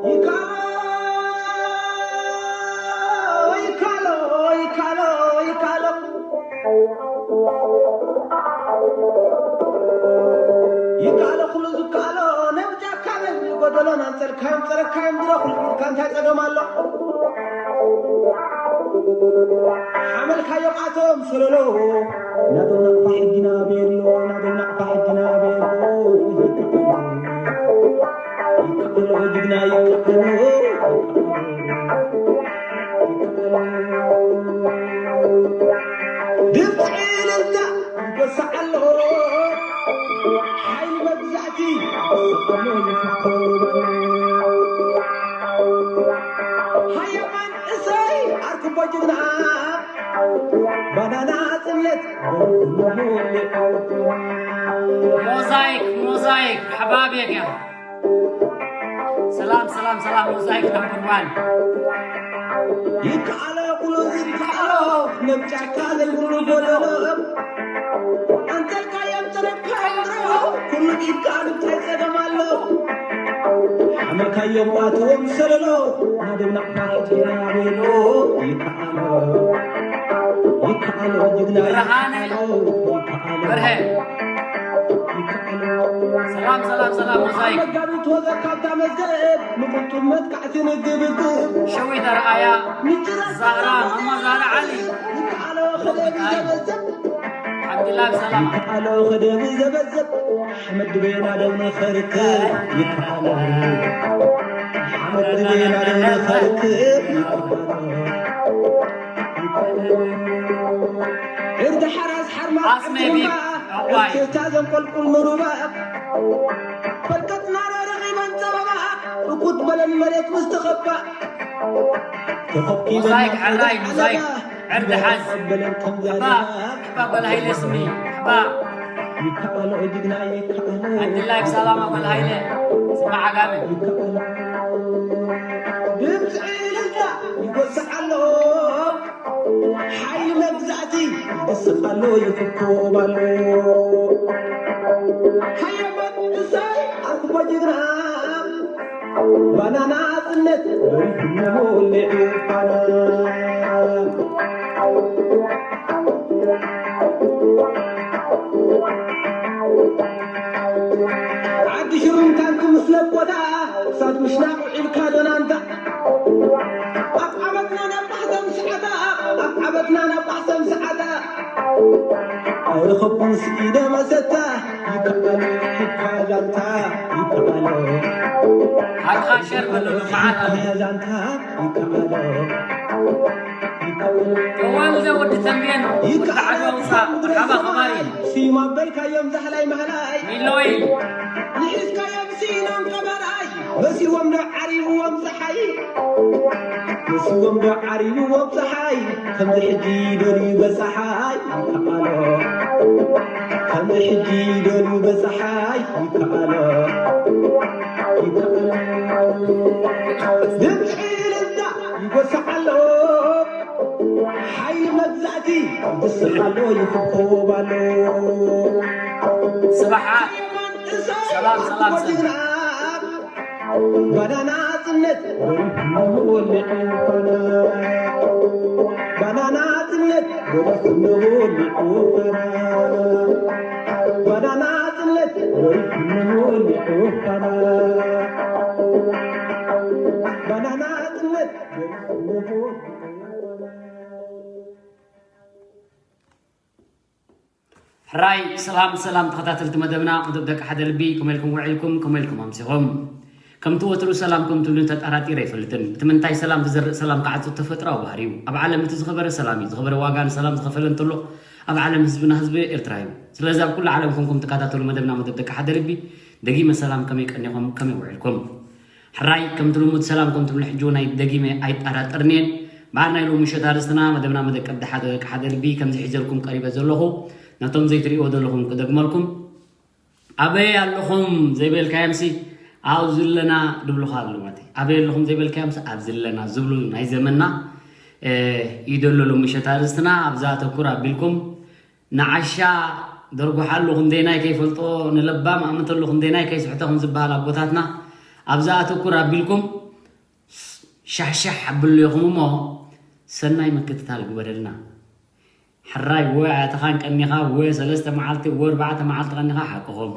ይካሎ ይካሎ ይካሎ ይካሎ ይካሎ ኩሉ ዝካሎ ነብጃካ በል ጎደሎ ናንጸርካዮም ጸረካዮም ድረኹል ኢልካ እንታይ ጸገም ኣሎ? ሓመልካዮ ቃቶም ሰለሎ ናዶ ናቕፋ ሕጊና ቤሎ ናዶ ናቕፋ ሕጊና ቤሎ ይካሎ ይካሎ ጅግና ይካሎ ድምፂ እልልታ ይጎስዕ ኣሎ ሓይሊ መግዛእቲ ይስቀሎ ይፍኮ ሃየማን እሰይ ኣርክቦ ጅግና ባናና ጽለት ሞዛይክ ሞዛይክ ኣሕባብ የግያ ሰላም ሰላም ሰላም ሞዛይክ ነምበር ዋን ይከኣሎ ኩሉ ዝከኣሎ ነብጫካ ዘይብሉ ጎደሎ ኣንተልካ የምጥረካ ይምጥሮ ኩሉ ኢድካ እንታይ ጸገም ኣሎ ሓመልካዮም ኣትዎም ሰለሎ ናደብና ክፋትትና ቤሎ ይከኣሎ ይከኣሎ ጅግና ብርሃነ ይከኣሎ በርሀ ሰላም ሰላም ሰላም ሞዛይክ መጋቢት ወዘ ካብታ መዝገብ ምቁጡብ መጥቃዕቲ ንግብግብ ሸዊት ኣርኣያ ዛራ ማማ ዛራ ዓሊ ይከኣሎ ከደብ ዘበዘብ ዓብድላ ብሰላማ ይከኣሎ ከደብ ዘበዘብ ሓመድ ቤና ደም ንኸርክብ ይከኣሎ ሓመድ ቤና ደም ንኸርክብ ይከኣሎ ዕርዲ ሓራስ ሓርማዝ ኣስሜ ቢብ፣ ዕዋይ። እታ ዘንቆልቁል ምሩባ ፈልቀትና ረኺበን ጸበባ እኩት በለን መሬት ምስ ተኸባ ተኸብኪበን ሞዛይክ ሕራይ፣ ሞዛይክ ዕርዲ ሓዝ። በለን ከም ሕባ፣ ዛረባ ሕባ ጓል ሃይለ ስሚ፣ ሕባ። ይከኣሎ ጅግና ይከኣሎ ዓንድላይ ብሰላማ ጓል ሃይለ፣ ስማዕ ዓጋመ። ይከኣሎ ድምፂ እልልታ ይጎስዕ ኣሎ ሓይሊ መግዛእቲ ይስቕ ኣሎ ይፍኮብ ኣሎ ሃየበት እሰይ ኣርክቦ ጅግና ባናና ጽነት ሞሊዑ ፋና ዓዲ ሽሩም ታንኪ ምስ ለቆዳ ክሳድ ምሽናቕ ውዒልካ ዶናንታ ኣብ ዓመትና ናብ ባሕቶም ሰዓታ ኣብ ዓመትና ናብ ባሕቶም ሰዓታ ኣይረኸብኩን ስኢደ መሰታ ይከኣሎ ሒካ ዛንታ ይከኣሎ ሓድኻ ሸር በሎ መዓት ኣሎ። ዛንታ ይከኣሎ እዋን ዘ ወዲ ተንቤን ወዲ ዓዲ ኣውፃ ሓባ ኸባሪ ስዩም ኣበልካዮም ዛህላይ ማህላይ ሚሎይ ንሒዝካዮም ስኢኖም ቀበራይ መሲዎም ዶ ዓሪብዎም ፀሓይ መሲዎም ዶ ዓሪብዎም ፀሓይ ከምዚ ሕጂ ደልዩ በፀሓይ ይከኣሎ ከምዚ ሕጂ ደልዩ በፀሓይ ይከኣሎ ይከኣሎ ድምፂ እልልታ ይጎስዕ ኣሎ ሓይሊ መግዛእቲ ይስቕ ኣሎ ይፍኮብ ኣሎ ስብሓት ሰላም ሰላም ሰላም ባናና ጽነት ወሊዑ ፋና ባናና ጽነት ወሊዑ ፋና ባናና ጽነት ወሊዑ ፋና ባናና ጽነት ወሊዑ ፋና ሕራይ ሰላም ሰላም ተኸታተልቲ መደብና መደብ ደቂ ሓደ ልቢ ከመይ ኢልኩም ውዒልኩም ከመይ ኢልኩም ኣምሲኹም ከምቲ ወትሩ ሰላም ከም ትብሉ ተጠራጢረ ኣይፈልጥን እቲ ምንታይ ሰላም ዝዘርእ ሰላም ክዓጹ ተፈጥራዊ ባህሪ እዩ ኣብ ዓለም እቲ ዝኸበረ ሰላም እዩ ዝኸበረ ዋጋ ንሰላም ዝኸፈለ እንተሎ ኣብ ዓለም ህዝብና ህዝቢ ኤርትራ እዩ ስለዚ ኣብ ኩሉ ዓለም ኮንኩም ትከታተሉ መደብና መደብ ደቂ ሓደ ልቢ ደጊመ ሰላም ከመይ ቀኒኹም ከመይ ውዒልኩም ሕራይ ከምቲ ልሙድ ሰላም ከም ትብሉ ሕጂ እውን ኣይ- ደጊመ ኣይጠራጠርን'የ። እምበኣር ናይ ሎሚ ምሸት ኣርእስትና መደብና መደቀብ ደሓደ ደቂ ሓደ ልቢ ከምዚ ሒዘልኩም ቀሪበ ዘለኹ ነቶም ዘይትርእይዎ ዘለኹም ክደግመልኩም። ኣበይ ኣለኹም ዘይበልካዮምሲ ኣብዚ ኣለና ድብሉኻ ኣለዉ ማለት እዩ። ኣበይ ኣለኹም ዘይበልካዮምሲ ኣብዚ ኣለና ዝብሉ ናይ ዘመንና እዩ ደሎ ሎሚ ምሸት ኣርእስትና ኣብዛ ኣተኩር ኣቢልኩም ንዓሻ ደርጉሓሉ ክንደይናይ ከይፈልጦ፣ ንለባም ኣእምተሉ ክንደይናይ ከይስሕቶ ከም ዝበሃል ኣቦታትና፣ ኣብዛ ኣተኩር ኣቢልኩም ሻሕሻሕ ኣብሉ ኢኹም እሞ፣ ሰናይ ምክትታል ግበረልና። ሕራይ ወይ ኣተኻን ቀኒኻ ወይ ሰለስተ መዓልቲ ወይ ኣርባዕተ መዓልቲ ቀኒኻ ሓቅኹም።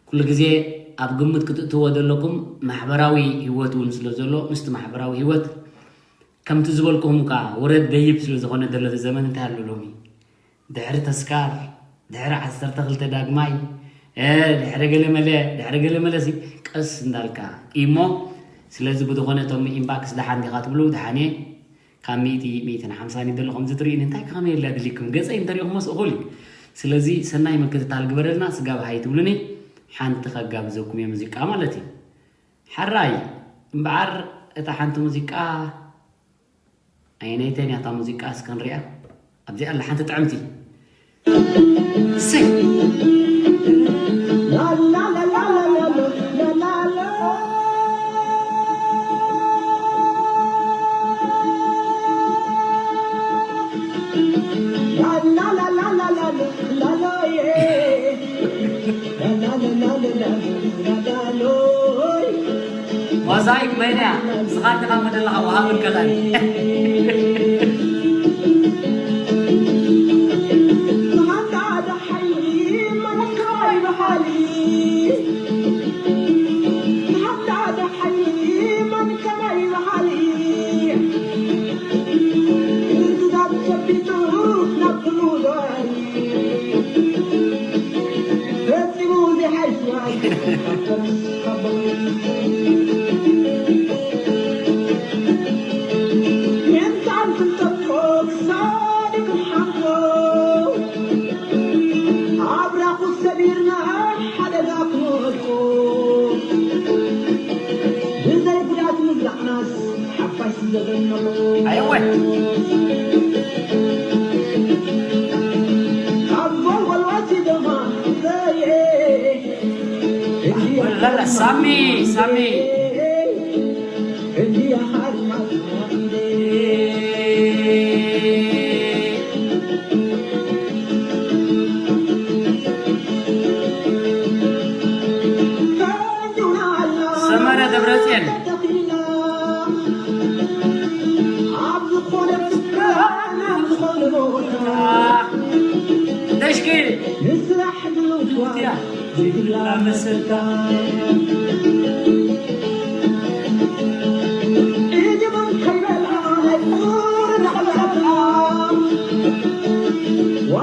ኩሉ ግዜ ኣብ ግምት ክትእትዎ ዘለኩም ማሕበራዊ ህይወት እውን ስለ ዘሎ፣ ምስቲ ማሕበራዊ ህይወት ከምቲ ዝበልኩኹም ከኣ ውረድ ደይብ ስለ ዝኾነ ዘሎ እቲ ዘመን እንታይ ኣሎ ሎሚ? ድሕሪ ተስካር፣ ድሕሪ ዓሰርተ ክልተ ዳግማይ፣ እ፣ ድሕሪ ገለመለ፣ ድሕሪ ገለመለ ሲ ቀስ እንዳልካ እሞ፣ ስለዚ ብዝኾነ እቶም ኢምባክስ ደሓን ዲኻ ትብሉ፣ ደሓን እየ። ካብ ሚእቲ፣ ሚእትን ሓምሳን ይደሎ ከምዚ ትርእዩኒ፣ እንታይ ከመይ ኢለ ኣድሊኩም? ገጸይ እንተሪእኹሞስ እኹል እዩ። ስለዚ ሰናይ ምክትታል ግበረልና፣ ስጋብ ሃይ ትብሉኒ፣ ሓንቲ ከጋብዘኩም እየ ሙዚቃ ማለት እዩ። ሕራይ እምበኣር እታ ሓንቲ ሙዚቃ ኣየነይተን እያ እታ ሙዚቃ እስከ ንሪኣ። ኣብዚኣ ኣላ ሓንቲ ጥዕምቲ። እሰይ። ሞዛይክ መን እያ? ንስኻ እንዲኻ እሞ ዘለኻ ወሃቢ ከላን። ኣይወ። ላላ ሳሚ፣ ሳሚ። ሰመረ ደብረጽዮን። ተሽኪ።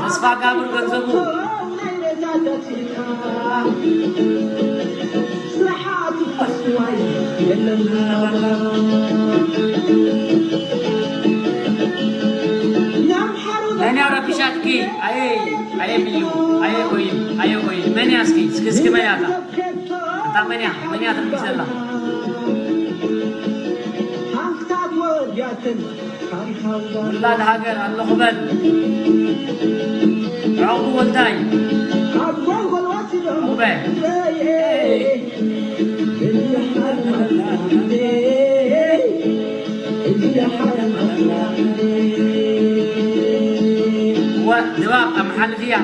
ተስፋ ጋብር ገንዘቡ። መን ያው ረቢሻትኪ? ኣየ፣ ኣየ ሚሉ፣ ኣየ ኦይም፣ ኣየ ኦይም። መን ያስኪ? እስኪ፣ እስኪ መን ያታ? እታ መን ያ? መን ያ ትርቢሽ ዘላ? ውላድ ሃገር ኣለኹ በል። ዕቑቡ ወልዳይ። ዕቑበ። ወ-፣ ድባብ ኣመሓልፍያ፣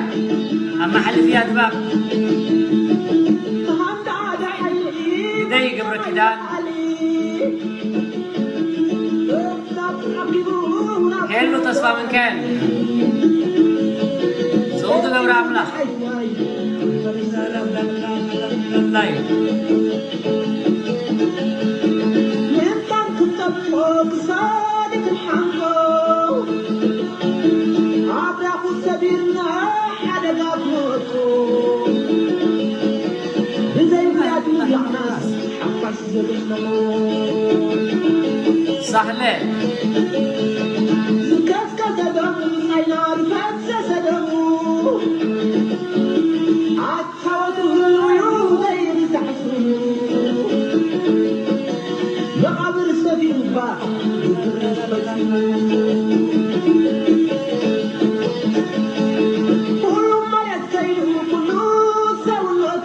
ኣመሓልፍያ ድባብ። ግደይ ገብረ ኪዳን። ሄሉ ተስፋ ሚካኤል፣ ዘውዱ ገብረ ኣምላኽ፣ ሳህለ።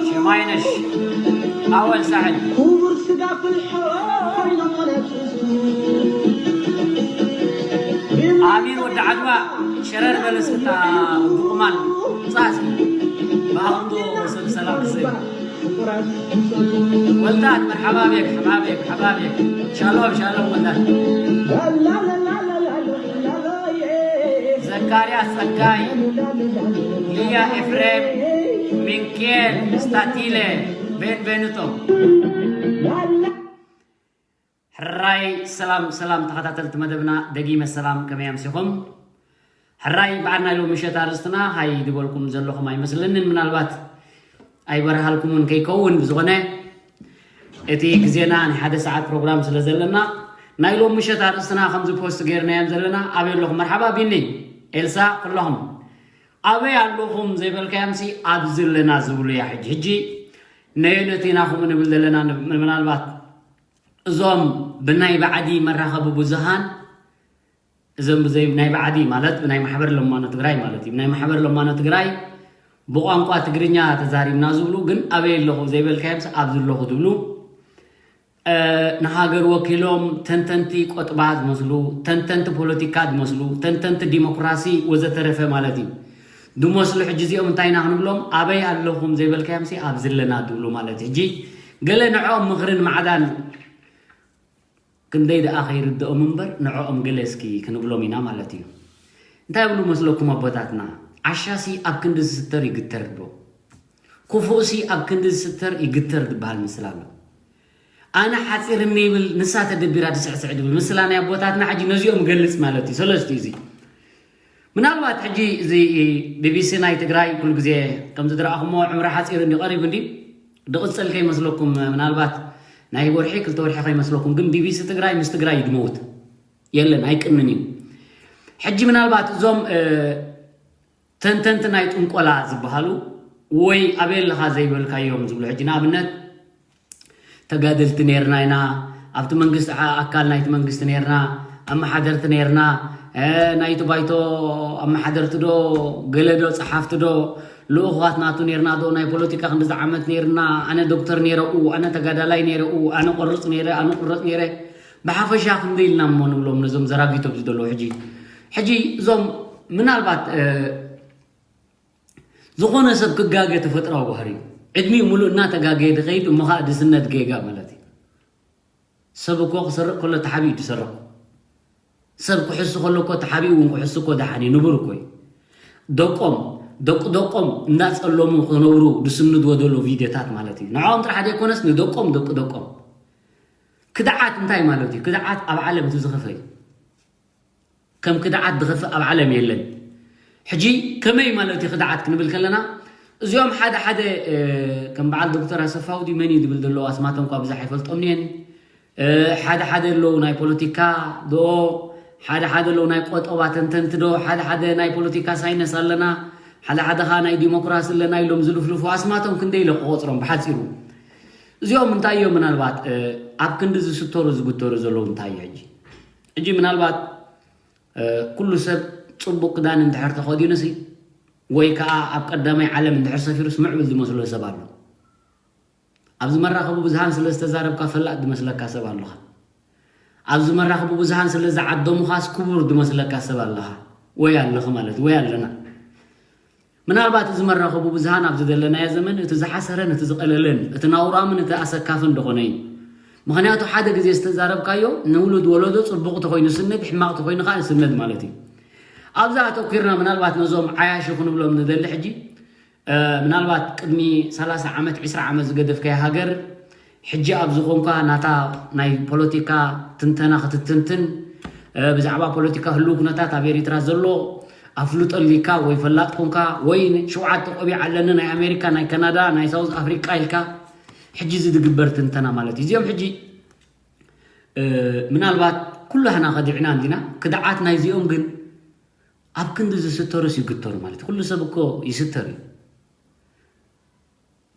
ሽማይነሽ ኣወል ሳሕል። ኣሚን ወዲ ዓድዋ። ሸረር በለስ እታ ብቁማል ምጻእ እስኪ። ብኣኽንዶ ሰብ ሰላም ክዘይ። ወልዳት መርሓባ ቤክ፣ ሓባ ቤክ፣ ሓባ ቤክ። ሻሎም፣ ሻሎም ወልዳት። ዘካርያስ ጸጋይ፣ ሊያ ኤፍሬም፣ ሚንኬል፣ ስታቲለ፣ ቤንቬኑቶ። ሕራይ ሰላም ሰላም ተኸታተልቲ መደብና ደጊመ ሰላም፣ ከመይ ኣምሲኹም? ሕራይ በዓል ናይ ሎሚ ምሸት ኣርእስትና ሃይ ዝበልኩም ዘለኹም ኣይመስለንን፣ ምናልባት ኣይበርሃልኩምን ከይከውን። ብዝኾነ እቲ ግዜና ናይ ሓደ ሰዓት ፕሮግራም ስለ ዘለና ናይ ሎም ምሸት ኣርእስትና ከምዚ ፖስት ገይርናዮም ዘለና ኣበይ ኣለኹም? መርሓባ ቢኒ፣ ኤልሳ፣ ኩለኹም ኣበይ ኣለኹም ዘይበልካዮምሲ ኣብዚ ኣለና ዝብሉ እያ። ሕጂ ሕጂ ነየነቲ ኢና ከምኡ ንብል ዘለና? ምናልባት እዞም ብናይ ባዕዲ መራኸቢ ብዙሃን፣ እዞም ብዘይ ናይ ባዕዲ ማለት ብናይ ማሕበር ለማኖ ትግራይ ማለት እዩ። ብናይ ማሕበር ለማኖ ትግራይ ብቋንቋ ትግርኛ ተዛሪብና ዝብሉ ግን ኣበይ ኣለኹ ዘይበልካዮምስ ኣብዚ ኣለኹ ዝብሉ፣ እ፣ ንሃገር ወኪሎም ተንተንቲ ቆጥባ ዝመስሉ፣ ተንተንቲ ፖለቲካ ዝመስሉ፣ ተንተንቲ ዲሞክራሲ ወዘተረፈ ማለት እዩ ዝመስሉ። ሕጂ እዚኦም እንታይ ኢና ክንብሎም? ኣበይ ኣለኹም ዘይበልካዮምሲ ኣብዚ ኣለና ዝብሉ ማለት እዩ። ሕጂ ገለ ንዕኦም ምኽርን ማዕዳን ክንደይ ደኣ ከይርድኦም እምበር ንዕኦም ገለ እስኪ ክንብሎም ኢና ማለት እዩ። እንታይ ይብሉ መስለኩም ኣቦታትና? ዓሻሲ ኣብ ክንዲ ዝስተር ይግተር ዶ? ክፉእሲ ኣብ ክንዲ ዝስተር ይግተር ዝበሃል ምስላ ኣሎ። ኣነ ሓፂርኒ ይብል፣ ንሳ ተደቢራ ትስዕስዕ ድብል ምስላ ናይ ኣቦታትና ሕጂ ነዚኦም ገልጽ ማለት እዩ። ሰለስቲኡ እዚ ምናልባት ሕጂ እዚ ቢቢሲ ናይ ትግራይ ኩሉ ግዜ ከም ዝድረኣኹሞ ዕምሪ ሓፂር እንዲ ቀሪቡ እንዲ ድቕፅል ከይመስለኩም፣ ምናልባት ናይ ወርሒ ክልተ ወርሒ ከይመስለኩም፣ ግን ቢቢሲ ትግራይ ምስ ትግራይ እዩ ድመውት የለን ኣይቅንን እዩ። ሕጂ ምናልባት እዞም እ፣ ተንተንቲ ናይ ጥንቆላ ዝበሃሉ ወይ ኣበይ ኣለኻ ዘይበልካዮም ዝብሉ፣ ሕጂ ንኣብነት ተጋደልቲ ነርና ኢና፣ ኣብቲ መንግስቲ ዓ- ኣካል ናይቲ መንግስቲ ነርና፣ ኣመሓደርቲ ነርና፣ እ፣ ናይቲ ባይቶ ኣመሓደርቲ ዶ ገለ ዶ ጸሓፍቲ ዶ ልኡኻት ናቱ ነርና ዶ ናይ ፖለቲካ ክንዲ ዝዓመት ነርና፣ ኣነ ዶክተር ነረኡ፣ ኣነ ተጋዳላይ ነረኡ፣ ኣነ ቆርጽ ነረ፣ ኣነ ቁረጽ ነረ። ብሓፈሻ ክንደይ ኢልና እሞ ንብሎም ነዞም ዘራጊቶም ዝደለዉ ሕጂ። ሕጂ እዞም ምናልባት፣ እ፣ ዝኾነ ሰብ ክጋገ ተፈጥራዊ ባህሪ እዩ። ዕድሚኡ ሙሉእ እናተጋገየ ድኸይድ እሞ ኸዓ ድስነት ጌጋ ማለት እዩ። ሰብ እኮ ክሰርቕ ከሎ ተሓቢኡ ድሰርቕ። ሰብ ክሕሱ ከሎ እኮ ተሓቢኡ እውን ክሕሱ እኮ ደሓን እዩ፣ ንቡር እኮ እዩ። ደቆም፣ ደቂ ደቆም እንዳጸለሙ ክነብሩ ድስንድዎ ዘሎ ቪድዮታት ማለት እዩ። ንዕኦም ጥራሕ ዘይኮነስ ንደቆም፣ ደቂ ደቆም። ክድዓት እንታይ ማለት እዩ? ክድዓት ኣብ ዓለም እቲ ዝኸፈ እዩ። ከም ክድዓት ዝኸፍእ ኣብ ዓለም የለን። ሕጂ ከመይ ማለት እዩ ክድዓት ክንብል ከለና፣ እዚኦም ሓደ ሓደ፣ እ፣ ከም በዓል ዶክተር ኣሰፋ ውዲ መን እዩ ዝብል ዘለዎ ኣስማቶም እኳ ብዙሕ ኣይፈልጦም እየን። እ፣ ሓደ ሓደ ኣለዉ ናይ ፖለቲካ ዶ፣ ሓደ ሓደ ኣለዉ ናይ ቆጠባ ተንተንቲ ዶ፣ ሓደ ሓደ ናይ ፖለቲካ ሳይነስ ኣለና፣ ሓደ ሓደ ኸዓ ናይ ዲሞክራሲ ኣለና ኢሎም ዝልፍልፉ ኣስማቶም ክንደይ ኢለ ክቆፅሮም ብሓፂሩ። እዚኦም እንታይ እዮም ምናልባት፣ እ፣ ኣብ ክንዲ ዝስተሩ ዝግተሩ ዘለዉ እንታይ እዩ ሕጂ? ሕጂ ምናልባት እ፣ ኩሉ ሰብ ጽቡቕ ክዳን እንድሕር ተኸዲኑሲ፣ ወይ ከኣ ኣብ ቀዳማይ ዓለም እንድሕር ሰፊሩስ ምዕብል ዝመስሎ ሰብ ኣሎ። ኣብዚ መራኸቢ ብዙሃን ስለ ዝተዛረብካ ፈላጥ ዝመስለካ ሰብ ኣለኻ። ኣብዚ መራኸቢ ብዙሃን ስለ ዝዓደሙኻስ ክቡር ዝመስለካ ሰብ ኣለኻ። ወይ ኣለኺ ማለት፣ ወይ ኣለና። ምናልባት እዚ መራኸቢ ብዙሃን ኣብዚ ዘለናዮ ዘመን እቲ ዝሓሰረን እቲ ዝቐለለን፣ እቲ ናውራምን እቲ ኣሰካፍን ደኾነ እዩ። ምኽንያቱ ሓደ ግዜ ዝተዛረብካዮ ንውሉድ ወለዶ ጽቡቕ ተኾይኑ ስነድ፣ ሕማቕ ተኾይኑ ከኣ ስነድ ማለት እዩ። ኣብዚ ኣተኲርና ምናልባት ነዞም ዓያሹ ክንብሎም ንደሊ ሕጂ፣ እ፣ ምናልባት ቅድሚ ሰላሳ ዓመት፣ ዕስራ ዓመት ዝገደፍካዮ ሃገር፣ ሕጂ ኣብ ዝኾንካ ናታ ናይ ፖለቲካ ትንተና ክትትንትን፣ እ፣ ብዛዕባ ፖለቲካ ህልው ኩነታት ኣብ ኤሪትራ ዘሎ ኣፍልጦ ኣሊካ ወይ ፈላጥ ኮንካ ወይ ሸውዓተ ቆቢዕ ኣለኒ ናይ ኣሜሪካ፣ ናይ ካናዳ፣ ናይ ሳውዝ ኣፍሪቃ ኢልካ ሕጂ እዚ ዝግበር ትንተና ማለት እዩ። እዚኦም ሕጂ፣ እ፣ ምናልባት ኩላህና ከዲዕና እንዲና፣ ክድዓት ናይዚኦም ግን ኣብ ክንዲ ዝስተሩስ ይግተሩ ማለት እዩ። ኩሉ ሰብ እኮ ይስተር እዩ።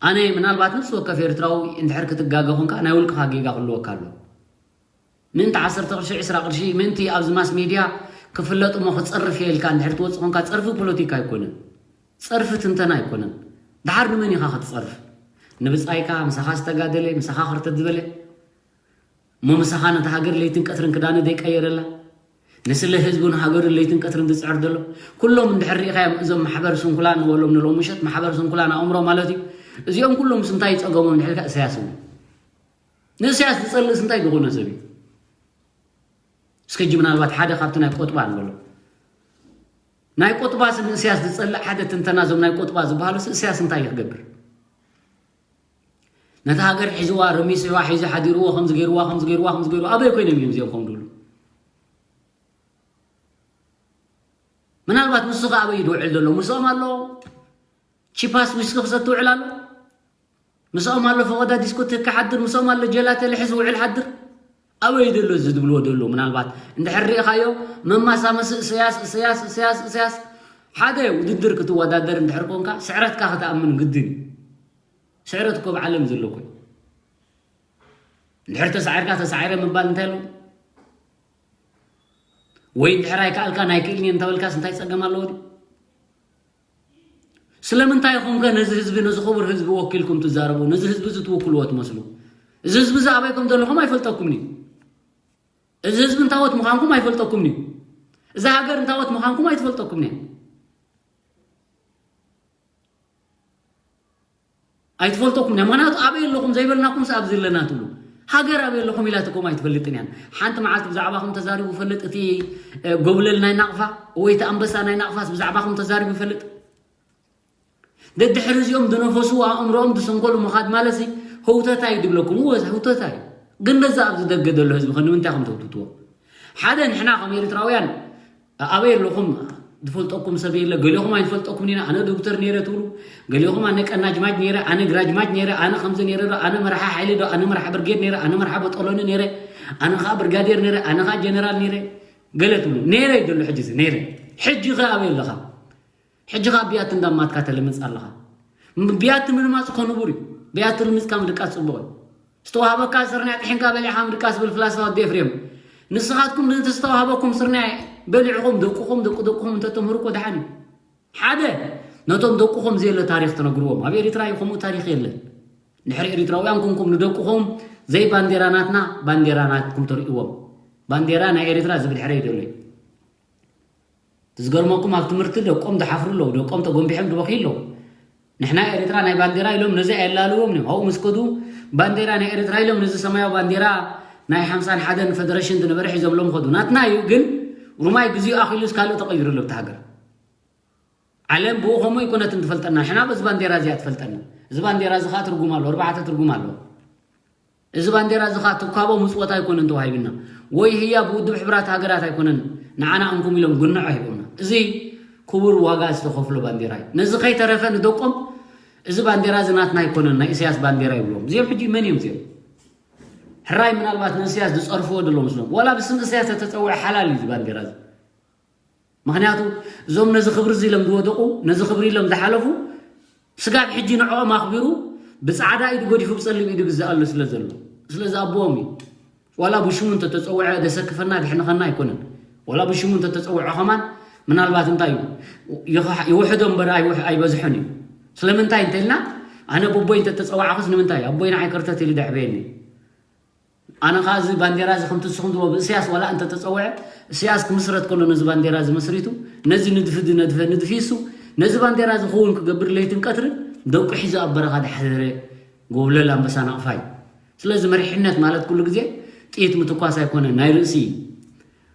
ኣነ ምናልባት ነፍሲ ወከፍ ኤርትራዊ እንድሕር ክትጋገ ኮንካ ናይ ውልቅኻ ጌጋ ክህልወካ ኣሎ። ምእንቲ ዓሰርተ ቅርሺ፣ ዕስራ ቅርሺ፣ ምእንቲ ኣብዚ ማስ ሜድያ ክፍለጥ እሞ ክጸርፍ እየ ኢልካ እንድሕር ትወጽእ ኮንካ፣ ጸርፊ ፖለቲካ ኣይኮነን። ጸርፊ ትንተና ኣይኮነን። ደሓር ንመን ኢኻ ክትጸርፍ? ንብጻይካ፣ ምሳኻ ዝተጋደለ፣ ምሳኻ ክርተት ዝበለ? እሞ ምሳኻ ነታ ሃገር ለይትን ቀትርን ክዳነ ዘይቀየረላ? ንስለ ህዝቡን ሃገሩን ለይትን ቀትርን ዝፅዕር ዘሎ ኩሎም እንድሕር ርኢኻዮም፣ እዞም ማሕበር ስንኩላን ንበሎም ንሎም ምሸት ማሕበር ስንኩላን ኣእምሮ ማለት እዩ። እዚኦም ኩሎም ምስ እንታይ ይፀገሞም እንድሕር ኢልካ እሰያስ እውን ንእሰያስ ዝፀልእስ እንታይ ዝኾነ ሰብ እዩ? እስከ ሕጂ ምናልባት ሓደ ካብቲ ናይ ቆጥባ ንበሎ ናይ ቆጥባስ ንእሰያስ ዝፀልእ ሓደ ትንተና እዞም ናይ ቆጥባ ዝበሃሉስ እሰያስ እንታይ እዩ ክገብር? ነታ ሃገር ሒዝዋ ረሚስዋ ሒዙ ሓዲርዎ ከምዚ ገይርዋ ከምዚ ገይርዋ ከምዚ ገይርዋ ኣበይ ኮይኖም እዮም እዚኦም ከም ድብሉ? ምናልባት ንሱ ከ ኣበይ ድውዕል ዘሎ ምስኦም ኣሎ? ቺፓስ ዊስኪ ክሰቲ ውዕል ኣሎ? ምስኦም ኣሎ ፈቐዳ ዲስኮቴክ ክሓድር ምስኦም ኣሎ ጀላተ ልሕዝ ውዕል ሓድር? ኣበይ ዘሎ እዚ ዝብልዎ ዘሎ ምናልባት እንድሕር ርኢኻዮ መማሳመሲ እሰያስ እሰያስ እሰያስ እሰያስ ሓደ ውድድር ክትወዳደር እንድሕር ኮንካ ስዕረትካ ክትኣምን ግድን እዩ። ስዕረት እኮ ኣብ ዓለም ዘሎ እኮ እዩ። እንድሕር ተሳዒርካ ተሳዒረ ምባል እንታይ ኣሎ? ወይ እንድሕር ኣይከኣልካ ናይ ክእልን እየ እንተበልካስ እንታይ ፀገም ኣለዎ ድዩ? ስለምንታይ ኢኹም ከ ነዚ ህዝቢ ነዚ ክቡር ህዝቢ ወኪልኩም ትዛረቡ? ነዚ ህዝቢ እዚ ትውክልዎ ትመስሉ። እዚ ህዝቢ እዚ ኣበይ ከም ዘለኹም ኣይፈልጠኩምን እዩ። እዚ ህዝቢ እንታወት ምዃንኩም ኣይፈልጠኩምን እዩ። እዛ ሃገር እንታወት ምዃንኩም ኣይትፈልጠኩምን እያ። ኣይትፈልጠኩም እያ። ምክንያቱ ኣበይ ኣለኹም ዘይበልናኩም ስ ኣብዚ ኣለና ትብሉ። ሃገር ኣበይ ኣለኹም ኢላትኩም ኣይትፈልጥን እያን። ሓንቲ መዓልቲ ብዛዕባኹም ተዛሪቡ ይፈልጥ እቲ እ፣ ጎብለል ናይ ናቕፋ ወይ እቲ ኣንበሳ ናይ ናቕፋስ ብዛዕባኹም ተዛሪቡ ይፈልጥ? ደድሕሪ እዚኦም ዝነፈሱ ኣእምሮኦም ዝሰንከሉ ምኻድ ማለት ሲ ህውተታ እዩ ድብለኩም። እወ ህውተታ እዩ። ግን ነዚ ኣብዚ ደገ ዘሎ ህዝቢ ከ ንምንታይ ከም ተውትትዎ? ሓደ ንሕና ከም ኤርትራውያን ኣበይ ኣለኹም ዝፈልጠኩም ሰብ የለ። ገሊኹም ኣይንፈልጠኩም ኢና። ኣነ ዶክተር ነይረ ትብሉ፣ ገሊኹም ኣነ ቀናጅማጅ ነይረ፣ ኣነ ግራጅማጅ ነይረ፣ ኣነ ከምዚ ነይረ ዶ፣ ኣነ መርሓ ሓይሊ ዶ፣ ኣነ መርሓ ብርጌድ ነይረ፣ ኣነ መርሓ በጠሎኒ ነይረ፣ ኣነ ከዓ ብርጋዴር ነይረ፣ ኣነ ከዓ ጀነራል ነይረ ገለ ትብሉ። ነይረ እዩ ዘሎ ሕጂ እዚ ነይረ። ሕጂ ከ ኣበይ ኣለኻ? ሕጂ ከ ብያቲ እንዳማትካ ተልምፅ ኣለኻ። ም- ብያቲ ምልማፅ እኮ ንቡር እዩ። ብያቲ ልምፅካ ምድቃስ ፅቡቕ እዩ። ዝተዋህበካ ስርናይ ጥሒንካ በሊዕኻ ምድቃስ ብል ፍላስፋ ወዲ ኤፍሬም። ንስኻትኩም ነቲ ዝተዋህበኩም ስርናይ በሊዕኹም ደቅኹም ደቂ ደቅኹም እንተተምህሩ እኮ ደሓን እዩ። ሓደ ነቶም ደቅኹም ዘየለ ታሪኽ ትነግርዎም። ኣብ ኤሪትራ እዩ ከምኡ ታሪኽ የለን። ድሕሪ ኤሪትራውያን ኮንኩም ንደቅኹም ዘይ ባንዴራ ናትና ባንዴራ ናትኩም ተርእይዎም። ባንዴራ ናይ ኤሪትራ ዝብል ድሕረ ይደሎ እዩ። ዝገርመኩም ኣብ ትምህርቲ ደቆም ዝሓፍሩ ኣለዉ። ደቆም ተጎንቢሖም ዝበኽዩ ኣለዉ። ንሕና ኤርትራ ናይ ባንዴራ ኢሎም ነዚ ኣየላልዎም እዮም። ኣብኡ ምስ ከዱ ባንዴራ ናይ ኤርትራ ኢሎም ነዚ ሰማያዊ ባንዴራ ናይ ሓምሳን ሓደን ፈደረሽን ዝነበረ ሒዞምሎም ከዱ። ናትና እዩ ግን ሩማይ ግዚኡ ኣኺሉስ ካልእ ተቐይሩ ኣሎ ኣብቲ ሃገር። ዓለም ብኡ ከምኡ ኣይኮነትን ትፈልጠና። ንሕና በዚ ባንዴራ እዚኣ ትፈልጠና። እዚ ባንዴራ እዚ ኸኣ ትርጉም ኣለዎ። ኣርባዕተ ትርጉም ኣለዎ። እዚ ባንዴራ እዚ ኸኣ ትካቦ ምጽወት ኣይኮነን ተዋሂብና፣ ወይ ህያብ ውድብ ሕቡራት ሃገራት ኣይኮነን ንዓና እንኩም ኢሎም ግንዖ ሂቦምና። እዚ ክቡር ዋጋ ዝተኸፍሎ ባንዴራ እዩ። ነዚ ከይተረፈ ንደቆም እዚ ባንዴራ እዚ ናትና ኣይኮነን፣ ናይ ኢሳያስ ባንዴራ ይብሎም። እዚኦም ሕጂ መን እዮም እዚኦም? ሕራይ ምናልባት ንእስያስ ዝጸርፍዎ ደሎ ምስሎም። ዋላ ብስም እስያስ ተተጸውዐ ሓላል እዩ እዚ ባንዴራ እዚ። ምኽንያቱ እዞም ነዚ ክብሪ እዚ ኢሎም ዝወደቑ፣ ነዚ ክብሪ ኢሎም ዝሓለፉ፣ ስጋብ ሕጂ ንዕኦም ኣኽቢሩ ብጻዕዳ ኢዱ ገዲፉ ብጸሊም ኢዱ ግዛእ ኣሎ ስለ ዘሎ፣ ስለ ዝኣበዎም እዩ። ዋላ ብሽሙ እንተተጸውዐ ደሰክፈና ደሕንኸና ኣይኮነን። ዋላ ብሽሙ እንተተጸውዐ ኸማን ምናልባት እንታይ እዩ ይኸ- ይውሕዶ እምበር ኣይውሕ- ኣይበዝሖን እዩ። ስለምንታይ እንተልና ኣነ ብቦይ እንተተጸዋዕኹስ ንምንታይ ኣቦይ ንዓይ ከርተት ኢሉ ደዕበየኒ። ኣነ ኸዓ እዚ ባንዴራ እዚ ከምቲ ንስኹም ትብሎ ብእስያስ ዋላ እንተተጸውዐ እስያስ ክምስረት ከሎ ነዚ ባንዴራ እዚ መስሪቱ ነዚ ንድፊ ዝነድፈ ንድፊ እሱ ነዚ ባንዴራ እዚ ክውን ክገብር ለይትን ቀትርን ደቁ ሒዙ ኣብ በረኻ ድሓደረ ጎብለል ኣንበሳ ናቕፋ እዩ። ስለዚ መሪሕነት ማለት ኩሉ ግዜ ጥይት ምትኳስ ኣይኮነን ናይ ርእሲ እዩ።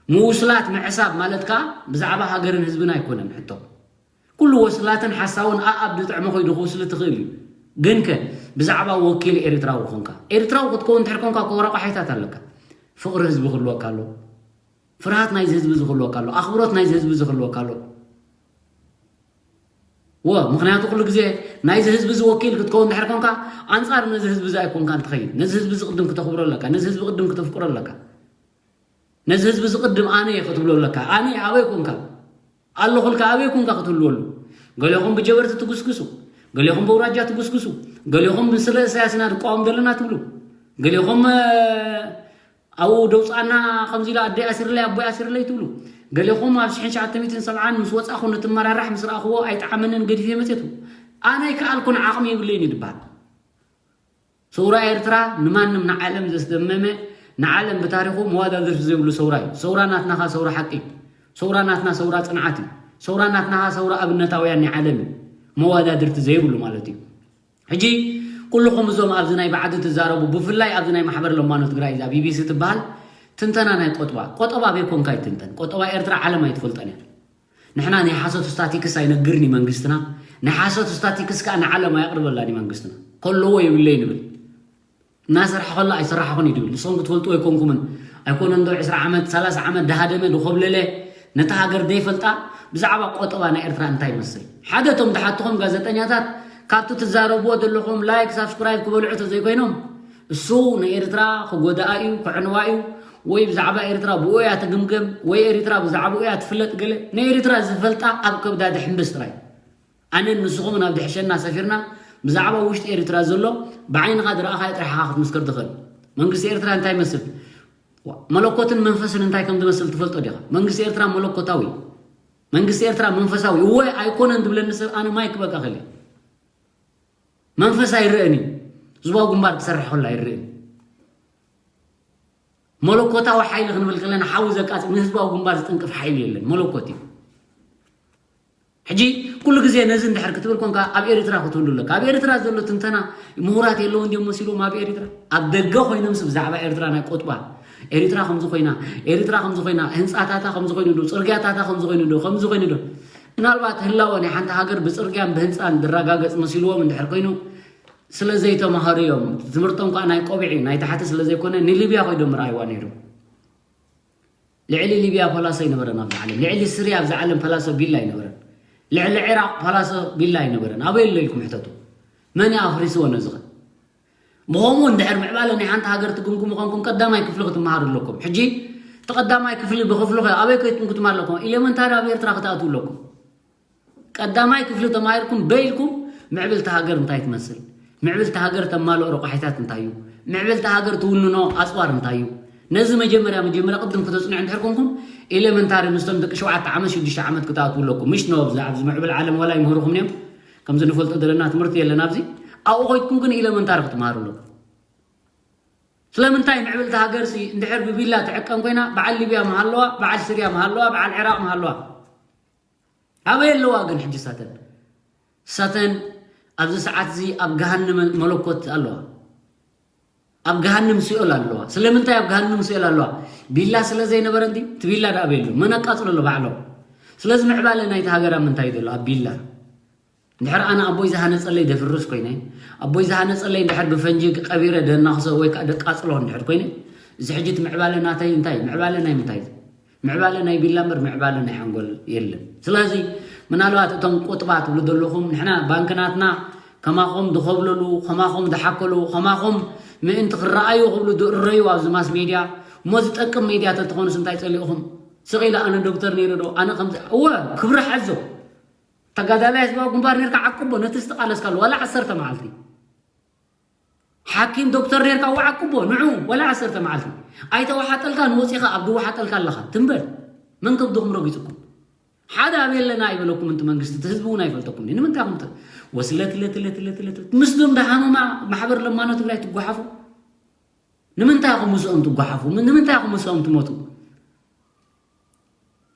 ምውስላት ምዕሳብ ማለት ከዓ ብዛዕባ ሃገርን ህዝብን ኣይኮነን ሕቶ። ኩሉ ወስላትን ሓሳውን ኣኣብ ዝጥዕሞ ከይዱ ክውስል ትኽእል እዩ። ግንከ ብዛዕባ ወኪል ኤርትራዊ ኮንካ ኤርትራዊ ክትከውን እንድሕር ኮንካ ኮረቋሒታት ኣለካ። ፍቕሪ ህዝቢ ክህልወካ ኣሎ። ፍርሃት ናይዚ ህዝቢ እዚ ክህልወካ ኣሎ። ኣኽብሮት ናይዚ ህዝቢ እዚ ክህልወካ ኣሎ። ወ ምኽንያቱ ኩሉ ግዜ ናይዚ ህዝቢ እዚ ወኪል ክትከውን እንድሕር ኮንካ ኣንጻር ነዚ ህዝቢ እዚ ኣይኮንካን ትኸይድ። ነዚ ህዝቢ እዚ ቅድም ክተኽብሮ ኣለካ። ነዚ ህዝቢ ቅድም ክተፍቅሮ ኣለካ። ነዚ ህዝቢ እዚ ቅድም ኣነ እየ ክትብሎ ኣለካ። ኣነ ኣበይ ኮንካ ኣለኹልካ ኣበይ ኮንካ ክትህልወሉ? ገሌኹም ብጀበርቲ ትጉስግሱ፣ ገሌኹም በውራጃ ትጉስግሱ፣ ገሌኹም ስለ እሳያስና ድቃወም ዘለና ትብሉ፣ ገሌኹም ኣብኡ ደውፃና ከምዚ ኢሉ ኣደይ ኣሲርለይ ኣቦይ ኣሲርለይ ትብሉ፣ ገሌኹም ኣብ ሽሕን ሸዓተ ሚእትን ሰብዓን ምስ ወፃኹ ነቲ መራራሕ ምስ ረኣኽዎ ኣይጠዓመንን ገዲፈ መፅእ ትብሉ። ኣነ ኣይከኣልኩን ዓቕሚ የብለይን እዩ ዝበሃል። ሰውራ ኤርትራ ንማንም ንዓለም ዘስደመመ ንዓለም ብታሪኹ መዋዳድርቲ ዘይብሉ ሰውራ እዩ። ሰውራ ናትናኻ ሰውራ ሓቂ እዩ። ሰውራ ናትና ሰውራ ጽንዓት እዩ። ሰውራ ናትናኻ ሰውራ ኣብነታውያን ናይ ዓለም እዩ። መዋዳድርቲ ዘይብሉ ማለት እዩ። ሕጂ ኩልኹም እዞም ኣብዚ ናይ ባዕዲ ትዛረቡ፣ ብፍላይ ኣብዚ ናይ ማሕበር ለማኖ ትግራይ እዛ ቢቢሲ ትበሃል ትንተና ናይ ቆጥባ፣ ቆጠባ ቤኮንካ ይትንተን። ቆጠባ ኤርትራ ዓለም ኣይትፈልጠን እያ። ንሕና ናይ ሓሶት ስታቲክስ ኣይነግርን እዩ መንግስትና። ናይ ሓሶት ስታቲክስ ከዓ ንዓለም ኣየቕርበላን እዩ መንግስትና። ከለዎ የብለይ ንብል። እናሰርሐ ከሎ ኣይሰራሕኹን እዩ ድብል። ንስኹም ክትፈልጡ ኣይኮንኩምን። ኣይኮነን ዶ ዕስራ ዓመት፣ ሰላሳ ዓመት ድሃደመ፣ ድኾብለለ፣ ነታ ሃገር ደይፈልጣ፣ ብዛዕባ ቆጠባ ናይ ኤርትራ እንታይ ይመስል? ሓደ እቶም ድሓትኹም ጋዜጠኛታት ካብቲ ትዛረብዎ ዘለኹም ላይክ፣ ሳብስክራይብ ክበልዑ ተዘይኮይኖም፣ እሱ ንኤርትራ ክጎድኣ እዩ፣ ከዕንዋ እዩ፣ ወይ ብዛዕባ ኤርትራ ብኡ እያ ትግምገም፣ ወይ ኤርትራ ብዛዕባኡ እያ ትፍለጥ ገለ። ንኤርትራ ዝፈልጣ ኣብ ከብዳ ድሕምብስ ጥራይ። ኣነን ንስኹምን ኣብ ድሕሸና ሰፊርና ብዛዕባ ውሽጢ ኤርትራ ዘሎ ብዓይንኻ ዝረኣኻዮ ጥራሕ ኢኻ ክትምስክር ትኽእል። መንግስቲ ኤርትራ እንታይ ይመስል? ዋ፣ መለኮትን መንፈስን እንታይ ከም ዝመስል ትፈልጦ ዲኻ? መንግስቲ ኤርትራ መለኮታዊ፣ መንግስቲ ኤርትራ መንፈሳዊ። እወ ኣይኮነን ዝብለኒ ሰብ ኣነ ማይክ በቃ ክእል። መንፈስ ኣይረእን እዩ። ህዝባዊ ግንባር ክሰርሕ ከሎ ኣይረእን። መለኮታዊ ሓይሊ ክንብል ከለና ሓዊ ዘቃጽል ንህዝባዊ ግንባር ዝጥንቅፍ ሓይሊ የለን። መለኮት እዩ። ሕጂ ኩሉ ግዜ ነዚ እንድሕር ክትብል ኮንካ ኣብ ኤርትራ ክትህሉ ኣለካ። ኣብ ኤርትራ ዘሎ ትንተና ምሁራት የለውን ድዮም መሲልዎም ኣብ ኤርትራ? ኣብ ደገ ኮይኖምስ ብዛዕባ ኤርትራ ናይ ቆጥባ፣ ኤርትራ ከምዚ ኮይና፣ ኤርትራ ከምዚ ኮይና፣ ህንጻታታ ከምዚ ኮይኑ ዶ፣ ጽርግያታታ ከምዚ ኮይኑ ዶ፣ ከምዚ ኮይኑ ዶ? ምናልባት ህላወ ናይ ሓንቲ ሃገር ብጽርግያን ብህንጻን ዝረጋገጽ መሲልዎም እንድሕር ኮይኑ፣ ስለ ዘይተማሃሩ እዮም። ትምህርቶም ከዓ ናይ ቆቢዕ እዩ፣ ናይ ታሕቲ ስለ ዘይኮነ ንሊብያ ኮይዶም ምርኣይዋ ነይሩ። ልዕሊ ሊብያ ፓላሶ ኣይነበረን ኣብዚ ዓለም። ልዕሊ ስርያ ኣብዚ ዓለም ፓላሶ ቢላ ኣይነበረን። ልዕሊ ዒራቕ ፓላሶ ቢላ ኣይነበረን። ኣበይ ኣሎ ኢልኩም ሕተቱ። መን እዩ ኣፍሪስዎ ነዚ ኸ? ብኸምኡ እንድሕር ምዕባለ ናይ ሓንቲ ሃገር ትግምግሙ ኾንኩም ቀዳማይ ክፍሊ ክትመሃሩ ኣለኩም። ሕጂ እቲ ቀዳማይ ክፍሊ ብኽፍሊ ኸ ኣበይ ከይትኩም ክትመሃሩ ኣለኩም? ኤሌመንታሪ ኣብ ኤርትራ ክትኣትዉ ኣለኩም። ቀዳማይ ክፍሊ ተማሂርኩም በይልኩም ምዕብልቲ ሃገር እንታይ ትመስል፣ ምዕብልቲ ሃገር ተማልኦ ረቋሒታት እንታይ እዩ፣ ምዕብልቲ ሃገር ትውንኖ ኣፅዋር እንታይ እዩ። ነዚ መጀመርያ መጀመርያ ቅድም ከተፅንዑ እንድሕር ኮንኩም ኤሌመንታሪ ምስቶም ደቂ ሸውዓተ ዓመት ሽዱሽተ ዓመት ክትኣትዉ ኣለኩም። ምሽ ኖ ኣብዚ ኣብዚ ምዕብል ዓለም ዋላ ይምህርኹም እዮም። ከምዚ ንፈልጦ ዘለና ትምህርቲ የለን ኣብዚ። ኣብኡ ኮይትኩም ግን ኤሌመንታሪ ክትመሃሩ ኣለኩም። ስለምንታይ ምዕብልቲ ሃገር ሲ እንድሕር ብቢላ ትዕቀን ኮይና በዓል ሊብያ መሃለዋ፣ በዓል ስርያ መሃለዋ፣ በዓል ዕራቕ መሃለዋ። ኣበይ ኣለዋ ግን ሕጂ ሳተን? ሳተን ኣብዚ ሰዓት እዚ ኣብ ገሃነመ መለኮት ኣለዋ። ኣብ ገሃንም ሲኦል ኣለዋ። ስለምንታይ ኣብ ገሃንም ሲኦል ኣለዋ? ቢላ ስለ ዘይነበረ እንዲ እቲ ቢላ ደኣ ኣበይ ኣሎ? መን ኣቃጽሎ ኣሎ ባዕሎም? ስለዚ ምዕባለ ናይቲ ሃገር ኣብ ምንታይ እዩ ዘሎ? ኣብ ቢላ። እንድሕር ኣነ ኣቦይ ዝሃነጸለይ ደፍርስ ኮይነ፣ ኣቦይ ዝሃነጸለይ እንድሕር ብፈንጂ ቀቢረ ደናኽሶ ወይ ከዓ ደቃጽሎ እንድሕር ኮይነ፣ እዚ ሕጂ እቲ ምዕባለ ናተይ እንታይ? ምዕባለ ናይ ምንታይ? ምዕባለ ናይ ቢላ እምበር ምዕባለ ናይ ሓንጎል የለን። ስለዚ ምናልባት እቶም ቁጥባ ትብሉ ዘለኹም ንሕና ባንክ ናትና ከማኹም ዝኸብለሉ፣ ከማኹም ዝሓከሉ፣ ከማኹም ምእንቲ ክረኣዩ ክብሉ ዝእረዩ ኣብዚ ማስ ሜድያ እሞ ዝጠቅም ሜድያ ተትኾኑስ እንታይ ጸሊእኹም? ስቕ ኢለ ኣነ ዶክተር ነይረ ዶ? ኣነ ከምዚ እወ ክብሪ ሓዞ። ተጋዳላይ ህዝባዊ ግንባር ነርካ ዓቅቦ ነቲ ዝተቃለስካሉ ዋላ ዓሰርተ መዓልቲ። ሓኪም ዶክተር ነርካ እወ ዓቅቦ ንዑ ዋላ ዓሰርተ መዓልቲ። ኣይተወሓጠልካ ንወፂኻ ኣብ ድወሓጠልካ ኣለኻ ትንበር። መን ከብድኹም ረጊፅኩም? ሓደ ኣበይ ኣለና ኣይበለኩም እንት መንግስቲ እቲ ህዝቢ እውን ኣይፈልጠኩም እዩ። ንምንታይ ኹም ወስለት ለት ለት ለት ለት ምስዞም ደሃመማ ማሕበር ለማኖ ትግራይ ትጓሓፉ? ንምንታይ ኢኹም ምስኦም ትጓሓፉ? ንምንታይ ኢኹም ምስኦም ትሞቱ?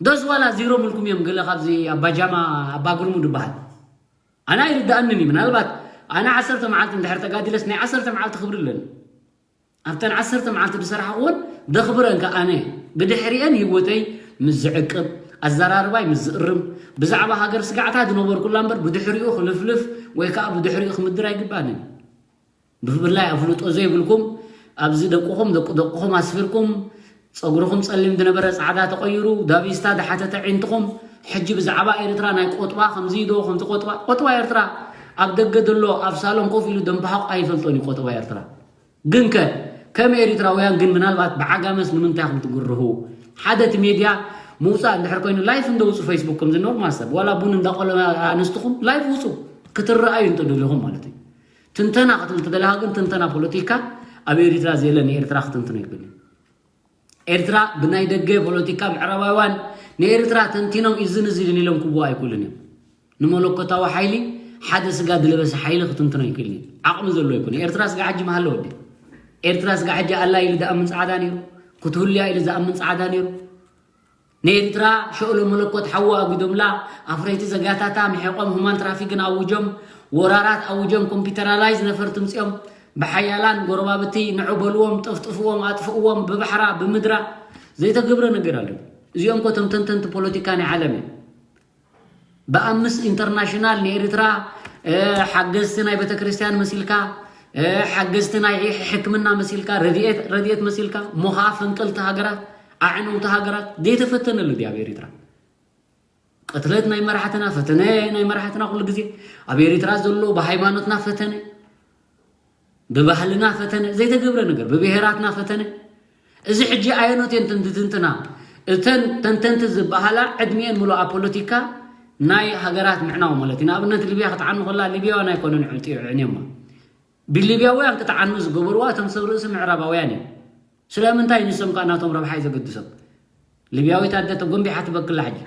ደስ ዋላ ዚሮ ምልኩም እዮም ገለ ካብዚ ኣባጃማ ኣባግርሙ ዝበሃል ኣነ ኣይርድኣንን እዩ። ምናልባት ኣነ ዓሰርተ መዓልቲ እንድሕር ተጋዲለስ ናይ ዓሰርተ መዓልቲ ክብሪ ኣለኒ። ኣብተን ዓሰርተ መዓልቲ ዝሰራሕኩወን ደኽብረን ከ ኣነ ብድሕሪአን ህይወተይ ምስ ዝዕቅብ ኣዘራርባይ ምስ ዝእርም ብዛዕባ ሃገር ስጋዕታ ዝነበርኩላ እምበር ብድሕሪኡ ክልፍልፍ ወይ ከዓ ብድሕሪኡ ክምድር ኣይግባንን። ብፍላይ ኣፍልጦ ዘይብልኩም ኣብዚ ደቅኹም ደቂ ደቅኹም ኣስፊርኩም ፀጉርኹም ፀሊም ዝነበረ ፃዕዳ ተቐይሩ ዳቪስታ ዝሓተተ ዒንትኹም ሕጂ ብዛዕባ ኤርትራ ናይ ቆጥባ ከምዚ ዶ ከምዚ ቆጥባ ቆጥባ ኤርትራ ኣብ ደገ ዘሎ ኣብ ሳሎን ኮፍ ኢሉ ደንበሃቕ ኣይፈልጦን እዩ ቆጥባ ኤርትራ። ግንከ ከም ኤሪትራውያን ግን ምናልባት ብዓጋመስ ንምንታይ ኢኹም ትግርሁ? ሓደ እቲ ሜድያ ምውፃእ እንድሕር ኮይኑ ላይፍ እንደውፁ ፌስቡክ ከምዚ ኖርማል ሰብ ዋላ ቡን እንዳቆሎ ኣንስትኹም ላይፍ ውፁ ክትረኣዩ እንተደሊኹም ማለት እዩ። ትንተና ክትብል ትደለኻ ግን ትንተና ፖለቲካ ኣብ ኤሪትራ ዘየለ ንኤርትራ ክትንትኖ ይብል። ኤርትራ ብናይ ደገ ፖለቲካ ምዕራባውያን ንኤርትራ ተንቲኖም እዝን እዝን ኢሎም ክብዋ ኣይክእሉን እዮም። ንመለኮታዊ ሓይሊ ሓደ ስጋ ዝለበሰ ሓይሊ ክትንትኖ ይክእል እዩ። ዓቕሚ ዘሎ ይኮነ። ኤርትራ ስጋ ሕጂ መሃለ ወዲ ኤርትራ ስጋ ሕጂ ኣላ ኢሉ ዝኣምን ጻዕዳ ነይሩ፣ ክትህሉያ ኢሉ ዝኣምን ጻዕዳ ነይሩ። ንኤርትራ ሸእሎ መለኮት ሓዊ ኣጉዶምላ፣ ኣፍረይቲ ዘጋታታ ምሒቖም፣ ሁማን ትራፊክን ኣውጆም፣ ወራራት ኣውጆም፣ ኮምፒውተራላይዝ ነፈርቲ ምጽኦም፣ ብሓያላን ጎረባብቲ ንዑ በልዎም፣ ጠፍጥፍዎም፣ ኣጥፍእዎም፣ ብባሕራ ብምድራ። ዘይተገብረ ነገር ኣሎ። እዚኦም ኮ ተም ተንተንቲ ፖለቲካ ናይ ዓለም እዮም። ብኣምስ ኢንተርናሽናል ንኤርትራ ሓገዝቲ ናይ ቤተክርስትያን መሲልካ፣ ሓገዝቲ ናይ ሕክምና መሲልካ፣ ረድኤት መሲልካ፣ ሞኻ ፈንቀልቲ ሃገራት፣ ኣዕነውቲ ሃገራት ዘይተፈተነሉ ድያ ኣብ ኤርትራ? ቅትለት ናይ መራሕትና፣ ፈተነ ናይ መራሕትና ኩሉ ግዜ ኣብ ኤርትራ ዘሎ ብሃይማኖትና ፈተነ፣ ብባህልና ፈተነ፣ ዘይተገብረ ነገር ብብሄራትና ፈተነ። እዚ ሕጂ ኣየኖት እየን ትንትንትና? እተን ተንተንቲ ዝበሃላ ዕድሚኤን ምሉእ ኣብ ፖለቲካ ናይ ሃገራት ምዕናው ማለት እዩ። ንኣብነት ሊብያ ክትዓኑ ከላ ሊብያውያን ኣይኮነን ዕንዮማ። ብሊብያውያን ክትዓኑ ዝገበርዋ እቶም ሰብ ርእሲ ምዕራባውያን እዮም። ስለምንታይ ንሶም ከዓ ናቶም ረብሓ እዩ ዘገድሶም። ሊብያዊት ኣደ ተጎንቢሓ ትበክላ ሕጂ።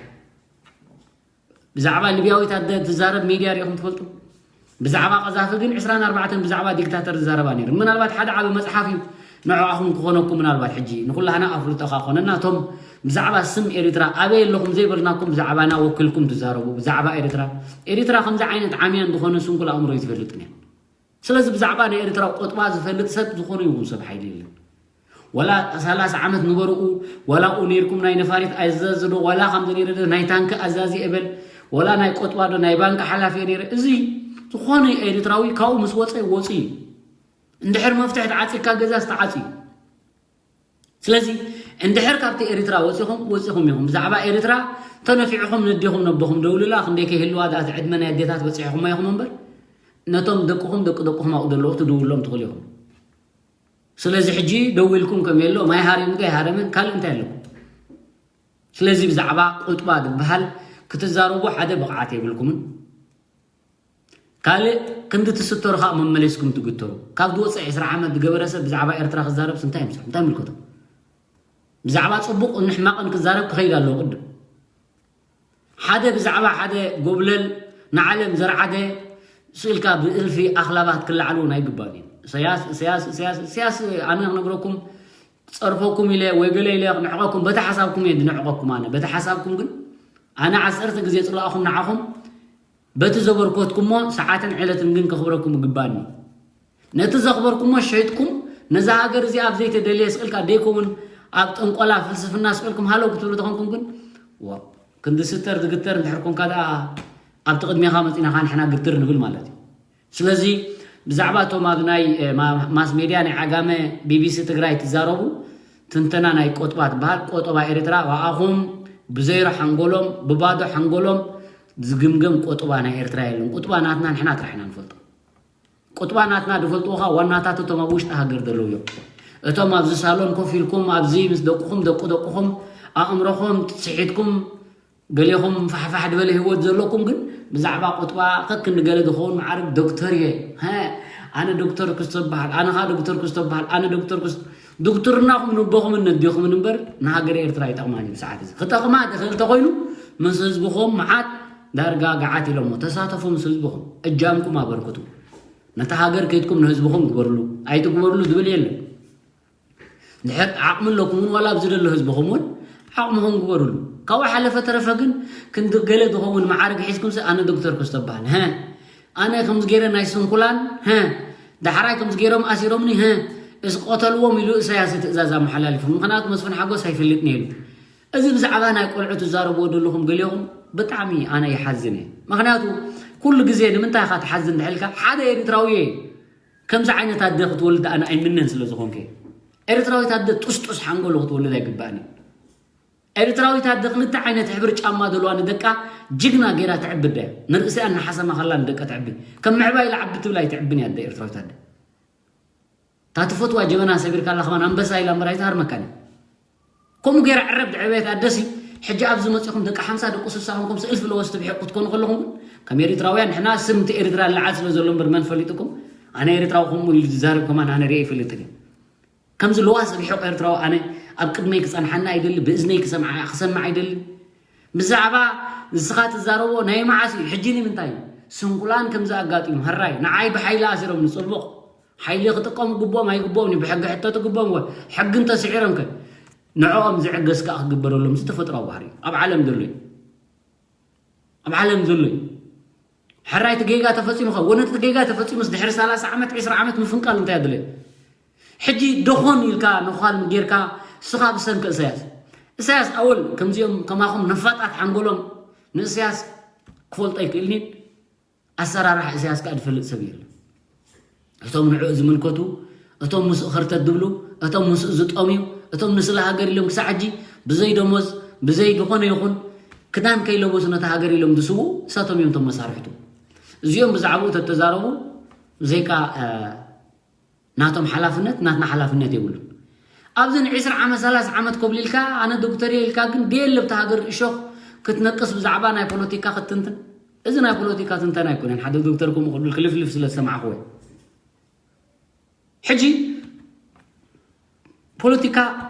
ብዛዕባ ሊብያዊት ኣደ ትዛረብ ሚድያ ሪኢኹም ትፈልጡ? ብዛዕባ ቀዛፊ ግን ዕስራን ኣርባዕተን ብዛዕባ ዲክታተር ዝዛረባ ነይሩ። ምናልባት ሓደ ዓቢ መጽሓፍ እዩ ንዕኣኹም ክኾነኩም፣ ምናልባት ሕጂ ንኹላህና ኣፍልጦ ከኾነና። እቶም ብዛዕባ ስም ኤርትራ ኣበይ ኣለኹም ዘይበልናኩም ብዛዕባና ወክልኩም ትዛረቡ። ብዛዕባ ኤርትራ፣ ኤርትራ ከምዚ ዓይነት ዓምያን ዝኾነ ስንኩል ኣእምሮ እዩ ዝፈልጥን እያ። ስለዚ ብዛዕባ ናይ ኤርትራ ቆጥባ ዝፈልጥ ሰብ ዝኾነ ይኹን ሰብ ሓይሊ የለን። ወላ ሰላሳ ዓመት ንበርኡ፣ ወላ ኡ ነይርኩም ናይ ነፋሪት ኣዛዚ ዶ፣ ወላ ከምዚ ነይረ ዶ ናይ ታንኪ ኣዛዚ እበል፣ ወላ ናይ ቆጥባ ዶ ናይ ባንክ ሓላፊ ነይረ። እዚ ዝኾነ ኤርትራዊ ካብኡ ምስ ወፀ ወፂ እዩ። እንድሕር መፍትሒ ተዓፂካ ገዛ ዝተዓፂ እዩ። ስለዚ እንድሕር ካብቲ ኤርትራ ወፂኹም ወፂኹም ኢኹም ብዛዕባ ኤርትራ ተነፊዕኹም ነዲኹም ነቦኹም ደውልላ ክንደይ ከይህልዋ ደኣ እቲ ዕድመ ናይ ኣዴታት በፂሕኹማ ኢኹም እምበር ነቶም ደቅኹም ደቂ ደቅኹም ኣብኡ ዘለዉ ክትድውሎም ትኽእሉ ኢኹም። ስለዚ ሕጂ ደው ኢልኩም ከም የሎ ማይ ሃሪሙ ዶ ኣይሃረመን ካልእ እንታይ ኣለኩም? ስለዚ ብዛዕባ ቁጥባ ዝበሃል ክትዛረቡ ሓደ ብቕዓት የብልኩምን። ካልእ ክንዲ ትስተሩ ከዓ መመሊስኩም ትግተሩ። ካብ ዝወፅእ ዕስራ ዓመት ዝገበረ ሰብ ብዛዕባ ኤርትራ ክዛረብ እንታይ ይምስል እንታይ ምልከቶ? ብዛዕባ ፅቡቕ ንሕማቕን ክዛረብ ክኸይድ ኣለዎ ቅድም ሓደ ብዛዕባ ሓደ ጎብለል ንዓለም ዘርዓደ ስእልካ ብእልፊ ኣኽላባት ክለዓሉ እውን ኣይግባን እዩ። እሰያስ እሰያስ እሰያስ እሰያስ ኣነ ክነግረኩም ጸርፈኩም ኢለ ወይ ገለ ኢለ ንዕቐኩም በቲ ሓሳብኩም እየ ዝንዕቐኩም ኣነ በቲ ሓሳብኩም ግን ኣነ ዓሰርተ ግዜ ጽላእኹም ንዓኹም በቲ ዘበርኮትኩሞ ሰዓትን ዕለትን ግን ከኽብረኩም ይግባኒ። ነቲ ዘኽበርኩሞ ሸይጥኩም ነዛ ሃገር እዚኣ ኣብ ዘይተደልየ ስቕልካ ደይከውን ኣብ ጠንቆላ ፍልስፍና ስቕልኩም ሃለው ክትብሉ ተኾንኩም ግን ዋ ክንዲ ስተር ዝግተር እንድሕር ኮንካ ደኣ ኣብቲ ቅድሜኻ መፂናኻ ንሕና ግትር ንብል ማለት እዩ። ስለዚ ብዛዕባ እቶም ኣብ ናይ ማስ ሜድያ ናይ ዓጋመ ቢቢሲ ትግራይ ትዛረቡ ትንተና ናይ ቆጥባ ትበሃል ቆጠባ ኤርትራ ብኣኹም ብዘይሮ ሓንጎሎም ብባዶ ሓንጎሎም ዝግምገም ቆጥባ ናይ ኤርትራ የለን። ቁጥባ ናትና ንሕና ጥራሕ ኢና ንፈልጦ። ቁጥባ ናትና ዝፈልጥዎ ከዓ ዋናታት እቶም ኣብ ውሽጢ ሃገር ዘለዉ እዮም። እቶም ኣብዚ ሳሎን ኮፍ ኢልኩም ኣብዚ ምስ ደቅኹም ደቂ ደቅኹም ኣእምሮኹም ስሒትኩም ገሌኹም ፋሕፋሕ ዝበለ ህይወት ዘለኩም ግን ብዛዕባ ቁጥባ ከክንዲ ገለ ዝኸውን መዓርግ ዶክተር እየ። ኣነ ዶክተር ክስቶ በሃል፣ ኣነ ከዓ ዶክተር ክስቶ በሃል፣ ኣነ ዶክተር ክስቶ ድክትርናኹም ንቦኹምን ነዲኹምን እምበር ንሃገር ኤርትራ ይጠቕማን እዩ። ብሰዓት እዚ ክጠቕማ ትኽእል ተኮይኑ ምስ ህዝብኹም መዓት ዳርጋ ገዓት ኢሎሞ ተሳተፉ ምስ ህዝብኹም እጃምኩም ኣበርክቱ። ነታ ሃገር ከይድኩም ንህዝብኹም ግበርሉ ኣይትግበርሉ ዝብል የለን። ድሕር ዓቕሚ ኣለኩም እውን ዋላ ኣብዚ ዘሎ ህዝብኹም እውን ዓቕምኹም ግበርሉ። ካብኡ ሓለፈ ተረፈ ግን ክንዲ ገለ ዝኸውን መዓርግ ሒዝኩም ኣነ ዶክተር ክስቶ በሃል ኣነ ከምዚ ገይረ ናይ ስንኩላን ዳሕራይ ከምዚ ገይሮም ኣሲሮምኒ እስቆተልዎም ኢሉ እሳያስ ትእዛዝ ኣመሓላሊፉ። ምክንያቱ መስፍን ሓጎስ ኣይፈልጥን ኢሉ። እዚ ብዛዕባ ናይ ቆልዑ ትዛረብዎ ዘለኹም ገሊኹም ብጣዕሚ ኣነ ይሓዝን እየ። ምክንያቱ ኩሉ ግዜ ንምንታይ ኢኻ ትሓዝን ድሕልካ ሓደ ኤርትራዊ እየ ከምዚ ዓይነት ኣደ ክትወልድ ኣነ ኣይምነን ስለ ዝኾንከ ኤርትራዊት ኣደ ጡስጡስ ሓንጎሎ ክትወልድ ኣይግባእን እዩ። ኤርትራዊት ኣደ ክልተ ዓይነት ሕብሪ ጫማ ዘለዋ ንደቃ ጅግና ገይራ ትዕቢ ኣደ እያ። ንርእሲኣ እናሓሰማ ከላ ንደቃ ትዕቢ። ከም ምዕባይ ኢላ ዓቢ ትብል ኣይትዕብን እያ ኣደ ኤርትራዊት ኣደ። እታ ትፈትዋ ጀበና ሰቢርካላ ከማን ኣንበሳ ኢላ እምበር ኣይትሃርመካን እያ። ከምኡ ገይራ ዕረብ ዝዕበየት ኣደሲ ሕጂ ኣብዚ መጺኹም ደቂ ሓምሳ ደቂ ስሳ ኮንኩም እልፊ ለወስቲ ብሒቕ ክትኮኑ ከለኹም ግን ከም ኤርትራውያን ንሕና ስም እቲ ኤርትራ ልዓል ስለ ዘሎ እምበር መን ፈሊጥኩም ኣነ ኤርትራዊ ከምኡ ኢሉ ዝዛረብ ከማን ኣነ ርእየ ኣይፈልጥን እየ። ከምዚ ለዋስ ርሑቕ ኤርትራዊ ኣነ ኣብ ቅድመይ ክጸንሓና ኣይደሊ፣ ብእዝነይ ክሰምዓ ክሰምዕ ኣይደሊ። ብዛዕባ ንስኻ ትዛረቦ ናይ መዓስ እዩ ሕጂ ንምንታይ እዩ ስንኩላን ከምዚ ኣጋጢሙ? ሕራይ ንዓይ ብሓይሊ ኣሲሮም ንጽቡቕ ሓይሊ ክጥቀሙ ግብኦም ኣይግብኦም እዩ፣ ብሕጊ ሕተቱ ግብኦም ወይ ሕጊ እንተስዒሮም ከ ንዕኦም ዝዕገስ ከኣ ክግበረሎም ዝተፈጥሮ ባህሪ ኣብ ዓለም ዘሎ እዩ። ኣብ ዓለም ዘሎ እዩ። ሕራይ እቲ ጌጋ ተፈጺሙ ከ ወነቲ ጌጋ ተፈጺሙስ ድሕሪ ሰላሳ ዓመት ዕስራ ዓመት ምፍንቃል እንታይ ኣድለየ? ሕጂ ደኾን ኢልካ ነዃል ጌርካ ስኻ ብሰንኪ እሳያስ እሳያስ ኣወል ከምዚኦም ከማኹም ነፋጣት ሓንጎሎም ንእሳያስ ክፈልጦ ኣይክእልኒን። ኣሰራርሓ እሳያስ ከኣ ዝፈልጥ ሰብ የለን። እቶም ንዕኡ ዝምልከቱ፣ እቶም ምስኡ ኸርተት ዝብሉ፣ እቶም ምስኡ ዝጠምዩ፣ እቶም ንስለ ሃገር ኢሎም ክሳዕ ሕጂ ብዘይ ደሞዝ ብዘይ ዝኾነ ይኹን ክዳን ከይለበሱ ነታ ሃገር ኢሎም ዝስዉ እሳቶም እዮም እቶም መሳርሕቱ። እዚኦም ብዛዕባኡ ተተዛረቡ ብዘይካ ናቶም ሓላፍነት ናትና ሓላፍነት የብሉን። ኣብዚ ንዕስራ ዓመት ሰላሳ ዓመት ኮብሊልካ ኣነ ዶክተር እየ ኢልካ ግን ደየለብቲ ሃገር እሾኽ ክትነቅስ ብዛዕባ ናይ ፖለቲካ ክትትንትን እዚ ናይ ፖለቲካ ትንተና ኣይኮነን። ሓደ ዶክተር ከምኡ ክብል ክልፍልፍ ስለ ዝሰማዕክዎ ሕጂ ፖለቲካ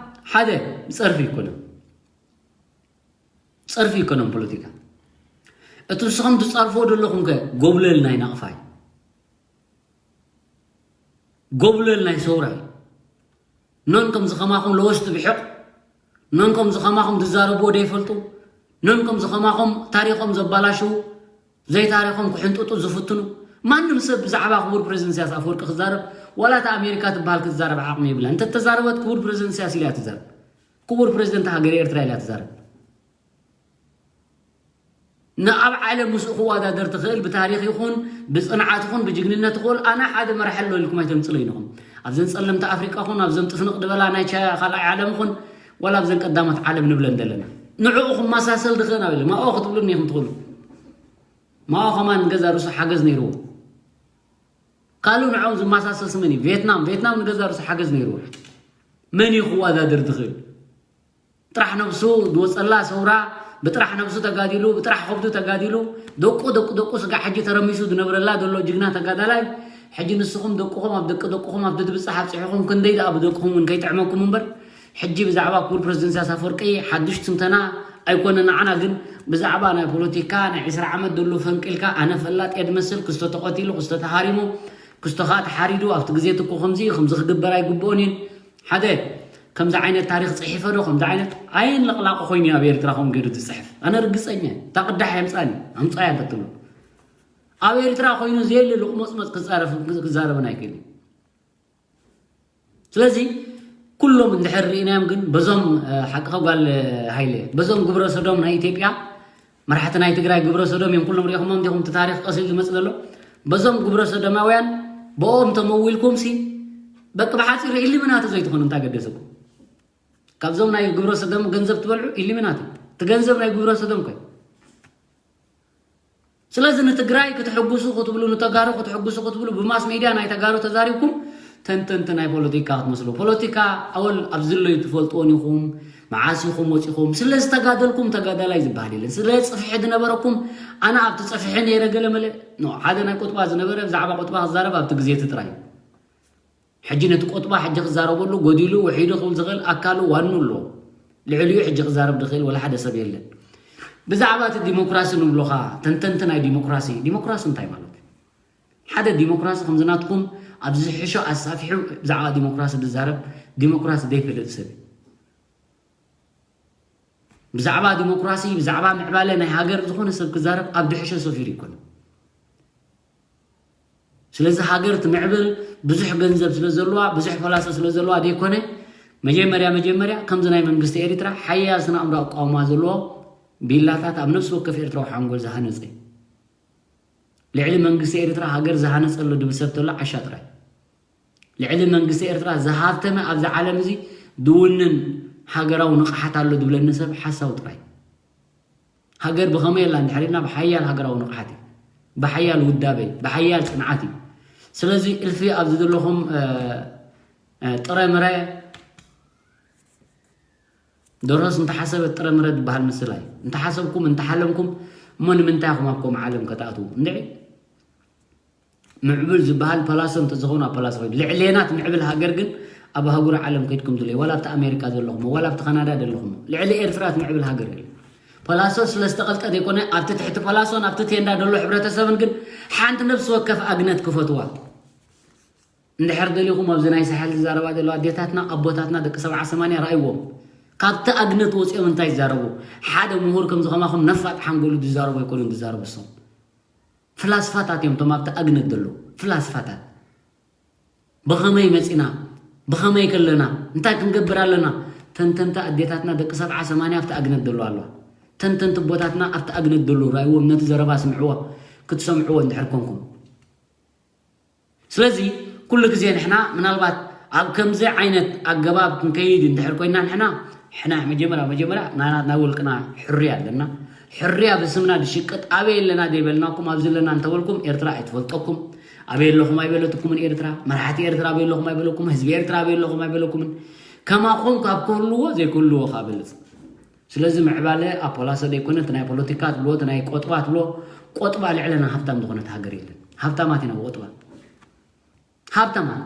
ሓደ ጸርፊ ይኮነ ጸርፊ ይኮነን ፖለቲካ እቲ ንስኹም ትጸርፍዎ ዘለኹም ከ ጎብለል ናይ ናቕፋ እዩ። ጎብለል ናይ ሰውራ እዩ። ኖን ከም ዝኸማኹም ለወስቲ ብሕቕ ኖን ከም ዝኸማኹም ዝዛረብዎ ደይፈልጡ ኖን ከም ዝኸማኹም ታሪኾም ዘባላሽዉ ዘይታሪኾም ክሕንጥጡ ዝፍትኑ ማንም ሰብ ብዛዕባ ክቡር ፕሬዚደንት ኢሳያስ ኣፈወርቂ ክዛረብ ዋላ እታ ኣሜሪካ ትበሃል ክትዛረብ ዓቕሚ የብላ እንተተዛረበት ክቡር ፕሬዚደንት ኢሳያስ ኢላ ትዛረብ ክቡር ፕሬዚደንት ሃገር ኤርትራ ኢላ ትዛረብ ንኣብ ዓለም ምስኡ ክወዳደር ትኽእል ብታሪኽ ይኹን ብፅንዓት ይኹን ብጅግንነት ይኽእል ኣነ ሓደ መራሒ ኣሎ ኢልኩም ኣይተምፅሎ ኢንኹም ኣብዘን ፀለምቲ ኣፍሪቃ ኹን ኣብዘን ጥፍንቕ ድበላ ናይ ካልኣይ ዓለም ኹን ዋላ ኣብዘን ቀዳሞት ዓለም ንብለን ዘለና ንዕኡ ክመሳሰል ድኽእል ኣብ ማኦ ክትብሉኒ ኢኹም ትኽእሉ ማኦ ከማን ገዛ ርእሱ ሓገዝ ነይርዎ ካልእ ንዕኦም ዝመሳሰል ስመን እዩ ቬትናም ቬትናም ንገዛ ርእሱ ሓገዝ ነይርዎ መን እዩ ክወዳደር ድኽእል ጥራሕ ነብሱ ዝወፀላ ሰውራ ብጥራሕ ነብሱ ተጋዲሉ ብጥራሕ ከብዱ ተጋዲሉ ደቁ ደቁ ደቁ ስጋ ሕጂ ተረሚሱ ዝነብረላ ዘሎ ጅግና ተጋዳላይ ሕጂ ንስኹም ደቅኹም ኣብ ደቂ ደቅኹም ኣብ ድድብፃሕ ኣብፅሕኹም ክንደይ ደኣ ብደቅኹም እውን ከይጥዕመኩም እምበር ሕጂ ብዛዕባ ክቡር ፕረዚደንት ኢሳያስ ኣፈወርቂ ሓዱሽ ትንተና ኣይኮነ ንዓና ግን ብዛዕባ ናይ ፖለቲካ ናይ ዕስራ ዓመት ደሎ ፈንቂልካ ኣነ ፈላጥ እየ ድመስል ክስቶ ተቐቲሉ ክስቶ ተሃሪሙ ክስቶ ከዓ ተሓሪዱ ኣብቲ ግዜ ትኩ ከምዚ እዩ ከምዚ ክግበር ኣይግብኦን እዩን ሓደ ከምዚ ዓይነት ታሪክ ፅሒፈ ዶ ከምዚ ዓይነት ኣየን ለቕላቕ ኮይኑ ኣብ ኤርትራ ከም ገይሩ ዝፅሕፍ ኣነ ርግፀኛ እየ እታ ቅዳሕ የምፃኒ ኣምፃያ እንተትብሎ ኣብ ኤርትራ ኮይኑ ዘየለ ልቕመፅመፅ ክዛረብን ኣይክእል እዩ ስለዚ ኩሎም እንድሕር ርኢናዮም ግን በዞም ሓቂ ጓል ሃይለ በዞም ግብረ ሰዶም ናይ ኢትዮጵያ መራሕቲ ናይ ትግራይ ግብረ ሰዶም እዮም ኩሎም ሪኢኹሞም ዲኹም እቲ ታሪክ ቀሲሉ ዝመፅእ ዘሎ በዞም ግብረ ሰዶማውያን ብኦም ተመዊልኩም ሲ በቂ ብሓፂሩ ኢሊሚናቲ ዘይትኾኑ እንታይ ገደሰኩም ካብዞም ናይ ግብረ ሰዶም ገንዘብ ትበልዑ ኢሊሚናቲ እቲ ገንዘብ ናይ ግብረ ሰዶም ኮይ ስለዚ ንትግራይ ክትሕጉሱ ክትብሉ ንተጋሩ ክትሕጉሱ ክትብሉ ብማስ ሜድያ ናይ ተጋሩ ተዛሪብኩም ተንተንቲ ናይ ፖለቲካ ክትመስሉ ፖለቲካ ኣወል ኣብዚ ዘለዩ ትፈልጥዎን ኢኹም መዓስ ኢኹም ወፂኹም ስለ ዝተጋደልኩም ተጋዳላይ ዝበሃል የለን ስለ ፅፍሒ ዝነበረኩም ኣነ ኣብቲ ፅፍሒ ነይረ ገለ መለ ሓደ ናይ ቁጥባ ዝነበረ ብዛዕባ ቁጥባ ክዛረብ ኣብቲ ግዜ እቲ ጥራይ ሕጂ ነቲ ቆጥባ ሕጂ ክዛረበሉ ጎዲሉ ውሒዱ ክብል ዝኽእል ኣካሉ ዋኑ ኣሎ ልዕሊኡ ሕጂ ክዛረብ ዝኽእል ወላ ሓደ ሰብ የለን ብዛዕባ እቲ ዲሞክራሲ ንብሎኻ ተንተንቲ ናይ ዲሞክራሲ ዲሞክራሲ እንታይ ማለት ሓደ ዲሞክራሲ ከምዚ ናትኩም ኣብ ዝሕሾ ኣሳፊሑ ብዛዕባ ዲሞክራሲ ዝዛረብ ዲሞክራሲ ዘይፈልጥ ሰብ ብዛዕባ ዲሞክራሲ ብዛዕባ ምዕባለ ናይ ሃገር ዝኾነ ሰብ ክዛረብ ኣብ ድሕሾ ሰፊሩ ይኮነ ስለዚ ሃገር ትምዕብል ብዙሕ ገንዘብ ስለ ዘለዋ ብዙሕ ፈላሰ ስለ ዘለዋ ዘይኮነ መጀመርያ መጀመርያ ከምዚ ናይ መንግስቲ ኤሪትራ ሓያል ስነ ኣእምሮ ኣቋውማ ዘለዎ ቢላታት ኣብ ነፍሲ ወከፍ ኤርትራዊ ሓንጎል ዝሃነፀ ልዕሊ መንግስቲ ኤርትራ ሃገር ዝሃነፀ ኣሎ ድብል ሰብ ተሎ ዓሻ ጥራይ ልዕሊ መንግስቲ ኤርትራ ዝሃብተመ ኣብዚ ዓለም እዚ ድውንን ሃገራዊ ንቕሓት ኣሎ ድብለኒ ሰብ ሓሳዊ ጥራይ ሃገር ብኸመይ ኣላ እንድሕር ኢልና ብሓያል ሃገራዊ ንቕሓት እዩ ብሓያል ውዳበ ብሓያል ፅንዓት እዩ ስለዚ እልፊ ኣብዚ ዘለኹም ጥረ ምረ ደርሆስ እንተሓሰበት ጥረ ምረ ዝበሃል ምስላ እዩ እንተሓሰብኩም እንተሓለምኩም እሞ ንምንታይ ኢኹም ኣብ ከምኡ ዓለም ከተኣትዉ እንድዒ ምዕብል ዝበሃል ፓላሶ እንተዝኸውን ኣብ ፓላሶ ኮይኑ ልዕሌና እቲ ምዕብል ሃገር ግን ኣብ ኣህጉር ዓለም ከድኩም ድለይ ዋላ ኣብቲ ኣሜሪካ ዘለኹም ዋላ ኣብቲ ካናዳ ዘለኹም ልዕሊ ኤርትራ እቲ ምዕብል ሃገር የለ ፓላሶ ስለ ዝተቐልጠ ዘይኮነ ኣብቲ ትሕቲ ፓላሶን ኣብቲ ቴንዳ ዘሎ ሕብረተሰብን ግን ሓንቲ ነብሲ ወከፍ ኣግነት ክፈትዋ እንድሕር ደሊኹም ኣብዚ ናይ ሳሕል ዝዛረባ ዘለዋ ኣዴታትና ኣቦታትና ደቂ ሰብዓ ሰማንያ ረኣይዎም። ካብቲ ኣግነት ወፂኦም እንታይ ይዛረቡ? ሓደ ምሁር ከምዚ ከማኹም ነፋጥ ሓንጎሉ ዝዛረቡ ኣይኮኑን ዝዛረቡ እሶም። ፍላስፋታት እዮም እቶም ኣብቲ ኣግነት ዘለዉ ፍላስፋታት። ብኸመይ መፂና? ብኸመይ ከለና? እንታይ ክንገብር ኣለና? ተንተንቲ ኣዴታትና ደቂ ሰብዓ ሰማንያ ኣብቲ ኣግነት ዘለዋ ኣለዋ። ተንተንቲ ኣቦታትና ኣብቲ ኣግነት ዘለዉ ረኣይዎም ነቲ ዘረባ ስምዕዎ ክትሰምዕዎ እንድሕር ኮንኩም። ስለዚ ኩሉ ግዜ ንሕና ምናልባት ኣብ ከምዚ ዓይነት ኣገባብ ክንከይድ እንድሕር ኮይና ንሕና ሕና መጀመርያ መጀመርያ ናናት ናይ ውልቅና ሕርያ ኣለና። ሕርያ ብስምና ድሽቅጥ ኣበይ ኣለና ዘይበልናኩም ኣብዚ ኣለና እንተበልኩም ኤርትራ ኣይትፈልጠኩም። ኣበይ ኣለኹም ኣይበለትኩምን ኤርትራ። መራሕቲ ኤርትራ ኣበይ ኣለኹም ኣይበለኩም። ህዝቢ ኤርትራ ኣበይ ኣለኹም ኣይበለኩምን። ከማኹም ካብ ክህልዎ ዘይክህልዎ ካብ በልፅ። ስለዚ ምዕባለ ኣፖላሰ ዘይኮነ እቲ ናይ ፖለቲካ ትብሎ እቲ ናይ ቆጥባ ትብሎ ቆጥባ ልዕለና ሃብታም ዝኾነት ሃገር የለን። ሃብታማት ኢና ብቆጥባ ሃብታማት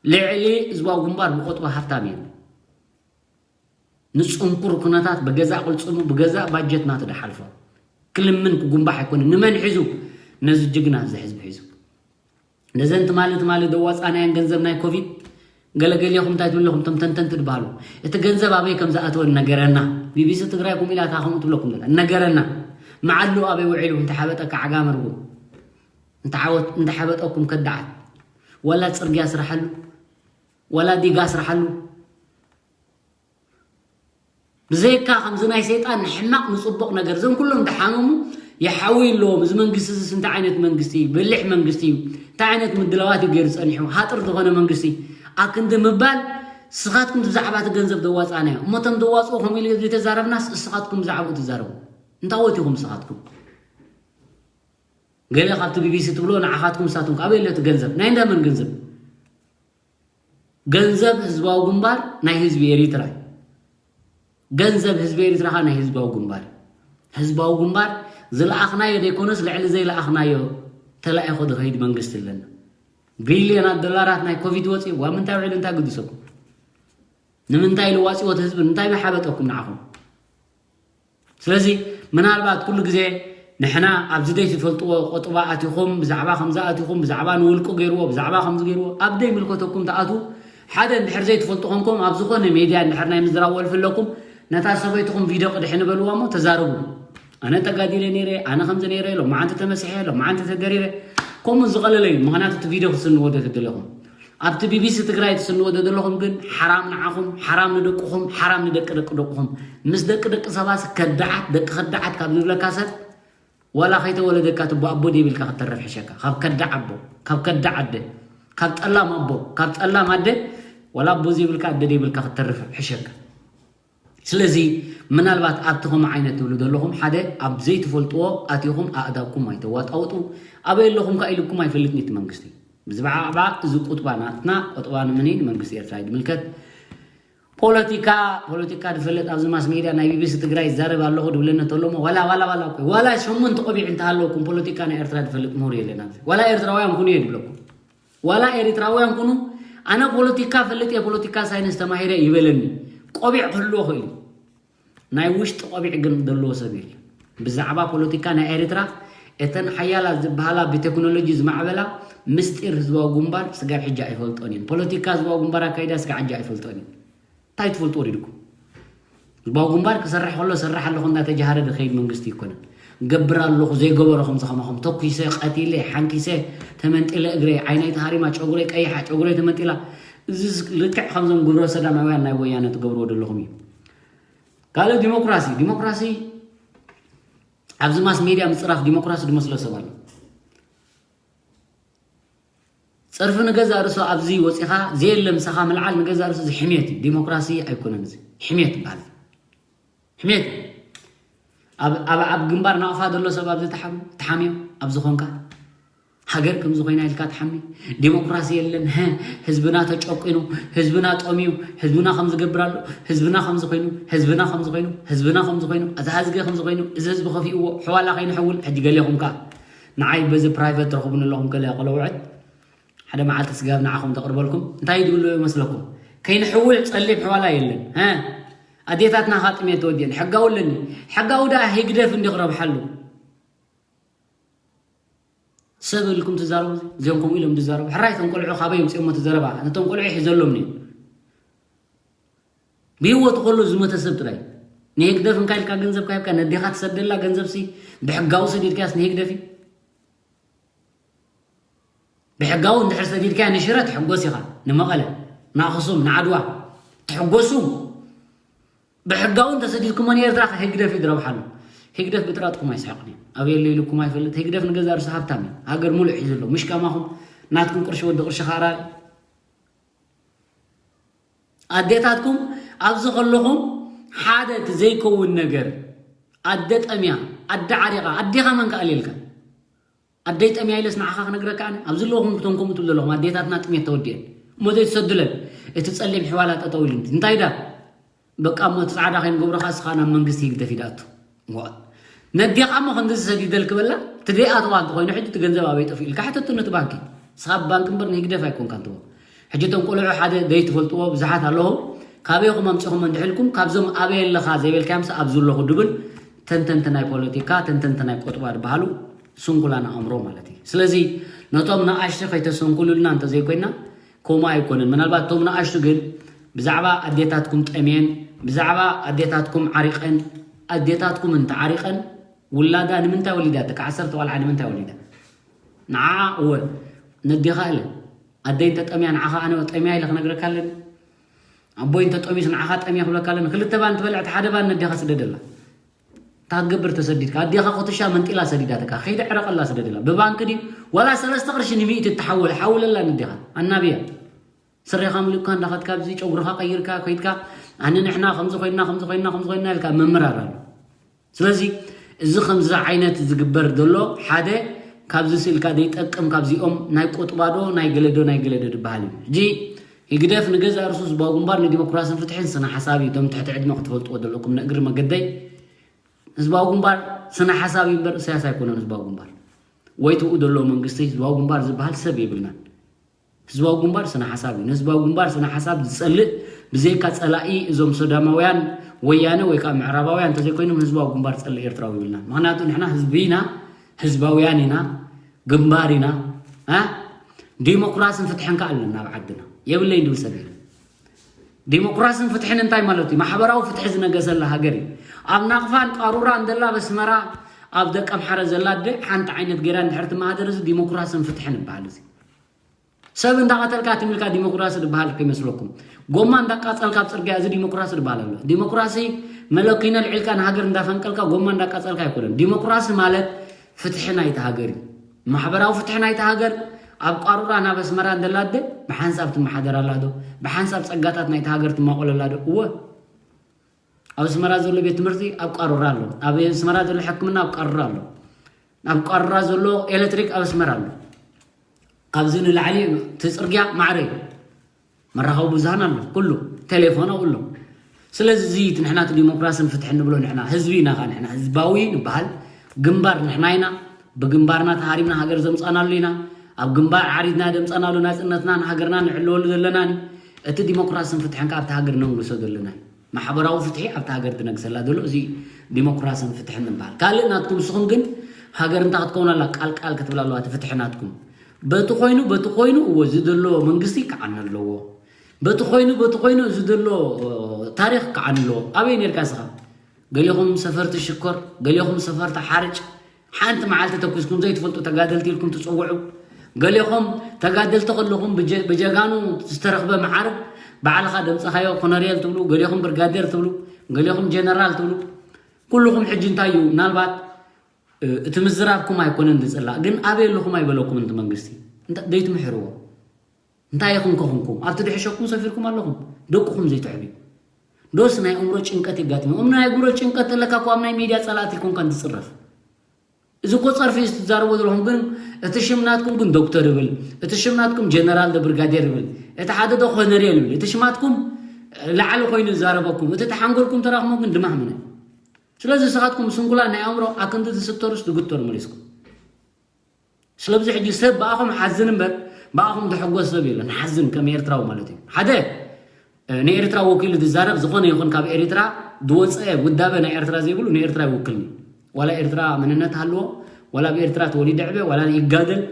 ልዕሊ ህዝባዊ ግንባር ብቆጥባ ሃብታም የለን። ንፅንኩር ኩነታት ብገዛእ ቅልፅሙ ብገዛእ ባጀት ናቱ ድሓልፎ ክልምን ክጉንባሕ ኣይኮነ ንመን ሒዙ ነዚ ጅግና እዚ ህዝቢ ሒዙ ነዘን ትማሊ ትማሊ ደዋፃናየን ገንዘብ ናይ ኮቪድ ገለገሊኹም እንታይ ትብለኹም እቶም ተንተንቲ ትበሃሉ እቲ ገንዘብ ኣበይ ከም ዝኣተወ ነገረና። ቢቢሲ ትግራይ ኩም ኢላ እታ ከምኡ ትብለኩም ዘላ ነገረና። መዓሉ ኣበይ ውዒሉ እንተሓበጠካ ዓጋመ ርጉም እንተሓበጠኩም ከዳዓት ዋላ ፅርግያ ስራሓሉ ዋላ ዲጋ ስራሓሉ ብዘይካ ከምዚ ናይ ሰይጣን ንሕማቕ ንፅቡቕ ነገር እዞም ኩሎም ድሓመሙ ይሓዊ ኣለዎም። እዚ መንግስቲ እዚ እንታይ ዓይነት መንግስቲ እዩ? በሊሕ መንግስቲ እዩ። እንታይ ዓይነት ምድላዋት እዩ ገይሩ ፀኒሑ? ሃጥር ዝኾነ መንግስቲ ኣክንዲ ምባል ስኻትኩም ብዛዕባ እቲ ገንዘብ ደዋፃናዮ እሞ እቶም ደዋፅኡ ከምኡ ኢሉ ዘይተዛረብናስ እስኻትኩም ብዛዕባኡ ትዛረቡ እንታይ ወት ኢኹም ስኻትኩም? ገለ ካብቲ ቢቢሲ ትብሎ ንዓኻትኩም ሳትኩም ካበይ ኣሎ እቲ ገንዘብ ናይ እንዳ መን ገንዘብ? ገንዘብ ህዝባዊ ግንባር ናይ ህዝቢ ኤሪትራ እዩ። ገንዘብ ህዝቢ ኤሪትራ ኸ ናይ ህዝባዊ ግንባር እዩ። ህዝባዊ ግንባር ዝለኣኽናዮ ዘይኮነስ ልዕሊ ዘይለኣኽናዮ ተላኢኹ ዝኸይድ መንግስቲ ኣለና። ቢልዮናት ዶላራት ናይ ኮቪድ ወፂኡ ዋ ምንታይ ውዒሉ እንታይ ግድሰኩም? ንምንታይ ኢሉ ዋፂዎ እቲ ህዝቢ እንታይ ምሓበጠኩም ንዓኹም? ስለዚ ምናልባት ኩሉ ግዜ ንሕና ኣብዚ ዘይትፈልጥዎ ቆጥባ ኣቲኹም ብዛዕባ ከምዚ ኣቲኹም ብዛዕባ ንውልቁ ገይርዎ ብዛዕባ ከምዚ ገይርዎ ኣብ ዘይምልከተኩም ትኣትዉ ሓደ እንድሕር ዘይትፈልጡ ኮንኩም ኣብ ዝኾነ ሜድያ እንድሕር ናይ ምዝራብ ወልፊ ኣለኩም ነታ ሰበይትኹም ቪድዮ ቅድሒ ንበልዋ እሞ ተዛረቡ ኣነ ተጋዲለ ነይረ ኣነ ከምዚ ነይረ ሎማዓንቲ ተመሲሐ ሎማዓንቲ ተደሪረ ከምኡ ዝቐለለ እዩ ምኽንያቱ እቲ ቪድዮ ክትስንዎ ዶ ተደለኹም ኣብቲ ቢቢሲ ትግራይ ትስንዎ ዶ ዘለኹም ግን ሓራም ንዓኹም ሓራም ንደቅኹም ሓራም ንደቂ ደቂ ደቅኹም ምስ ደቂ ደቂ ሰባስ ከዳዓት ደቂ ከዳዓት ካብ ዝብለካ ሰብ ዋላ ከይተወለደካ ትቦ ኣቦ ደይብልካ ክትተርፍ ሕሸካ ካብ ከዳዕ ኣቦ ካብ ከዳዕ ኣደ ካብ ጠላም ኣቦ ካብ ጠላም ኣደ ዋላ ኣቦ ዘይብልካ ኣደ ደይብልካ ክትተርፍ ሕሸካ ስለዚ ምናልባት ኣብቲ ከምኡ ዓይነት ትብሉ ዘለኹም ሓደ ኣብ ዘይትፈልጥዎ ኣቲኹም ኣእዳውኩም ኣይተዋጣውጡ ኣበይ ኣለኹም ከ ኢልኩም ኣይፈልጥን እቲ መንግስቲ ብዝበዓዕባ እዚ ቁጥባ ናትና ቁጥባ ንምኒ ንመንግስቲ ኤርትራ ይድምልከት ፖለቲካ ፖለቲካ ዝፈልጥ ኣብዚ ማስ ሜድያ ናይ ቢቢሲ ትግራይ ይዛረብ ኣለኹ ድብለኒ ተሎሞ ዋላ ዋላ ዋላ ዋላ ሸሞንተ ቆቢዕ እንተሃለውኩም ፖለቲካ ናይ ኤርትራ ዝፈልጥ ምሁር የለን ኣብዚ ዋላ ኤርትራውያን ኩኑ እየ ድብለኩም ዋላ ኤሪትራውያን ኩኑ ኣነ ፖለቲካ ፈልጥ እየ ፖለቲካ ሳይንስ ተማሂረ ይበለኒ ቆቢዕ ክህልዎ ክእል እዩ ናይ ውሽጢ ቆቢዕ ግን ዘለዎ ሰብ የለ ብዛዕባ ፖለቲካ ናይ ኤሪትራ እተን ሓያላት ዝበሃላ ብቴክኖሎጂ ዝማዕበላ ምስጢር ህዝባዊ ግንባር ስጋብ ሕጂ ኣይፈልጦን እየን ፖለቲካ ህዝባዊ ግንባር ኣካይዳ ስጋብ ሕጂ ኣይፈልጦን እየን እንታይ ትፈልጡ ወሪድኩም ህዝባዊ ግንባር ክሰርሕ ከሎ ሰርሕ ኣለኹ እንዳተጃሃረ ዝኸይድ መንግስቲ ይኮነን ገብር ኣለኹ ዘይገበሮ ከምዚ ከማኹም ተኩሰ ቀቲለ ሓንኪሰ ተመንጢለ እግረ ዓይነይ ተሃሪማ ጨጉረይ ቀይሓ ጨጉረይ ተመንጢላ እዚ ልክዕ ከምዞም ግብረ ሰዳማውያን ናይ ወያነ ትገብርዎ ዘለኹም እዩ ካልእ ዲሞክራሲ ዲሞክራሲ ኣብዚ ማስ ሜድያ ምፅራፍ ዲሞክራሲ ዝመስሎ ሰብ ኣሎ ፀርፊ ንገዛእ ርእሱ ኣብዚ ወፂኻ ዘየለ ምሳኻ ምልዓል ንገዛእ ርእሱ እዚ ሕሜት እዩ ዲሞክራሲ ኣይኮነን እዚ ሕሜት ይበሃል ሕሜት እዩ ኣብ ኣብ ኣብ ግንባር ናቕፋ ዘሎ ሰብ ኣብዚ ተሓም ተሓምዮ ኣብዚ ኾንካ ሃገር ከም ዝኾይና ኢልካ ተሓሚ ዲሞክራሲ የለን ሀ ህዝብና ተጨቂኑ ህዝብና ጠሚዩ ህዝብና ከም ዝገብር ኣሎ ህዝብና ከም ዝኾይኑ ህዝብና ከም ዝኾይኑ ህዝብና ከም ዝኾይኑ እዚ ህዝቢ ከም ዝኾይኑ እዚ ህዝቢ ከፊእዎ ሕዋላ ከይንሕውል ሕጂ ገሌኹም ከኣ ንዓይ በዚ ፕራይቨት ትረኽቡኒ ኣለኹም ገለ ቆለውዕት ሓደ መዓልቲ ስጋብ ንዓኹም ተቕርበልኩም እንታይ ይድብሉ ይመስለኩም ከይንሕውል ጸሊም ሕዋላ የለን ሀ ኣዴታትና ኻጥሜት ተወዲአን ሕጋዊ ኣለኒ ሕጋዊ ደኣ ህግደፍ እንዲ ክረብሓሉ ሰብ ኢልኩም ትዛረቡ፣ እዚኦም ከምኡ ኢሎም ትዛረቡ። ሕራይ እቶም ቆልዑ ካበይ የምፅኦሞ እቲ ዘረባ? ነቶም ቆልዑ ይሕዘሎም ነይሩ። ብህይወቱ ከሎ ዝሞተ ሰብ ጥራይ። ንህግደፍ እንካ ኢልካ ገንዘብ ካሂብካ ነዴኻ ትሰደላ ገንዘብ ሲ ብሕጋዊ ሰዲድካያስ ንህግደፍ እዩ። ብሕጋዊ እንድሕር ሰዲድካያ ንሽረ ትሕጎስ ኢኻ። ንመቐለ፣ ንኣኽሱም፣ ንዓድዋ ትሕጎሱ። ብሕጋዊ እንተሰዲድኩሞ ንኤርትራ ህግደፍ እዩ ዝረብሓሉ። ህግደፍ ብጥራጥኩም ኣይስሕቕን እዩ። ኣበየለ ኢልኩም ኣይፈልጥ። ህግደፍ ንገዛ ርእሱ ሃብታም እዩ። ሃገር ሙሉእ ሒዙ ኣሎ። ምሽ ከማኹም ናትኩም ቅርሺ ወዲ ቅርሺ ኻራ። ኣዴታትኩም ኣብዚ ከለኹም ሓደ እቲ ዘይከውን ነገር ኣደ ጠምያ፣ ኣደ ዓሪቓ፣ ኣዴኻ መን ከኣልየልካ? ኣደይ ጠምያ ኢለስ ንዓኻ ክነግረካ ኣነ? ኣብዚ ኣለኹም ክተንከሙ ትብሉ ዘለኹም ኣዴታትና ጥሜት ተወዲአን። እሞ ዘይትሰዱለን። እቲ ጸሊም ሕዋላ ጠጠው ኢሉ። እንታይ ዳ? በቃ እሞ እቲ ጻዕዳ ከይንገብረኻ እስኻ ናብ መንግስቲ ህግደፍ ይድኣቱ። ዋ። ነዴኻ እሞ ከምዚ ዝሰዲደልክ በላ፣ እቲ ደይኣተዋ እንተኾይኑ ሕጂ እቲ ገንዘብ ኣበይ ጠፊኡ ኢልካ ሕተቱ ነቲ ባንኪ። እስኻ ብባንኪ እምበር ንህግደፍ ኣይኮንካን ትቦ። ሕጂ እቶም ቆልዑ ሓደ ዘይትፈልጥዎ ብዙሓት ኣለዉ። ካበይኹም ኣምጺኹም እንድሕልኩም ካብዞም ኣበይ ኣለኻ ዘይበልካዮምስ ኣብዚ ኣለኹ ድብል ተንተንቲ ናይ ፖለቲካ፣ ተንተንቲ ናይ ቆጥባ ዝበሃሉ ስንኩላን ኣእምሮ ማለት እዩ። ስለዚ ነቶም ንኣሽቱ ከይተሰንኩሉልና እንተዘይኮይና ከምኡ ኣይኮነን። ምናልባት እቶም ንኣሽቱ ግን ብዛዕባ ኣዴታትኩም ጠምየን፣ ብዛዕባ ኣዴታትኩም ዓሪቐን፣ ኣዴታትኩም እንተዓሪቐን ውላዳ ንምንታይ ወሊዳ? ደቂ ዓሰርተ ቆልዓ ንምንታይ ወሊዳ? ንዓ እወ ነዴኻ ኢለ ኣደይ እንተጠምያ ንዓኻ ኣነ ጠምያ ኢለ ክነግረካ ኣለኒ። ኣቦይ እንተጠሚዩስ ንዓኻ ጠምያ ክብለካ ኣለኒ። ክልተ ባን ትበልዕ እቲ ሓደ ባን ነዴኻ ስደደላ። እንታይ ክትገብር ተሰዲድካ? ኣዴኻ ኮትሻ መንጢላ ሰዲዳትካ። ከይደ ዕረቐላ ስደደላ። ብባንክ ድዩ? ዋላ ሰለስተ ቅርሺ ንሚእቲ እትሓውል ሓውለላ ነዴኻ። ኣናብያ። ስሬኻ ምልካ እንዳኸድካ ኣብዚ ጨጉርኻ ቀይርካ ኮይድካ ኣነ ንሕና ከምዚ ኮይና ከምዚ ኮይና ከምዚ ኮይና ኢልካ ምምራር ኣሎ። ስለዚ እዚ ከምዚ ዓይነት ዝግበር ዘሎ ሓደ ካብዚ ስእልካ ዘይጠቅም ካብዚኦም ናይ ቆጥባዶ ናይ ገለዶ ናይ ገለዶ ዝበሃል እዩ። ሕጂ ህግደፍ ንገዛእ ርሱ ህዝባዊ ግንባር ንዲሞክራስን ፍትሕን ስነ ሓሳብ እዩ። እቶም ትሕቲ ዕድመ ክትፈልጥዎ ዘለኩም ንእግሪ መገደይ ህዝባዊ ግንባር ስነ ሓሳብ እዩ እምበር እሳያስ ኣይኮነን ህዝባዊ ግንባር ወይ ትኡ ዘሎ መንግስቲ ህዝባዊ ግንባር ዝበሃል ሰብ የብልናን። ህዝባዊ ግንባር ስነ ሓሳብ እዩ። ንህዝባዊ ግንባር ስነ ሓሳብ ዝጸልእ ብዘይካ ጸላኢ እዞም ሶዳማውያን ወያነ ወይ ከዓ ምዕራባውያን እንተዘይኮይኖም ህዝባዊ ግንባር ጸልእ ኤርትራዊ ይብልና። ምክንያቱ ንሕና ህዝቢ ኢና፣ ህዝባውያን ኢና፣ ግንባር ኢና። እ? ዲሞክራስን ፍትሕን ከዓ ኣለና ኣብ ዓድና። የብለይን ድብል ሰብ የለን። ዲሞክራስን ፍትሕን እንታይ ማለት እዩ? ማሕበራዊ ፍትሒ ዝነገሰላ ሃገር እዩ። ኣብ ናቕፋን ቃሩራ እንደላ በስመራ ኣብ ደቀምሓረ ዘላ ኣደ ሓንቲ ዓይነት ገይራ እንድሕር ትመሃደር እዚ ዲሞክራስን ፍትሕን ይበሃል እዚ። ሰብ እንዳቐተልካ ትም ኢልካ ዲሞክራሲ ዝበሃል ከይመስለኩም። ጎማ እንዳቃጸልካ ኣብ ጽርግያ እዚ ዲሞክራሲ ዝበሃል ኣሎ። ዲሞክራሲ መለኪኖ ኣልዒልካ ንሃገር እንዳፈንቀልካ ጎማ እንዳቃጸልካ ኣይኮነን። ዲሞክራሲ ማለት ፍትሒ ናይቲ ሃገር እዩ። ማሕበራዊ ፍትሒ ናይቲ ሃገር ኣብ ቃሩራ ናብ ኣስመራ እንደላ ኣደ ብሓንሳብ ትመሓደር ኣላ ዶ? ብሓንሳብ ጸጋታት ናይቲ ሃገር ትማቆል ኣላ ዶ? እወ። ኣብ ኣስመራ ዘሎ ቤት ትምህርቲ ኣብ ቃሩራ ኣሎ። ኣብ ኣስመራ ዘሎ ሕክምና ኣብ ቃሩራ ኣሎ። ኣብ ቃሩራ ዘሎ ኤሌክትሪክ ኣብ ኣስመራ ኣሎ። ካብዚ ንላዕሊ እቲ ጽርግያ ማዕረ እዩ። መራኸቢ ብዙሃን ኣሎ፣ ኩሉ ቴሌፎን ኣብኡ ኣሎ። ስለዚ እዚ እቲ ንሕና እቲ ዲሞክራስን ፍትሕን ንብሎ ንሕና ህዝቢ ኢና፣ ኸ ንሕና ህዝባዊ ንበሃል ግንባር ንሕና ኢና። ብግንባርና ተሃሪምና ሃገር ዘምጻናሉ ኢና። ኣብ ግንባር ዓሪድና ዘምጻናሉ ናጽነትና ንሃገርና ንዕልወሉ ዘለና እዩ። እቲ ዲሞክራስን ፍትሕን ከኣ ኣብቲ ሃገር ነንግሶ ዘለና እዩ። ማሕበራዊ ፍትሒ ኣብቲ ሃገር ትነግሰላ ዘሎ እዚ ዲሞክራስን ፍትሕን ንበሃል። ካልእ ናትኩም ንስኹም ግን ሃገር እንታይ ክትከውን ኣላ ቃል ቃል ክትብል ኣለዋ እቲ ፍትሒ ናትኩም። በቲ ኮይኑ በቲ ኮይኑ እዎ እዚ ዘሎ መንግስቲ ክዓኒ ኣለዎ። በቲ ኮይኑ በቲ ኮይኑ እዚ ዘሎ ታሪኽ ክዓኒ ኣለዎ። ኣበይ ነርካ እስኻ? ገሊኹም ሰፈርቲ ሽኮር፣ ገሊኹም ሰፈርቲ ሓርጭ፣ ሓንቲ መዓልቲ ተኩስኩም ዘይትፈልጡ ተጋደልቲ ኢልኩም ትጽውዑ። ገሊኹም ተጋደልቲ ከለኹም ብጀ-፣ ብጀጋኑ ዝተረኽበ መዓርግ ባዕልኻ ደምጸኻዮ ኮነሬል ትብሉ፣ ገሊኹም ብርጋዴር ትብሉ፣ ገሊኹም ጀነራል ትብሉ። ኩልኹም ሕጂ እንታይ እዩ ምናልባት፣ እ፣ እቲ ምዝራብኩም ኣይኮነን ዝጽላእ፣ ግን ኣበይ ኣለኹም ኣይበለኩምን እቲ መንግስቲ። እንተ-፣ ዘይትምሕርዎ። እንታይ ኢኹም ከኹንኩም? ኣብቲ ድሕሸኩም ሰፊርኩም ኣለኹም። ደቅኹም ዘይትሕብዩ። ዶስ ናይ ኣእምሮ ጭንቀት የጋጥም። እም ናይ ኣእምሮ ጭንቀት ኣለካ እኮ ኣብ ናይ ሚድያ ጸላእቲ ኮንካን ትጽረፍ። እዚ እኮ ጸርፊ እዩ ትዛረቦ ዘለኹም፣ ግን እቲ ሽም ናትኩም ግን ዶክተር ይብል፣ እቲ ሽም ናትኩም ጀነራል ዶ ብርጋዴር ይብል፣ እቲ ሓደ ዶ ኮነሬል ይብል፣ እቲ ሽማትኩም ላዕሊ ኮይኑ ይዛረበኩም፣ እቲ ተሓንጎልኩም ተራኽሞ ግን ድማህምነ። ስለዚ ንስኻትኩም ስንኩላን ናይ ኣእምሮ ኣክንዲ ትስተሩስ ትግተሩ መሊስኩም። ስለዚ ሕጂ ሰብ ብኣኹም ሓዝን እምበር ብኣኹም ዝሕጎስ ሰብ የለን። ሓዝን ከም ኤርትራዊ ማለት እዩ። ሓደ፣ እ፣ ንኤርትራ ወኪሉ ዝዛረብ ዝኾነ ይኹን ካብ ኤርትራ ዝወፀ ውዳበ ናይ ኤርትራ ዘይብሉ ንኤርትራ ይውክልኒ። ዋላ ኤርትራ መንነት ሃልዎ፣ ዋላ ኣብ ኤርትራ ተወሊደ ዕበ ዋላ ይጋደል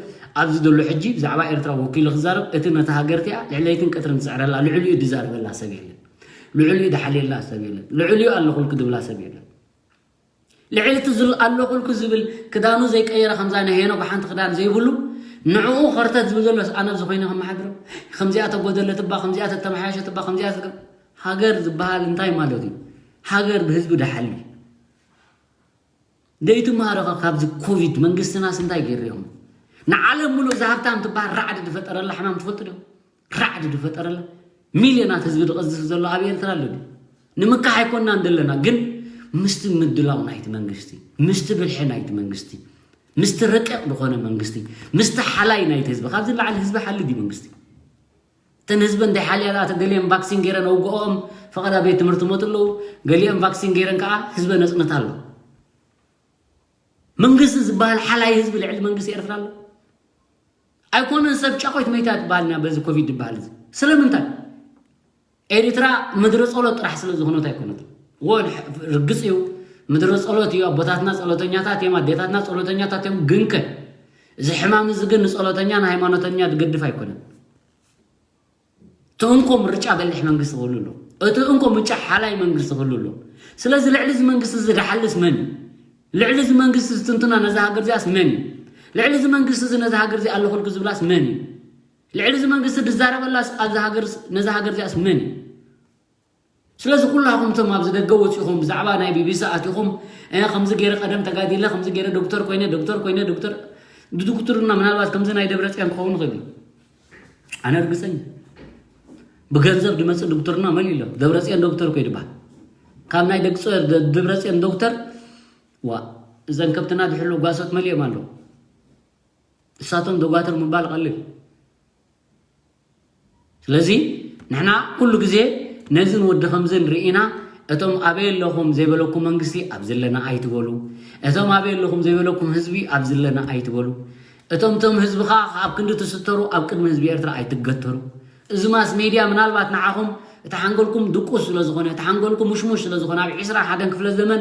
ኣብዚ ዘሎ ሕጂ ብዛዕባ ኤርትራ ወኪሉ ክዛረብ እቲ ነታ ሃገር እቲኣ ልዕለይትን ቀትርን ዝፅዕረላ ልዕሊኡ ዝዛረበላ ሰብ የለን። ልዕሊኡ ዝሓልየላ ሰብ የለን። ልዕሊኡ ኣለኹልክ ዝብላ ሰብ የለን። ልዕሊ እቲ ዝል ኣለኹልክ ዝብል ክዳኑ ዘይቀየረ ከምዛ ናይ ሄኖክ ሓንቲ ክዳን ዘይብሉ ንዕኡ ኸርተት ዝብል ዘሎስ ኣነ ኣብዚ ኮይነ ከመሓድሮ ከምዚኣ ተጎደለት እባ ከምዚኣ ተተመሓየሸት እባ ከምዚኣ ሃገር ዝበሃል እንታይ ማለት እዩ? ሃገር ብህዝቢ ደሓሊ ዘይትመሃረኻ ካብዚ ኮቪድ መንግስትናስ እንታይ ገይርዮም ንዓለም ሙሉእ ዝሃብታም ትበሃል ራዕዲ ዝፈጠረላ ሕማም ትፈልጡ ዶ? ራዕዲ ዝፈጠረላ ሚልዮናት ህዝቢ ዝቐዝፍ ዘሎ ኣብ ኤርትራ ኣሎ ድዩ? ንምካሕ ኣይኮናን ዘለና ግን ምስቲ ምድላው ናይቲ መንግስቲ ምስቲ ብልሒ ናይቲ መንግስቲ ምስቲ ረቂቕ ዝኾነ መንግስቲ ምስቲ ሓላይ ናይቲ ህዝቢ ካብዚ ላዕሊ ህዝቢ ሓሊ ድዩ መንግስቲ? እተን ህዝቢ እንዳይሓልያ ደኣ ገሊኦም ቫክሲን ገይረን ኣውግኦም ፈቐዳ ቤት ትምህርቲ መጡ ኣለዉ። ገሊኦም ቫክሲን ገይረን ከዓ ህዝበ ነፅነት ኣሎ። መንግስቲ ዝበሃል ሓላይ ህዝቢ ልዕሊ መንግስቲ ኤርትራ ኣሎ ኣይኮነን። ሰብ ጫቆይት መይታ ትበሃልና በዚ ኮቪድ ዝበሃል እዚ ስለምንታይ? ኤርትራ ምድሪ ጸሎት ጥራሕ ስለ ዝኾነት ኣይኮነትን። ወ ርግጽ እዩ ምድሪ ጸሎት እዩ። ኣቦታትና ጸሎተኛታት እዮም፣ ኣዴታትና ጸሎተኛታት እዮም። ግንከ እዚ ሕማም እዚ ግን ንጸሎተኛ ንሃይማኖተኛ ዝገድፍ ኣይኮነን። እቲ እንኮ ምርጫ በሊሕ መንግስቲ ክህሉ ኣሎ። እቲ እንኮ ምርጫ ሓላይ መንግስቲ ክህሉ ኣሎ። ስለዚ ልዕሊ እዚ መንግስቲ እዚ ዝሓልስ መን እዩ? ልዕሊ እዚ መንግስቲ ዝትንትና ነዛ ሃገር እዚኣስ መን እዩ? ልዕሊ እዚ መንግስቲ እዚ ነዛ ሃገር እዚኣ ኣለኹልኩ ዝብላስ መን እዩ? ልዕሊ እዚ መንግስቲ ዝዛረበላስ ኣብዚ ሃገር ነዛ ሃገር እዚኣስ መን እዩ? ስለዚ ኩላኹም እቶም ኣብዚ ደገ ወፂኹም ብዛዕባ ናይ ቢቢሲ ኣቲኹም ከምዚ ገይረ ቀደም ተጋዲለ ከምዚ ገይረ ዶክተር ኮይነ ዶክተር ኮይነ ዶክተር ድድክትርና ምናልባት ከምዚ ናይ ደብረፅዮን ክኸውን ይኽእል እዩ። ኣነ ርግፀኛ ብገንዘብ ድመፅእ ዶክተርና መሊእ ኣሎ። ደብረፅዮን ዶክተር ኮይ ድበሃል ካብ ናይ ደብረፅዮን ዶክተር ዋ እዘን ከብትና ድሕሉ ጓሶት መሊኦም ኣለዉ። እሳቶም ደጓትር ምባል ቀልል። ስለዚ ንሕና ኩሉ ግዜ ነዝን ወዲ ከምዝን ርኢና እቶም ኣበይ ኣለኹም ዘይበለኩም መንግስቲ ኣብ ዘለና ኣይትበሉ። እቶም ኣበይ ኣለኹም ዘይበለኩም ህዝቢ ኣብ ዘለና ኣይትበሉ። እቶም እቶም ህዝብኻ ኣብ ክንዲ ትስተሩ ኣብ ቅድሚ ህዝቢ ኤርትራ ኣይትገተሩ። እዚ ማስ ሜድያ ምናልባት ንዓኹም እቲ ሓንጎልኩም ድቁስ ስለ ዝኾነ እቲ ሓንጎልኩም ሙሽሙሽ ስለ ዝኾነ ኣብ ዕስራ ሓደን ክፍለ ዘመን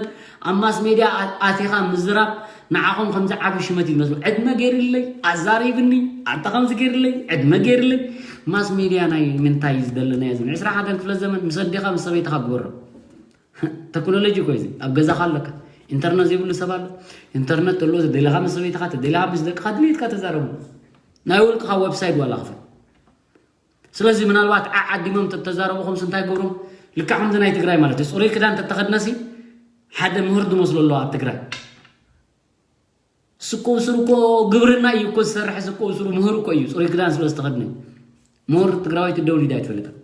ኣብ ማስ ሜድያ ኣቲኻ ምዝራብ ንዓኹም ከምዚ ዓቢ ሽመት እዩ ዝመስሉ። ዕድመ ገይርለይ ኣዛሪብኒ ኣንተ ከምዚ ገይርለይ ዕድመ ገይርለይ ማስ ሜድያ ናይ ምንታይ እዩ ዝደለናዮ ዝብል ዕስራ ሓደን ክፍለ ዘመን ምስ ኣዴኻ ምስ ሰበይትኻ ግበሮ። ተክኖሎጂ እኮ እዚ ኣብ ገዛኻ ኣለካ። ኢንተርነት ዘይብሉ ሰብ ኣሎ። ኢንተርነት ተሎ ተደለኻ ምስ ሰበይትኻ ተደለኻ ምስ ደቅኻ ድሌትካ ተዛረቡ። ናይ ውልቅኻ ዌብሳይት ዋላ ክፈት። ስለዚ ምናልባት ዓዓዲሞም ተተዛረቡ ከምስ እንታይ ገብሮም ልካ ከምዚ ናይ ትግራይ ማለት እዩ። ፅሩይ ክዳን ተተኸድነሲ ሓደ ምህር ድመስሎ ኣለዋ ኣብ ትግራይ። ስኮ ስሩ እኮ ግብርና እዩ እኮ ዝሰርሕ ስኮ ስሩ ምህር እኮ እዩ። ፅሩይ ክዳን ስለ ዝተኸድነ ምህር ትግራወይቲ ደውሊዳ ኣይትፈልጥን።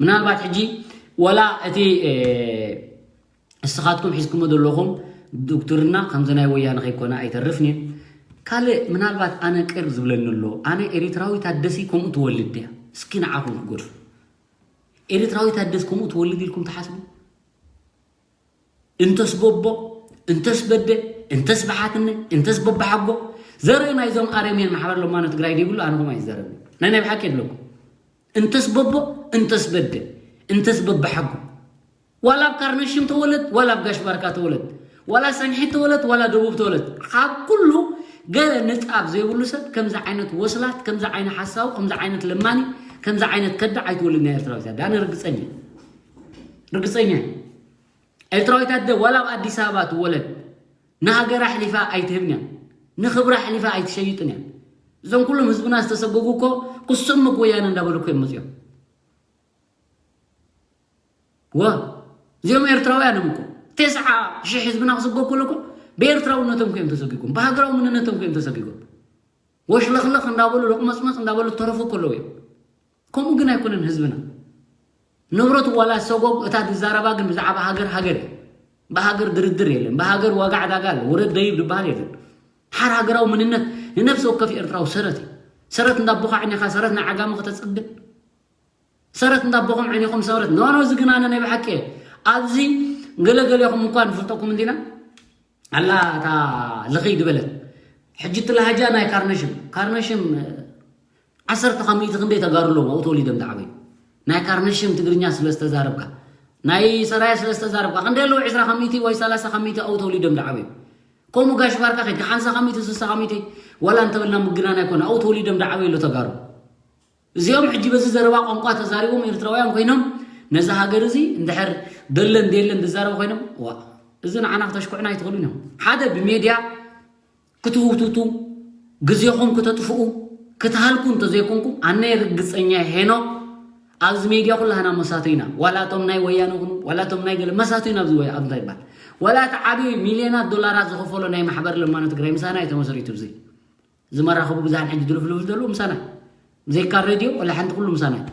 ምናልባት ሕጂ ወላ እቲ እስኻትኩም ሒዝኩሞ ዘለኹም ዶክትርና ከምዚ ናይ ወያነ ከይኮነ ኣይተርፍን እዩ። ካልእ ምናልባት ኣነ ቅር ዝብለኒ ኣሎ ኣነ ኤሪትራዊ ታደሲ ከምኡ ትወልድ ድያ? እስኪ ንዓኹም ክገድፉ ኤሪትራዊ ታደስ ከምኡ ትወልድ ኢልኩም ትሓስቡ? እንተስ ቦቦ እንተስ በደ እንተስ ብሓትነ እንተስ በባሓጎ ዘርኢ ናይዞም ኣረሜን ማሕበር ለማኖ ትግራይ ዘይብሉ ኣነ ከምኡ ኣይዛረብን ናይ ናይ ብሓቂ የብለኩም። እንተስ በቦ እንተስ በደ እንተስ በባሓጎ ዋላ ኣብ ካርነሽም ተወለድ ዋላ ኣብ ጋሽ ባርካ ተወለድ ዋላ ሰንሒት ተወለድ ዋላ ደቡብ ተወለድ ካብ ኩሉ ገለ ንጣብ ዘይብሉ ሰብ ከምዚ ዓይነት ወስላት ከምዚ ዓይነት ሓሳዊ ከምዚ ዓይነት ለማኒ ከምዚ ዓይነት ከዳዕ ኣይትወልድ ናይ ኤርትራዊት ኣደ ኣነ ርግፀኛ ርግፀኛ ኤርትራዊት ኣደ ዋላ ኣብ ኣዲስ ኣበባ ትወለድ ንሃገራ ኣሕሊፋ ኣይትህብን እያ ንኽብራ ኣሕሊፋ ኣይትሸይጥን እያ እዞም ኩሎም ህዝብና ዝተሰገጉ እኮ ክስዕሙ ወያነ እንዳበሉ እኮ እዮም መፅኦም ዋ እዚኦም ኤርትራውያን እዮም እኮ ተስዓ ሽሕ ህዝብና ክስጎ ከሎ እኮ ብኤርትራውነቶም እዮም ተሰጊጎም ብሃገራዊ መንነቶም እዮም ተሰጊጎም ወሽለኽለኽ እንዳበሉ ሎቕመፅመፅ እንዳበሉ ተረፉ ከለዉ እዮም ከምኡ ግን ኣይኮነን ህዝብና ንብረቱ ዋላ ሰጎግ እታ ዝዛረባ ግን ብዛዕባ ሃገር ሃገር እዩ ብሃገር ድርድር የለን ብሃገር ዋጋ ዕዳጋ ኣሎ ውረድ ደይብ ዝበሃል የለን ሓር ሃገራዊ መንነት ንነብሲ ወከፍ ኤርትራዊ ሰረት እዩ ሰረት እንዳቦኻ ዕኒኻ ሰረት ናይ ዓጋሚ ከተፅግን ሰረት እንዳቦኹም ዕኒኹም ሰረት ኖኖ እዚ ግን ኣነ ናይ ብሓቂ እየ ኣብዚ ገለገሌኹም እንኳን ንፈልጠኩም እንዲና ኣላ እታ ልኽይ ዝበለት ሕጂ እቲ ላሃጃ ናይ ካርነሽም ካርነሽም ዓሰርተ ካብ ሚእቲ ክንደይ ተጋሩ ኣለዎም ኣብኡ ተወሊዶም ዝዓበዩ ናይ ካርነሽም ትግርኛ ስለ ዝተዛረብካ ናይ ሰራየ ስለ ዝተዛረብካ ክንደይ ኣለዉ ዕስራ ካብ ሚእቲ ወይ ሰላሳ ካብ ሚእቲ ኣብኡ ተወሊዶም ዝዓበዩ ከምኡ ጋሽ ባርካ ከይድካ ሓምሳ ካብ ሚእቲ ስሳ ካብ ሚእቲ ዋላ እንተበልና ምግናን ኣይኮነ። ኣብኡ ተወሊዶም ዳዓበ የሎ ተጋሩ። እዚኦም ሕጂ በዚ ዘረባ ቋንቋ ተዛሪቦም ኤርትራውያን ኮይኖም ነዚ ሃገር እዚ እንድሕር ደለን ደለን ዝዛረቡ ኮይኖም ዋ፣ እዚ ንዓና ክተሽኩዕና ኣይትኽእሉን እዮም። ሓደ ብሜድያ ክትውትቱ፣ ግዜኹም ክተጥፍኡ፣ ክትሃልኩ እንተዘይኮንኩም ኣነ ርግጸኛ ሄኖ ኣብዚ ሜድያ ኩላህና መሳቱ ኢና። ዋላ እቶም ናይ ወያነ ኩኑ ዋላ እቶም ናይ ገለ መሳቱ ኢና ኣብዚ ወያ እንታይ ይባል ዋላ እቲ ዓቢ ሚልዮናት ዶላራት ዝኸፈሎ ናይ ማሕበር ለማኖ ትግራይ ምሳና እዩ ተመስሪቱ። እዚ ዝመራኸቡ ብዛን ሕጂ ድልፍልፍ ዘለዉ ምሳና ብዘይካ ሬድዮ ወላ ሓንቲ ኩሉ ምሳና እዩ።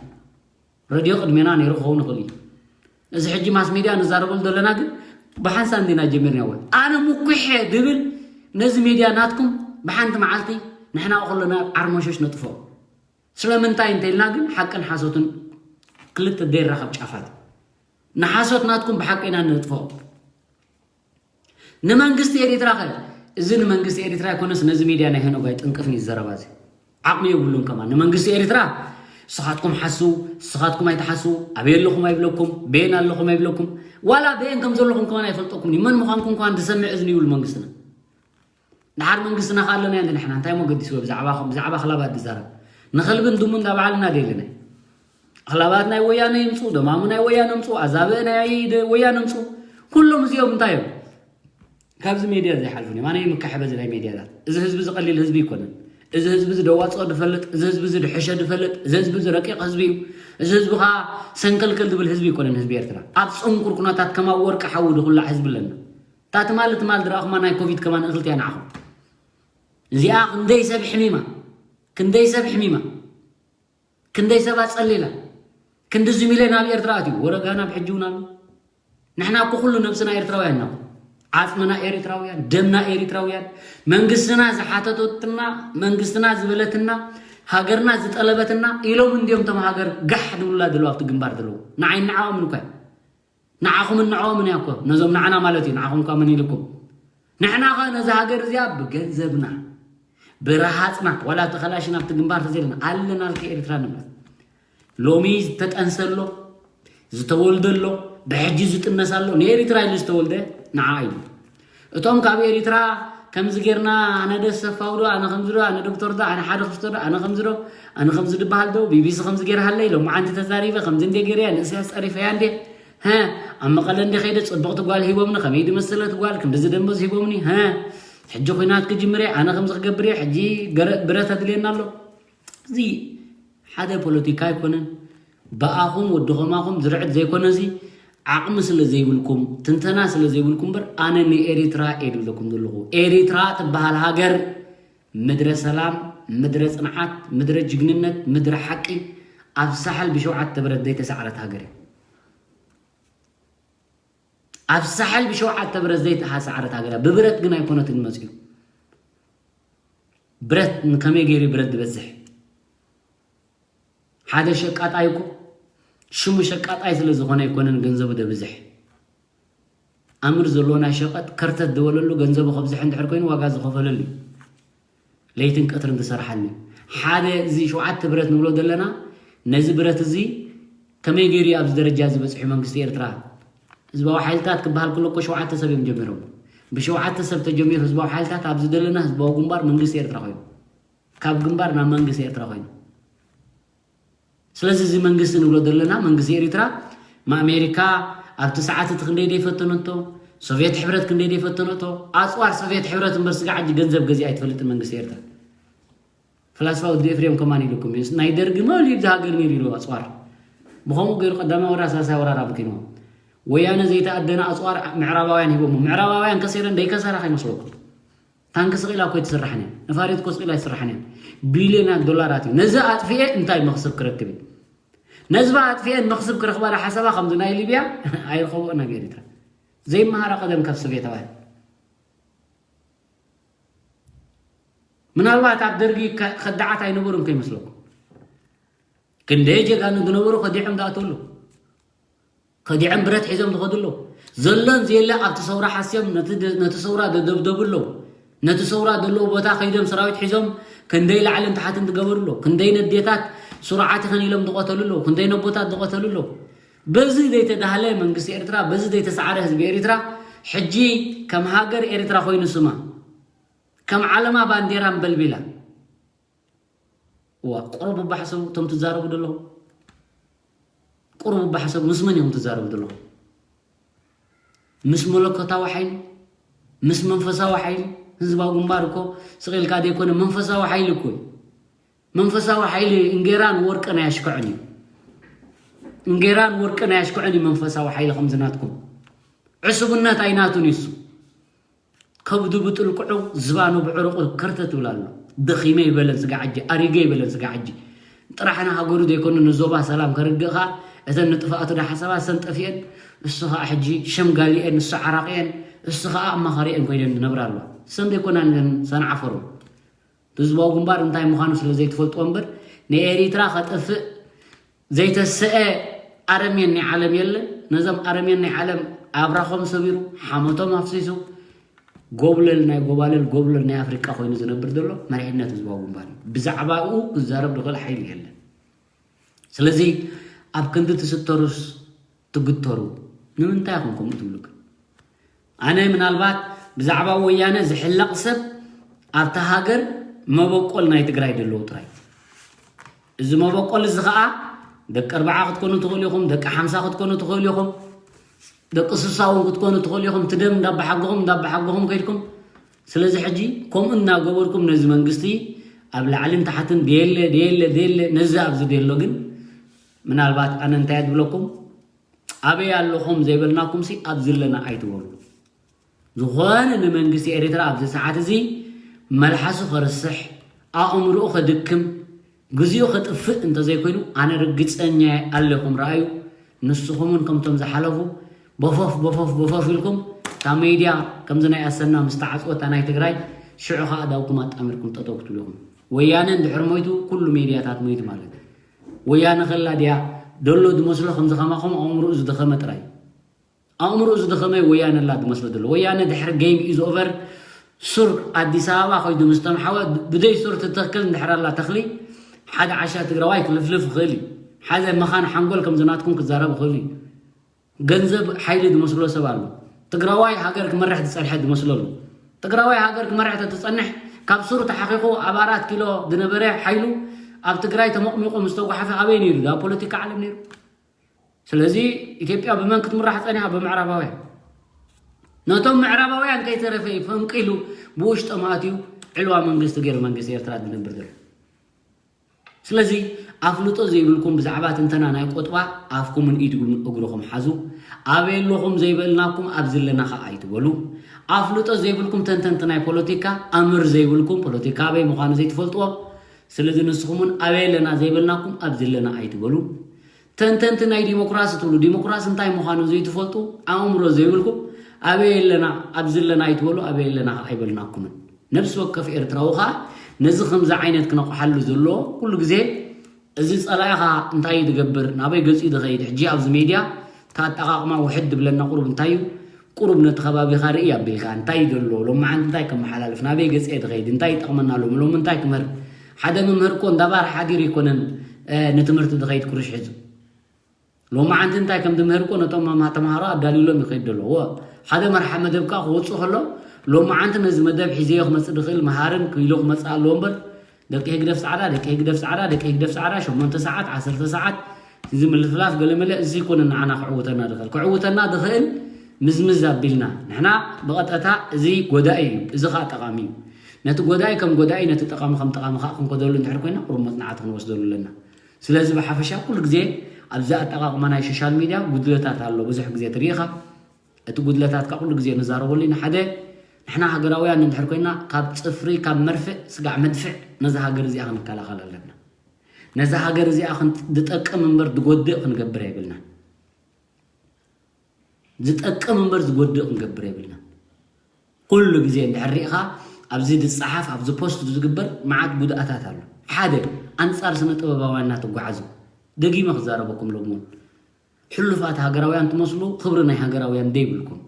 ረድዮ ቅድሜና ነይሩ ክኸውን ይኽእል እዩ። እዚ ሕጂ ማስ ሚድያ ንዛረበሉ ዘለና ግን ብሓንሳ እንዲና ጀሚርናዎ። ኣነ ምኩሐ ድብል ነዚ ሚድያ ናትኩም ብሓንቲ መዓልቲ ንሕና ከለና ዓርሞሾሽ ነጥፎ። ስለምንታይ እንተልና ግን ሓቅን ሓሶትን ክልተ ዘይራኸብ ጫፋት። ንሓሶት ናትኩም ብሓቂ ኢና ነጥፎ። ንመንግስቲ ኤሪትራ ከ እዚ ንመንግስቲ ኤሪትራ ኣይኮነስ ነዚ ሚድያ ናይ ሄኖጋይ ጥንቅፍን እዩ ዘረባ እዚ ዓቕሚ የብሉን ከማን ንመንግስቲ ኤሪትራ ስኻትኩም ሓሱ ስኻትኩም ኣይትሓሱ ኣበይ ኣለኹም ኣይብለኩም በየን ኣለኹም ኣይብለኩም ዋላ በየን ከም ዘለኹም ከማን ኣይፈልጠኩም እዩ መን ምዃንኩም ከማን ዝሰምዕ እዝኒ ይብሉ መንግስትና ድሓር መንግስትና ከ ኣለና እንዲ ንሕና እንታይ ሞ ገዲስዎ ብዛዕባ ብዛዕባ ክላባት ዝዛረብ ንኸልብን ድሙ እንዳበዓልና ደለና ኣኽላባት ናይ ወያነ ይምፁ፣ ደማሙ ናይ ወያነ ምፁ፣ ኣዛብእ ናይ ወያነ ምፁ። ኩሎም እዚኦም እንታይ እዮም? ካብዚ ሜድያ ዘይሓልፉን እዮም። ኣነ ይምካሐ በዚ ናይ ሜድያታት። እዚ ህዝቢ እዚ ቀሊል ህዝቢ ይኮነን። እዚ ህዝቢ እዚ ደዋፅኦ ድፈልጥ፣ እዚ ህዝቢ እዚ ድሕሸ ድፈልጥ፣ እዚ ህዝቢ እዚ ረቂቕ ህዝቢ እዩ። እዚ ህዝቢ ከዓ ሰንከልከል ድብል ህዝቢ ይኮነን ህዝቢ ኤርትራ። ኣብ ፅንኩር ኩነታት ከማብ ወርቂ ሓዊ ድኩላዕ ህዝቢ ኣለና። እታ ትማል ትማል ድረኣኹማ ናይ ኮቪድ ከማን እኽልቲ እያ ንዓኹም። እዚኣ ክንደይ ሰብ ሕሚማ፣ ክንደይ ሰብ ሕሚማ። ክንደይ ሰብ ኣጸሊላ ክንድዚ ሚልዮን ኣብ ኤርትራ ኣትዩ ወረጋና ብሕጂ እውን ኣሎ ንሕና እኮ ኩሉ ነብስና ኤርትራውያን ኢና ዓጽምና ኤርትራውያን ደምና ኤርትራውያን መንግስትና ዝሓተተትና መንግስትና ዝበለትና ሃገርና ዝጠለበትና ኢሎም እንዲዮም ቶም ሃገር ጋሕ ድብሉላ ዘለዉ ኣብቲ ግንባር ዘለዉ ንዓይ ንዓኦም ንኳ ንዓኹም ንዕኦምን እያ እኮ ነዞም ንዓና ማለት እዩ ንዓኹም እኳ መን ኢልኩም ንሕና ኸ ነዛ ሃገር እዚኣ ብገንዘብና ብረሃፅና ዋላ እቲ ኸላሽን ኣብቲ ግንባር ተዘይለና ኣለናልኪ ኤርትራ ንብላ ሎሚ ዝተጠንሰ ኣሎ ዝተወልደ ኣሎ ብሕጂ ዝጥነስ ኣሎ ንኤሪትራ ኢሉ ዝተወልደ ንዓ ኢሉ እቶም ካብ ኤሪትራ ከምዚ ጌርና ኣነ ደስ ሰፋው ዶ ኣነ ከምዚ ዶ ኣነ ዶክተር ዶ ኣነ ሓደ ክፍቶ ዶ ኣነ ከምዚ ዶ ኣነ ከምዚ ድበሃል ዶ ቢቢሲ ከምዚ ጌርሃለይ ሎማዓንቲ ተዛሪበ ከምዚ እንደ ጌርያ ንእስያስ ፀሪፈያ እንደ ሀ ኣብ መቐለ እንደ ከይደ ፅብቕቲ ጓል ሂቦምኒ ከመይ ድመሰለት ጓል ክንድዚ ደንበዝ ሂቦምኒ ሀ ሕጂ ኩናት ክጅምር እየ ኣነ ከምዚ ክገብር እየ ሕጂ ብረት ኣድልየና ኣሎ እዚ ሓደ ፖለቲካ ኣይኮነን ብኣኹም ወዲ ኸማኹም ዝርዕድ ዘይኮነ እዚ ዓቕሚ ስለ ዘይብልኩም ትንተና ስለ ዘይብልኩም በር ኣነ ንኤሪትራ እየ ድብለኩም ዘለኹ ኤሪትራ ትበሃል ሃገር ምድረ ሰላም ምድረ ፅንዓት ምድረ ጅግንነት ምድረ ሓቂ ኣብ ሳሕል ብሸውዓተ ብረት ዘይተሳዕረት ሃገር እያ ኣብ ሳሕል ብሸውዓተ ብረት ዘይተሳዕረት ሃገር እያ ብብረት ግን ኣይኮነትን መፅኡ ብረት ከመይ ገይሩ ብረት ዝበዝሕ ሓደ ሸቃጣይ እኮ ሽሙ ሸቃጣይ ስለ ዝኾነ ኣይኮነን ገንዘቡ ደብዝሕ ኣምር ዘለዎ ናይ ሸቐጥ ከርተት ዝበለሉ ገንዘቡ ከብዝሕ እንድሕር ኮይኑ ዋጋ ዝኸፈለሉ እዩ ለይትን ቀትርን ዝሰርሓሉ ሓደ እዚ ሸውዓተ ብረት ንብሎ ዘለና ነዚ ብረት እዚ ከመይ ገይሩ ኣብዚ ደረጃ ዝበፅሑ መንግስቲ ኤርትራ ህዝባዊ ሓይልታት ክበሃል ከሎ እኮ ሸውዓተ ሰብ እዮም ጀሚሮም ብሸውዓተ ሰብ ተጀሚሩ ህዝባዊ ሓይልታት ኣብዚ ዘለና ህዝባዊ ግንባር መንግስቲ ኤርትራ ኮይኑ ካብ ግንባር ናብ መንግስቲ ኤርትራ ኮይኑ ስለዚ እዚ መንግስቲ ንብሎ ዘለና መንግስቲ ኤሪትራ ማኣሜሪካ ኣብቲ ሰዓት እቲ ክንደይ ደይፈተነቶ ሶቪየት ሕብረት ክንደይ ደይፈተነቶ ኣፅዋር ሶቪየት ሕብረት እምበር ስጋ ዓጂ ገንዘብ ገዚኣ ኣይትፈልጥን መንግስቲ ኤርትራ ፍላስፋ ወዲ ኤፍሬም ከማን ኢልኩም እዩ ናይ ደርጊ መሊብ ዝሃገር ነይሩ ኢሉ ኣፅዋር ብኸምኡ ገይሩ ቀዳማይ ወራር ሳልሳይ ወራር ኣብኪንዎ ወያነ ዘይተኣደነ ኣፅዋር ምዕራባውያን ሂቦሞ ምዕራባውያን ከሲረን ደይከሰራ ከይመስለኩም ታንክ ስቕ ኢላ እኮ ኣይትስራሕን እያ። ነፋሪት እኮ ስቕ ኢላ ኣይትስራሕን እያ። ቢልዮናት ዶላራት እዩ። ነዚ ኣጥፍኤ እንታይ መኽስብ ክረክብ እዩ? ነዝባ ኣጥፍኤን መኽስብ ክረኽባ ዶ ሓሰባ ከምዚ ናይ ሊብያ ኣይረኸብኦን ኣብ ኤሪትራ። ዘይመሃራ ቀደም ካብ ሶቪየታውያን። ምናልባት ኣብ ደርጊ ከ- ከዳዓት ኣይነበሩን ከይመስለኩም። ክንደይ ጀጋኑ ዝነበሩ ከዲዖም ዝኣተውሉ። ከዲዖም ብረት ሒዞም ዝኸዱ ኣለዉ። ዘሎን ዘየለ ኣብቲ ሰውራ ሓስዮም ነቲ ደ- ነቲ ሰውራ ደደብደቡ ኣለዉ። ነቲ ሰውራ ዘለዎ ቦታ ከይዶም ሰራዊት ሒዞም ክንደይ ላዕልን ታሕትን ዝገበሩ ኣለዉ። ክንደይ ነዴታት ስሩዓት ኢኸን ኢሎም ዝቐተሉ ኣለዉ። ክንደይ ነቦታት ዝቐተሉ ኣለዉ። በዚ ዘይተዳህለ መንግስቲ ኤርትራ፣ በዚ ዘይተሳዕረ ህዝቢ ኤሪትራ ሕጂ ከም ሃገር ኤሪትራ ኮይኑ ስማ። ከም ዓለማ ባንዴራ ኣንበልቢላ። እዋ፣ ቁሩብ እባ ሕሰቡ፣ እቶም ትዛረቡ ዘለኹም። ቁሩብ እባ ሕሰቡ፣ ምስ መን ኢኹም ትዛረቡ ዘለኹም? ምስ መለኮታዊ ሓይሊ? ምስ መንፈሳዊ ሓይሊ? ህዝባዊ ግንባር እኮ ስቕ ኢልካ ዘይኮነ፣ መንፈሳዊ ሓይሊ እኮ እዩ። መንፈሳዊ ሓይሊ እንጌራን ወርቅን ኣያሽክዕን እዩ። እንጌራን ወርቅን ኣያሽክዕን እዩ መንፈሳዊ ሓይሊ ከምዚ ናትኩም። ዕሱብነት ኣይናቱን እዩ እሱ። ከብዱ ብጥልቅዑ፣ ዝባኑ ብዕሩቑ ከርተት ይብል ኣሎ። ደኺመ ይበለን ስጋ ሕጂ፣ ኣሪገ ይበለን ስጋ ሕጂ። ጥራሕ ንሃገሩ ዘይኮነ ንዞባ ሰላም ከርግእ ኸኣ፣ እተን ንጥፍኣቱ ዝሓሰባ እሰን ጠፊአን፣ እሱ ኸኣ ሕጂ ሸምጋሊአን፣ እሱ ዓራቒአን፣ እሱ ኸኣ ኣማኻሪአን ኮይነን ዝነብራ ኣለዋ። እሰን ዘይኮናን እዘን ሰንዓፈሩ። ህዝባዊ ግንባር እንታይ ምዃኑ ስለ ዘይትፈልጥዎ እምበር፣ ንኤሪትራ ከጥፍእ ዘይተሰአ ኣረሜን ናይ ዓለም የለን። ነዞም ኣረሜን ናይ ዓለም ኣብራኾም ሰቢሩ፣ ሓሞቶም ኣፍሲሱ፣ ጎብለል ናይ ጎባለል፣ ጎብለል ናይ ኣፍሪቃ ኮይኑ ዝነብር ዘሎ መሪሕነት ህዝባዊ ግንባር እዩ። ብዛዕባኡ ክዛረብ ዝኽእል ሓይሊ የለን። ስለዚ ኣብ ክንዲ ትስተሩስ ትግተሩ፣ ንምንታይ ኢኹም ከምኡ ትብሉ ግን? ኣነ ምናልባት ብዛዕባ ወያነ ዝሕለቕ ሰብ ኣብታ ሃገር መበቆል ናይ ትግራይ ደለዉ ጥራይ። እዚ መበቆል እዚ ኸኣ ደቂ ኣርባዓ ክትኮኑ ትኽእሉ ኢኹም፣ ደቂ ሓምሳ ክትኮኑ ትኽእሉ ኢኹም፣ ደቂ ስሳ እውን ክትኮኑ ትኽእሉ ኢኹም። ትደም እንዳባሓጎኹም እንዳባሓጎኹም ከይድኩም። ስለዚ ሕጂ ከምኡ እናገበርኩም ነዚ መንግስቲ ኣብ ላዕልን ታሕትን ደየለ ደየለ ደየለ ነዚ ኣብዚ ደሎ ግን ምናልባት ኣነ እንታይ እየ ዝብለኩም፣ ኣበይ ኣለኹም ዘይበልናኩምሲ ኣብዚ ኣለና ኣይትበሉ። ዝኾነ ንመንግስቲ ኤርትራ ኣብዚ ሰዓት እዚ መልሓሱ ከርስሕ፣ ኣእምሮኡ ከድክም፣ ግዚኡ ከጥፍእ እንተዘይኮይኑ፣ ኣነ ርግጸኛ እየ ኣለኹም ረኣዩ። ንስኹምን ከምቶም ዝሓለፉ በፈፍ በፈፍ በፈፍ ኢልኩም እታ ሜድያ ከምዚ ናይ ኣሰና ምስ ተዓጽወታ ናይ ትግራይ ሽዑ ኸኣ ዳውኩም ኣጣሚርኩም ጠጠው ክትብሉ ኢኹም። ወያነ እንድሕር ሞይቱ ኩሉ ሜድያታት ሞይቱ ማለት እዩ። ወያነ ከላ ድያ ደሎ ዝመስሎ ከምዚ ከማኹም ኣእምሮኡ ዝደኸመ ጥራይ። ኣእምሮኡ ዝደኸመ ወያነ ኣላ ዝመስሎ ዘሎ። ወያነ ድሕሪ game is over ሱር ኣዲስ ኣበባ ከይዱ ምስ ተምሓወ ብደይ ሱር ትተክል እንድሕር ኣላ ተኽሊ ሓደ ዓሻ ትግራዋይ ክልፍልፍ ይኽእል እዩ። ሓደ መኻን ሓንጎል ከምዚ ናትኩም ክዛረብ ይኽእል እዩ። ገንዘብ ሓይሊ ዝመስሎ ሰብ ኣሎ። ትግራዋይ ሃገር ክመርሕ ዝጸንሐ ዝመስሎ ኣሎ። ትግራዋይ ሃገር ክመርሕ ተትጸንሕ ካብ ሱር ተሓኺኹ ኣብ ኣራት ኪሎ ዝነበረ ሓይሉ ኣብ ትግራይ ተመቕሚቑ ምስ ተጓሓፈ ኣበይ ነይሩ? ኣብ ፖለቲካ ዓለም ነይሩ። ስለዚ ኢትዮጵያ ብመን ክትምራሕ ጸኒሓ? ብምዕራባውያን። ነቶም ምዕራባውያን ከይተረፈ እዩ ፈንቂሉ ብውሽጦም ኣትዩ ዕልዋ መንግስቲ ገይሩ መንግስቲ ኤርትራ ዝነብር ዘሎ። ስለዚ ኣፍልጦ ዘይብልኩም ብዛዕባ ትንተና ናይ ቆጥባ ኣፍኩምን ኢድኩም እግርኹም ሓዙ። ኣበይ ኣለኹም ዘይበልናኩም ኣብዚ ኣለና ኸኣ ኣይትበሉ። ኣፍልጦ ዘይብልኩም ተንተንቲ ናይ ፖለቲካ ኣምር ዘይብልኩም ፖለቲካ ኣበይ ምዃኑ ዘይትፈልጥዎ። ስለዚ ንስኹምን ኣበይ ኣለና ዘይበልናኩም ኣብዚ ኣለና ኣይትበሉ። ተንተንቲ ናይ ዲሞክራሲ ትብሉ፣ ዲሞክራሲ እንታይ ምዃኑ ዘይትፈልጡ፣ ኣእምሮ ዘይብልኩም፣ ኣበይ ኣለና፣ ኣብዚ ኣለና ኣይትበሉ፣ ኣበይ ኣለና ኣይበልናኩምን። ነፍሲ ወከፍ ኤርትራዊ ኸኣ ነዚ ከምዚ ዓይነት ክነቕሓሉ ዘለዎ ኩሉ ግዜ እዚ ጸላኢኻ እንታይ እዩ ዝገብር፣ ናበይ ገጺ ዝኸይድ፣ ሕጂ ኣብዚ ሜድያ እቲ ኣጠቓቕማ ውሕድ ዝብለና ቁሩብ እንታይ እዩ፣ ቁሩብ ነቲ ከባቢኻ ርኢ ኣቢልካ እንታይ እዩ ዘሎ፣ ሎማዓንቲ እንታይ ከመሓላልፍ፣ ናበይ ገጺ እየ ዝኸይድ፣ እንታይ ይጠቕመና ሎሚ፣ ሎሚ እንታይ ክምህር። ሓደ መምህር እኮ እንዳባር ሓዲር ኣይኮነን፣ እ፣ ንትምህርቲ ዝኸይድ ኩርሽ ሒዙ። ሎማዓንቲ እንታይ ከም ዝምህር እኮ ነቶም መማ-፣ ተምሃሮ ኣዳልዩሎም ይኸይድ ዘሎ። እወ፣ ሓደ መርሓ መደብ ከኣ ክወጽእ ከሎ፣ ሎማዓንቲ ነዚ መደብ ሒዘዮ ክመጽእ ዝኽእል መሃርን ክኢሉ ክመጽእ ኣለዎ እምበር፣ ደቂ ህግደፍ ጻዕዳ፣ ደቂ ህግደፍ ጻዕዳ፣ ደቂ ህግደፍ ጻዕዳ፣ ሸሞንተ ሰዓት፣ ዓሰርተ ሰዓት፣ እዚ ምልፍላፍ ገለመለ፣ እዚ ኣይኮነን ንዓና ክዕውተና ዝኽእል። ክዕውተና ዝኽእል ምዝምዝ ኣቢልና። ንሕና ብቐጥታ እዚ ጎዳኢ እዩ፣ እዚ ኸኣ ጠቓሚ እዩ። ነቲ ጎዳኢ ከም ጎዳኢ፣ ነቲ ጠቓሚ ከም ጠቓሚ ኸኣ ክንከደሉ እንድሕር ኮይና፣ ቁሩብ መጽናዕቲ ክንወስደሉ ኣለና። ስለዚ ብሓፈሻ ኩሉ ግዜ ኣብዚ ኣጠቓቕማ ናይ ሶሻል ሚድያ ጉድለታት ኣሎ። ብዙሕ ግዜ ትርኢኻ፣ እቲ ጉድለታት ከኣ ኩሉ ግዜ ንዛረበሉ ኢና። ሓደ፣ ንሕና ሃገራውያን እንድሕር ኮይና፣ ካብ ጽፍሪ፣ ካብ መርፍእ፣ ስጋዕ መድፍዕ ነዛ ሃገር እዚኣ ክንከላኸል ኣለና። ነዛ ሃገር እዚኣ ክን-፣ ዝጠቅም እምበር ዝጎድእ ክንገብር የብልና። ዝጠቅም እምበር ዝጎድእ ክንገብር የብልና። ኩሉ ግዜ እንድሕር ሪኢኻ፣ ኣብዚ ዝጸሓፍ፣ ኣብዚ ፖስት ዝግበር መዓት ጉድኣታት ኣሎ። ሓደ፣ ኣንጻር ስነ ጥበባውያን እናተጓዓዙ፣ ደጊመ ክዛረበኩም ሎሚ እውን። ሕሉፋት ሃገራውያን ትመስሉ፣ ክብሪ ናይ ሃገራውያን ዘይብልኩም።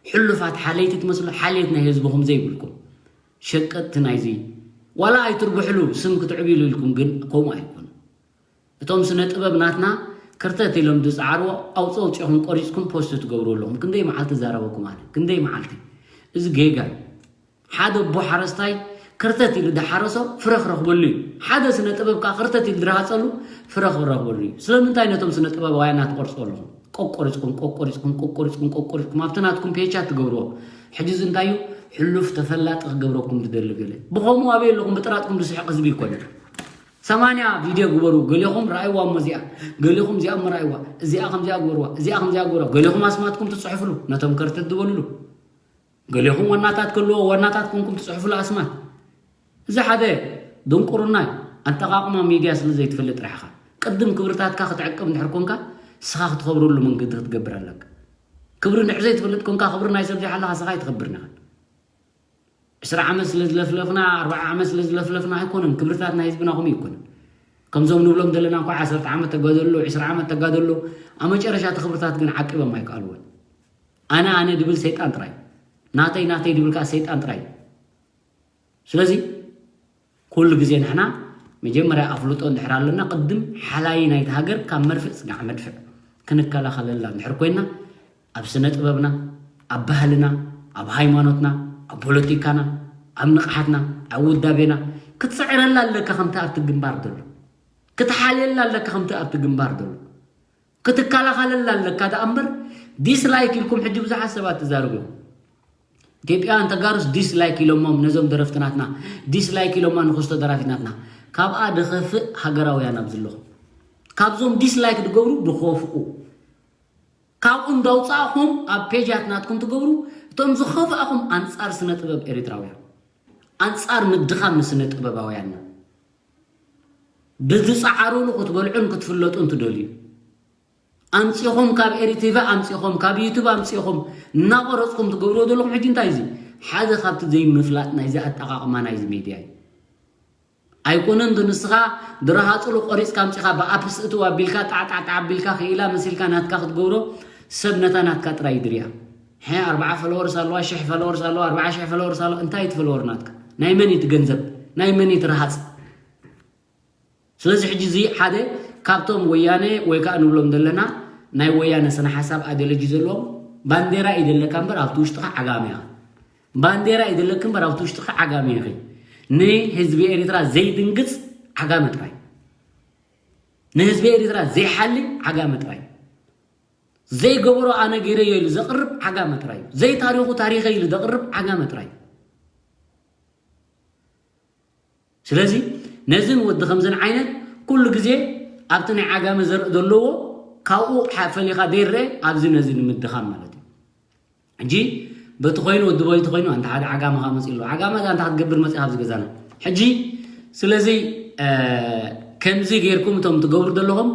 ሕሉፋት ሓለይቲ ትመስሉ፣ ሓልየት ናይ ህዝብኹም ዘይብልኩም። ሸቀጥቲ ናይዚ፣ ዋላ ኣይትርብሕሉ፣ ስም ክትዕብሉ ኢልኩም ግን ከምኡ ኣይኮኑን። እቶም ስነ ጥበብ ናትና ከርተት ኢሎም ዝጸዓርዎ ኣውጽ-፣ ኣውጺኹም ቆሪጽኩም ፖስት ትገብሩ ኣለኹም። ክንደይ መዓልቲ ዛረበኩም ኣነ? ክንደይ መዓልቲ? እዚ ጌጋ እዩ። ሓደ ኣቦ ሓረስታይ ከርተት ኢሉ ዝሓረሶ ፍረ ክረኽበሉ እዩ። ሓደ ስነ ጥበብ ከዓ ከርተት ኢሉ ዝረሃፀሉ ፍረ ክረኽበሉ እዩ። ስለምንታይ ነቶም ስነ ጥበባውያና ትቆርፅዎ ኣለኹም? ቆቆሪፅኩም ቆቆሪፅኩም ቆቆሪፅኩም ቆቆሪፅኩም ኣብቲ ናትኩም ፔቻት ትገብርዎ። ሕጂ እዚ እንታይ እዩ? ሕሉፍ ተፈላጢ ክገብረኩም ዝደሊ ገለ። ብኸምኡ ኣበይ ኣለኹም? ብጥራጥኩም ዝስሕቕ ህዝቢ ይኮነ። ሰማንያ ቪድዮ ግበሩ። ገሌኹም ረኣይዋ እሞ እዚኣ፣ ገሌኹም እዚኣ እሞ ረኣይዋ፣ እዚኣ ከምዚኣ ግበርዋ፣ እዚኣ ከምዚኣ ግበርዋ። ገሌኹም ኣስማትኩም ትፅሕፍሉ፣ ነቶም ከርተት ዝበሉሉ። ገሌኹም ዋናታት ከለዎ ዋናታት ኮንኩም ትፅሕፉሉ ኣስማት። እዚ ሓደ ድንቁርና እዩ። ኣጠቓቕማ ሚድያ ስለ ዘይትፈልጥ ጥራሕ ኢኻ። ቅድም ክብርታትካ ክትዕቅብ እንድሕር ኮንካ፣ ንስኻ ክትኸብረሉ መንገዲ ክትገብር ኣለካ። ክብሪ እንድሕር ዘይትፈልጥ ኮንካ፣ ክብሪ ናይ ሰብ ዘይሓለኻ ንስኻ ኣይትኸብርን ኢኻ። ዕስራ ዓመት ስለ ዝለፍለፍና፣ ኣርባዓ ዓመት ስለ ዝለፍለፍና ኣይኮነን። ክብርታት ናይ ህዝብና ከምኡ ኣይኮነን። ከምዞም ንብሎም ዘለና እንኳ ዓሰርተ ዓመት ተጋደሎ፣ ዕስራ ዓመት ተጋደሎ፣ ኣብ መጨረሻ እቲ ክብርታት ግን ዓቂቦም ኣይከኣልዎን። ኣነ ኣነ ድብል ሰይጣን ጥራይ፣ ናተይ ናተይ ድብል ከዓ ሰይጣን ጥራይ። ስለዚ ኩሉ ግዜ ንሕና መጀመርያ ኣፍልጦ እንድሕር ኣለና፣ ቅድም ሓላይ ናይቲ ሃገር ካብ መርፍእ ጽጋዕ መድፍዕ ክንከላኸለላ እንድሕር ኮይና፣ ኣብ ስነ ጥበብና፣ ኣብ ባህልና፣ ኣብ ሃይማኖትና፣ ኣብ ፖለቲካና፣ ኣብ ንቕሓትና፣ ኣብ ውዳቤና ክትስዕረላ ኣለካ። ከምቲ ኣብቲ ግንባር ዘሎ ክትሓልየላ ኣለካ። ከምቲ ኣብቲ ግንባር ዘሎ ክትከላኸለላ ኣለካ። ደኣ እምበር ዲስላይክ ኢልኩም ሕጂ ብዙሓት ሰባት ትዛረቡ እዮም። ኢትዮጵያውያን ተጋሩስ ዲስላይክ ኢሎሞም ነዞም ደረፍቲ ናትና፣ ዲስላይክ ኢሎማ ንክስቶ ደራፊት ናትና። ካብኣ ድኸፍእ ሃገራውያን ኣብዚ ኣለኹም። ካብዞም ዲስላይክ ድገብሩ ድኸፍኡ። ካብኡ እንዳውፃእኹም ኣብ ፔጃት ናትኩም ትገብሩ፣ እቶም ዝኸፍኣኹም ኣንፃር ስነ ጥበብ ኤርትራውያን፣ ኣንፃር ምድኻም ንስነ ጥበባውያንና። ብዝፀዓሩሉ ክትበልዑን ክትፍለጡን ትደልዩ። ኣምፂኹም ካብ ኤሪቲቪ ኣምፂኹም ካብ ዩቱብ ኣምፂኹም እናቆረፅኩም ትገብርዎ ዘለኹም ሕጂ እንታይ እዚ ሓደ ካብቲ ዘይምፍላጥ ናይዚ ኣጠቓቕማ ናይዚ ሚድያ እዩ። ኣይኮነን ዶ ንስኻ ድረሃፅሉ ቆሪፅካ ኣምፂኻ ብኣፕስ እትው ኣቢልካ ጣዕጣዕጣዕ ኣቢልካ ክኢላ መሲልካ ናትካ ክትገብሮ ሰብ ነታ ናትካ ጥራይ ድርያ። ሐ ኣርባዓ ፎሎወርስ ኣለዋ ሽሕ ፎሎወርስ ኣለዋ ኣርባዓ ሽሕ ፎሎወርስ ኣለዋ እንታይ እቲ ፎሎወር ናትካ ናይ መን እዩ እቲ ገንዘብ ናይ መን እዩ እቲ ረሃፅ ስለዚ ሕጂ እዚ ሓደ ካብቶም ወያነ ወይ ከዓ ንብሎም ዘለና ናይ ወያነ ስነ ሓሳብ ኣደለጂ ዘለዎም ባንዴራ እዩ ዘለካ እምበር ኣብቲ ውሽጥኻ ዓጋመ ኢኻ። ባንዴራ እዩ ዘለክ እምበር ኣብቲ ውሽጥኻ ዓጋመ ኢኺ። ንህዝቢ ኤርትራ ዘይድንግፅ ዓጋመ ጥራይ። ንህዝቢ ኤርትራ ዘይሓሊ ዓጋመ ጥራይ። ዘይገበሮ ኣነ ገይረዮ ኢሉ ዘቕርብ ዓጋመ ጥራይ። ዘይታሪኹ ታሪኸ ኢሉ ዘቕርብ ዓጋመ ጥራይ። ስለዚ ነዝን ወዲ ከምዝን ዓይነት ኩሉ ግዜ ኣብቲ ናይ ዓጋመ ዘርኢ ዘለዎ ካብኡ ፈሊኻ ዘይረአ ኣብዚ ነዚ ንምድኻም ማለት እዩ። ሕጂ በቲ ኮይኑ ወዲ በይቲ ኮይኑ ኣንተ ሓደ ዓጋመ ካ መፅእ ኣሎ ዓጋመ እዛ እንታይ ክትገብር መፅእ ኣብዚ ገዛና ሕጂ ስለዚ ከምዚ ጌርኩም እቶም ትገብሩ ዘለኹም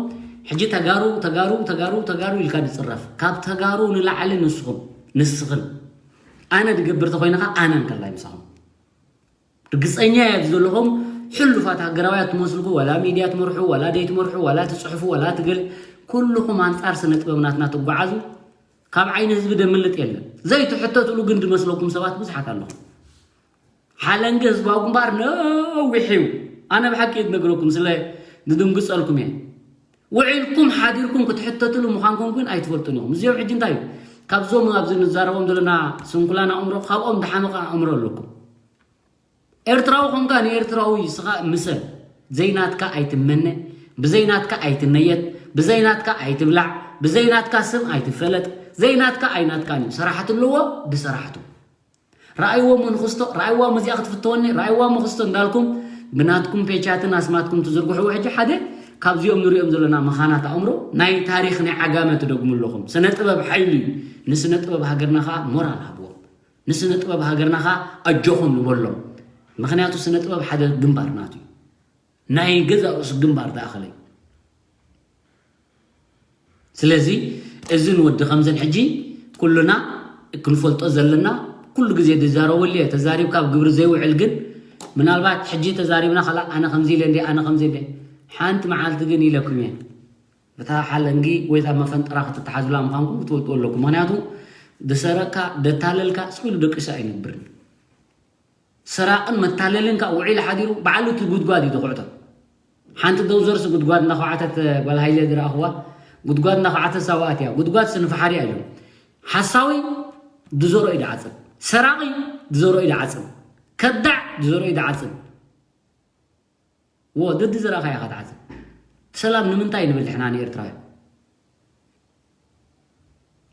ሕጂ ተጋሩ ተጋሩ ተጋሩ ተጋሩ ኢልካ ዝፅረፍ ካብ ተጋሩ ንላዕሊ ንስኹም ንስኽን ኣነ ድገብር ተኮይንኻ ኣነ እንከላይ ምሳኹም ርግፀኛ እያ ዘለኹም ሕሉፋት ሃገራውያ ትመስልኩ ዋላ ሚድያ ትመርሑ ዋላ ደይ ትመርሑ ዋላ ትፅሕፉ ዋላ ትገል ኩልኹም ኣንፃር ስነ ጥበብ ናትና ትጓዓዙ ካብ ዓይኒ ህዝቢ ደምልጥ የለን ዘይትሕተትሉ ግን ድመስለኩም ሰባት ብዙሓት ኣለኹም ሓለንጊ ህዝባዊ ግንባር ነዊሕ እዩ ኣነ ብሓቂ እየ ዝነግረኩም ስለ ዝድንግፀልኩም እየ ውዒልኩም ሓዲርኩም ክትሕተትሉ ምዃንኩም ግን ኣይትፈልጡን ኢኹም እዚኦም ሕጂ እንታይ እዩ ካብዞም ኣብዚ ንዛረቦም ዘለና ስንኩላን ኣእምሮ ካብኦም ዝሓመቐ ኣእምሮ ኣለኩም ኤርትራዊ ኾንካ ንኤርትራዊ ስኻ ምሰል ዘይናትካ ኣይትመነ ብዘይናትካ ኣይትነየት ብዘይናትካ ኣይትብላዕ ብዘይናትካ ስም ኣይትፈለጥ ዘይናትካ ኣይናትካን እዩ ሰራሕቲ ኣለዎ ብሰራሕቱ ረኣይዎ መንክስቶ ረኣይዋ መዚኣ ክትፍተወኒ ረኣይዋ መንክስቶ እንዳልኩም ብናትኩም ፔቻትን ኣስማትኩም ትዝርግሕዎ ሕጂ ሓደ ካብዚኦም ንሪኦም ዘለና መኻናት ኣእምሮ ናይ ታሪክ ናይ ዓጋመ ትደግሙ ኣለኹም ስነ ጥበብ ሓይሉ እዩ ንስነ ጥበብ ሃገርና ከዓ ሞራል ሃብዎም ንስነ ጥበብ ሃገርና ከዓ ኣጆኹም ንበሎም ምክንያቱ ስነ ጥበብ ሓደ ግንባር ናቱ እዩ ናይ ገዛ ርእሱ ግንባር ዝኣኸለ እዩ ስለዚ እዝን ወዲ ከምዝን ሕጂ ኩሉና ክንፈልጦ ዘለና ኩሉ ግዜ ዝዛረበሉ እየ ተዛሪብካ ኣብ ግብሪ ዘይውዕል ግን ምናልባት ሕጂ ተዛሪብና ከላ ኣነ ከምዚ ኢለ እንደ ኣነ ከምዚ እንደ ሓንቲ መዓልቲ ግን ኢለኩም እየ እታ ሓለንጊ ወይ እታ መፈንጠራ ክትተሓዙላ ምዃንኩም ክትፈልጡ ኣለኩም ምክንያቱ ዝሰረቅካ ደታለልካ ስቕ ኢሉ ደቂሱ ኣይነብርን ሰራቕን መታለልን ከዓ ውዒሉ ሓዲሩ ባዕሉ እቲ ጉድጓድ እዩ ዝኹዕቶ ሓንቲ ደውዘርስ ጉድጓድ እናኳዓተት ጓል ሃይለ ዝረኣኽዋ ጉድጓድ እናኳዓተት ሳዋኣት እያ ጉድጓድ ስንፍሓሪ እዮም ሓሳዊ ድዘሮ እዩ ድዓፅድ ሰራቒ ድዘሮ እዩ ድዓፅድ ከዳዕ ዝዘርኦ እዩ ዝዓጽድ። ወ ደዲ ዘራእኻ ኢኻ ትዓጽድ። ሰላም ንምንታይ ንብል ንሕና ንኤርትራውያን?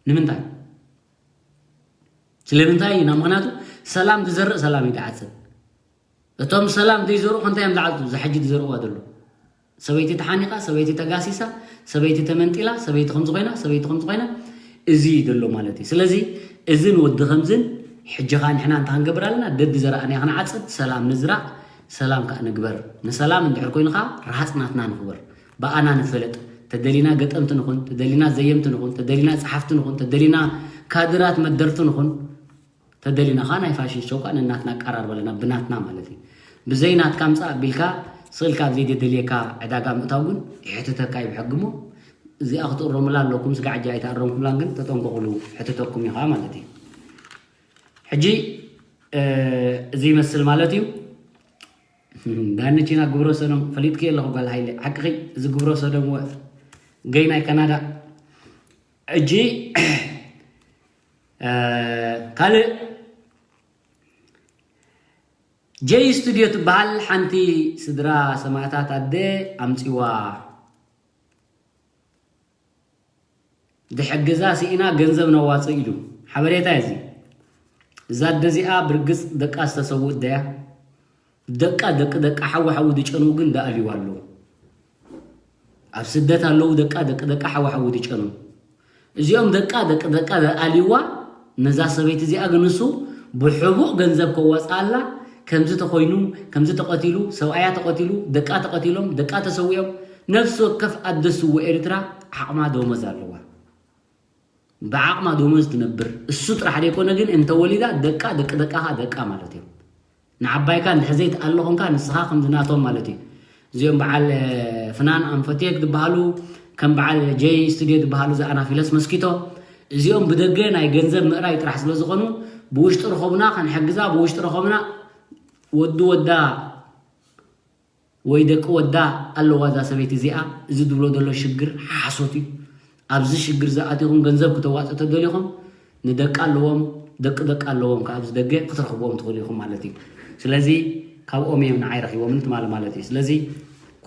ንምንታይ? ስለምንታይ ኢና? ምኽንያቱ ሰላም ዝዘርእ ሰላም እዩ ዝዓጽድ። እቶም ሰላም ዘይዘርኡ ከንታይ እዮም ዝዓጽዱ? እዚ ሕጂ ዝዘርእዋ ዘሎ ሰበይቲ ተሓኒቓ፣ ሰበይቲ ተጋሲሳ፣ ሰበይቲ ተመንጢላ፣ ሰበይቲ ከምዚ ኮይና፣ ሰበይቲ ከምዚ ኮይና፣ እዚ እዩ ዘሎ ማለት እዩ። ስለዚ እዝን ወዲ ከምዝን ሕጂ ኸኣ ንሕና እንታይ ክንገብር ኣለና? ደዲ ዘራእናዮ ክንዓጽድ፣ ሰላም ንዝራእ፣ ሰላም ከኣ ንግበር። ንሰላም እንድሕር ኮይኑ ኸኣ ረሃጽ ናትና ንኽበር፣ ብኣና ንፈለጥ። ተደሊና ገጠምቲ ንኹን፣ ተደሊና ዘየምቲ ንኹን፣ ተደሊና ጸሓፍቲ ንኹን፣ ተደሊና ካድራት መደርቲ ንኹን፣ ተደሊና ኸኣ ናይ ፋሽን ሾው ከኣ ነናትና ኣቀራርበለና፣ ብናትና ማለት እዩ። ብዘይ ናትካ ምጻእ ኣቢልካ ስእልካ ኣብ ዘይተደልየካ ዕዳጋ ምእታው ግን ይሕትተካ እዩ ብሕጊ እሞ፣ እዚኣ ክትእረሙላ ኣለኩም። ስጋዕ ሕጂ ኣይተኣረምኩምላን ግን ተጠንቀቑሉ፣ ሕትተኩም እዩ ኸኣ ማለት እዩ። ሕጂ፣ እ፣ እዚ ይመስል ማለት እዩ። ዳንቺና ግብረ ሰዶም ፈሊጥኪ ኣለኹ ጓል ሃይለ፣ ሓቅኺ። እዚ ግብረ ሰዶም ወ-፣ ገይ ናይ ካናዳ። ሕጂ፣ እ፣ ካልእ ጀይ ስቱድዮ ትበሃል ሓንቲ ስድራ ሰማእታት ኣደ ኣምጺዋ። ድሕግዛ ስኢና ገንዘብ ነዋጽእ ኢሉ። ሓበሬታ እዚ። እዛ ኣደ እዚኣ ብርግጽ ደቃ ዝተሰውእት ደያ። ደቃ፣ ደቂ ደቃ ሓዊ ሓዊ ዝጨንዉ ግን ደኣልይዋ ኣለዉ። ኣብ ስደት ኣለዉ ደቃ፣ ደቂ ደቃ ሓዊ ሓዊ ዝጨንዉ። እዚኦም ደቃ፣ ደቂ ደቃ ደኣልይዋ፣ ነዛ ሰበይቲ እዚኣ ግን ንሱ ብሕቡእ ገንዘብ ከዋጽኣላ፣ ከምዚ ተኾይኑ፣ ከምዚ ተቐቲሉ፣ ሰብኣያ ተቐቲሉ፣ ደቃ ተቐቲሎም፣ ደቃ ተሰዊኦም፣ ነፍሲ ወከፍ ኣደ ስዉእ ኤርትራ ዓቕማ ደሞዝ ኣለዋ። ብዓቕማ ደሞዝ ትነብር። እሱ ጥራሕ ዘይኮነ ግን እንተወሊዳ ደቃ፣ ደቂ ደቃኻ ደቃ ማለት እዮም። ንዓባይካ እንድሕር ዘይትኣሊ ኾንካ ንስኻ ከምዚ ናቶም ማለት እዩ። እዚኦም በዓል፣ እ፣ ፍናን ኣንፈቴክ ዝበሃሉ፣ ከም በዓል ጀይ ስቱድዮ ዝበሃሉ፣ እዛ ኣናፊለስ መስኪቶ፣ እዚኦም ብደገ ናይ ገንዘብ ምእራይ ጥራሕ ስለ ዝኾኑ፣ ብውሽጢ ረኸቡና ከንሕግዛ፣ ብውሽጢ ረኸቡና ወዲ ወዳ ወይ ደቂ ወዳ ኣለዋ እዛ ሰበይቲ እዚኣ። እዚ ዝብሎ ዘሎ ሽግር ሓሶት እዩ። ኣብዚ ሽግር ዝኣቲኹም ገንዘብ ክተዋፅኡ ተደሊኹም ንደቂ ኣለዎም፣ ደቂ ደቂ ኣለዎም፣ ካብ ኣብዚ ደገ ክትረኽብዎም ትኽእሉ ኢኹም ማለት እዩ። ስለዚ ካብኦም እዮም ንዓይ ረኺቦምኒ ትማሊ ማለት እዩ። ስለዚ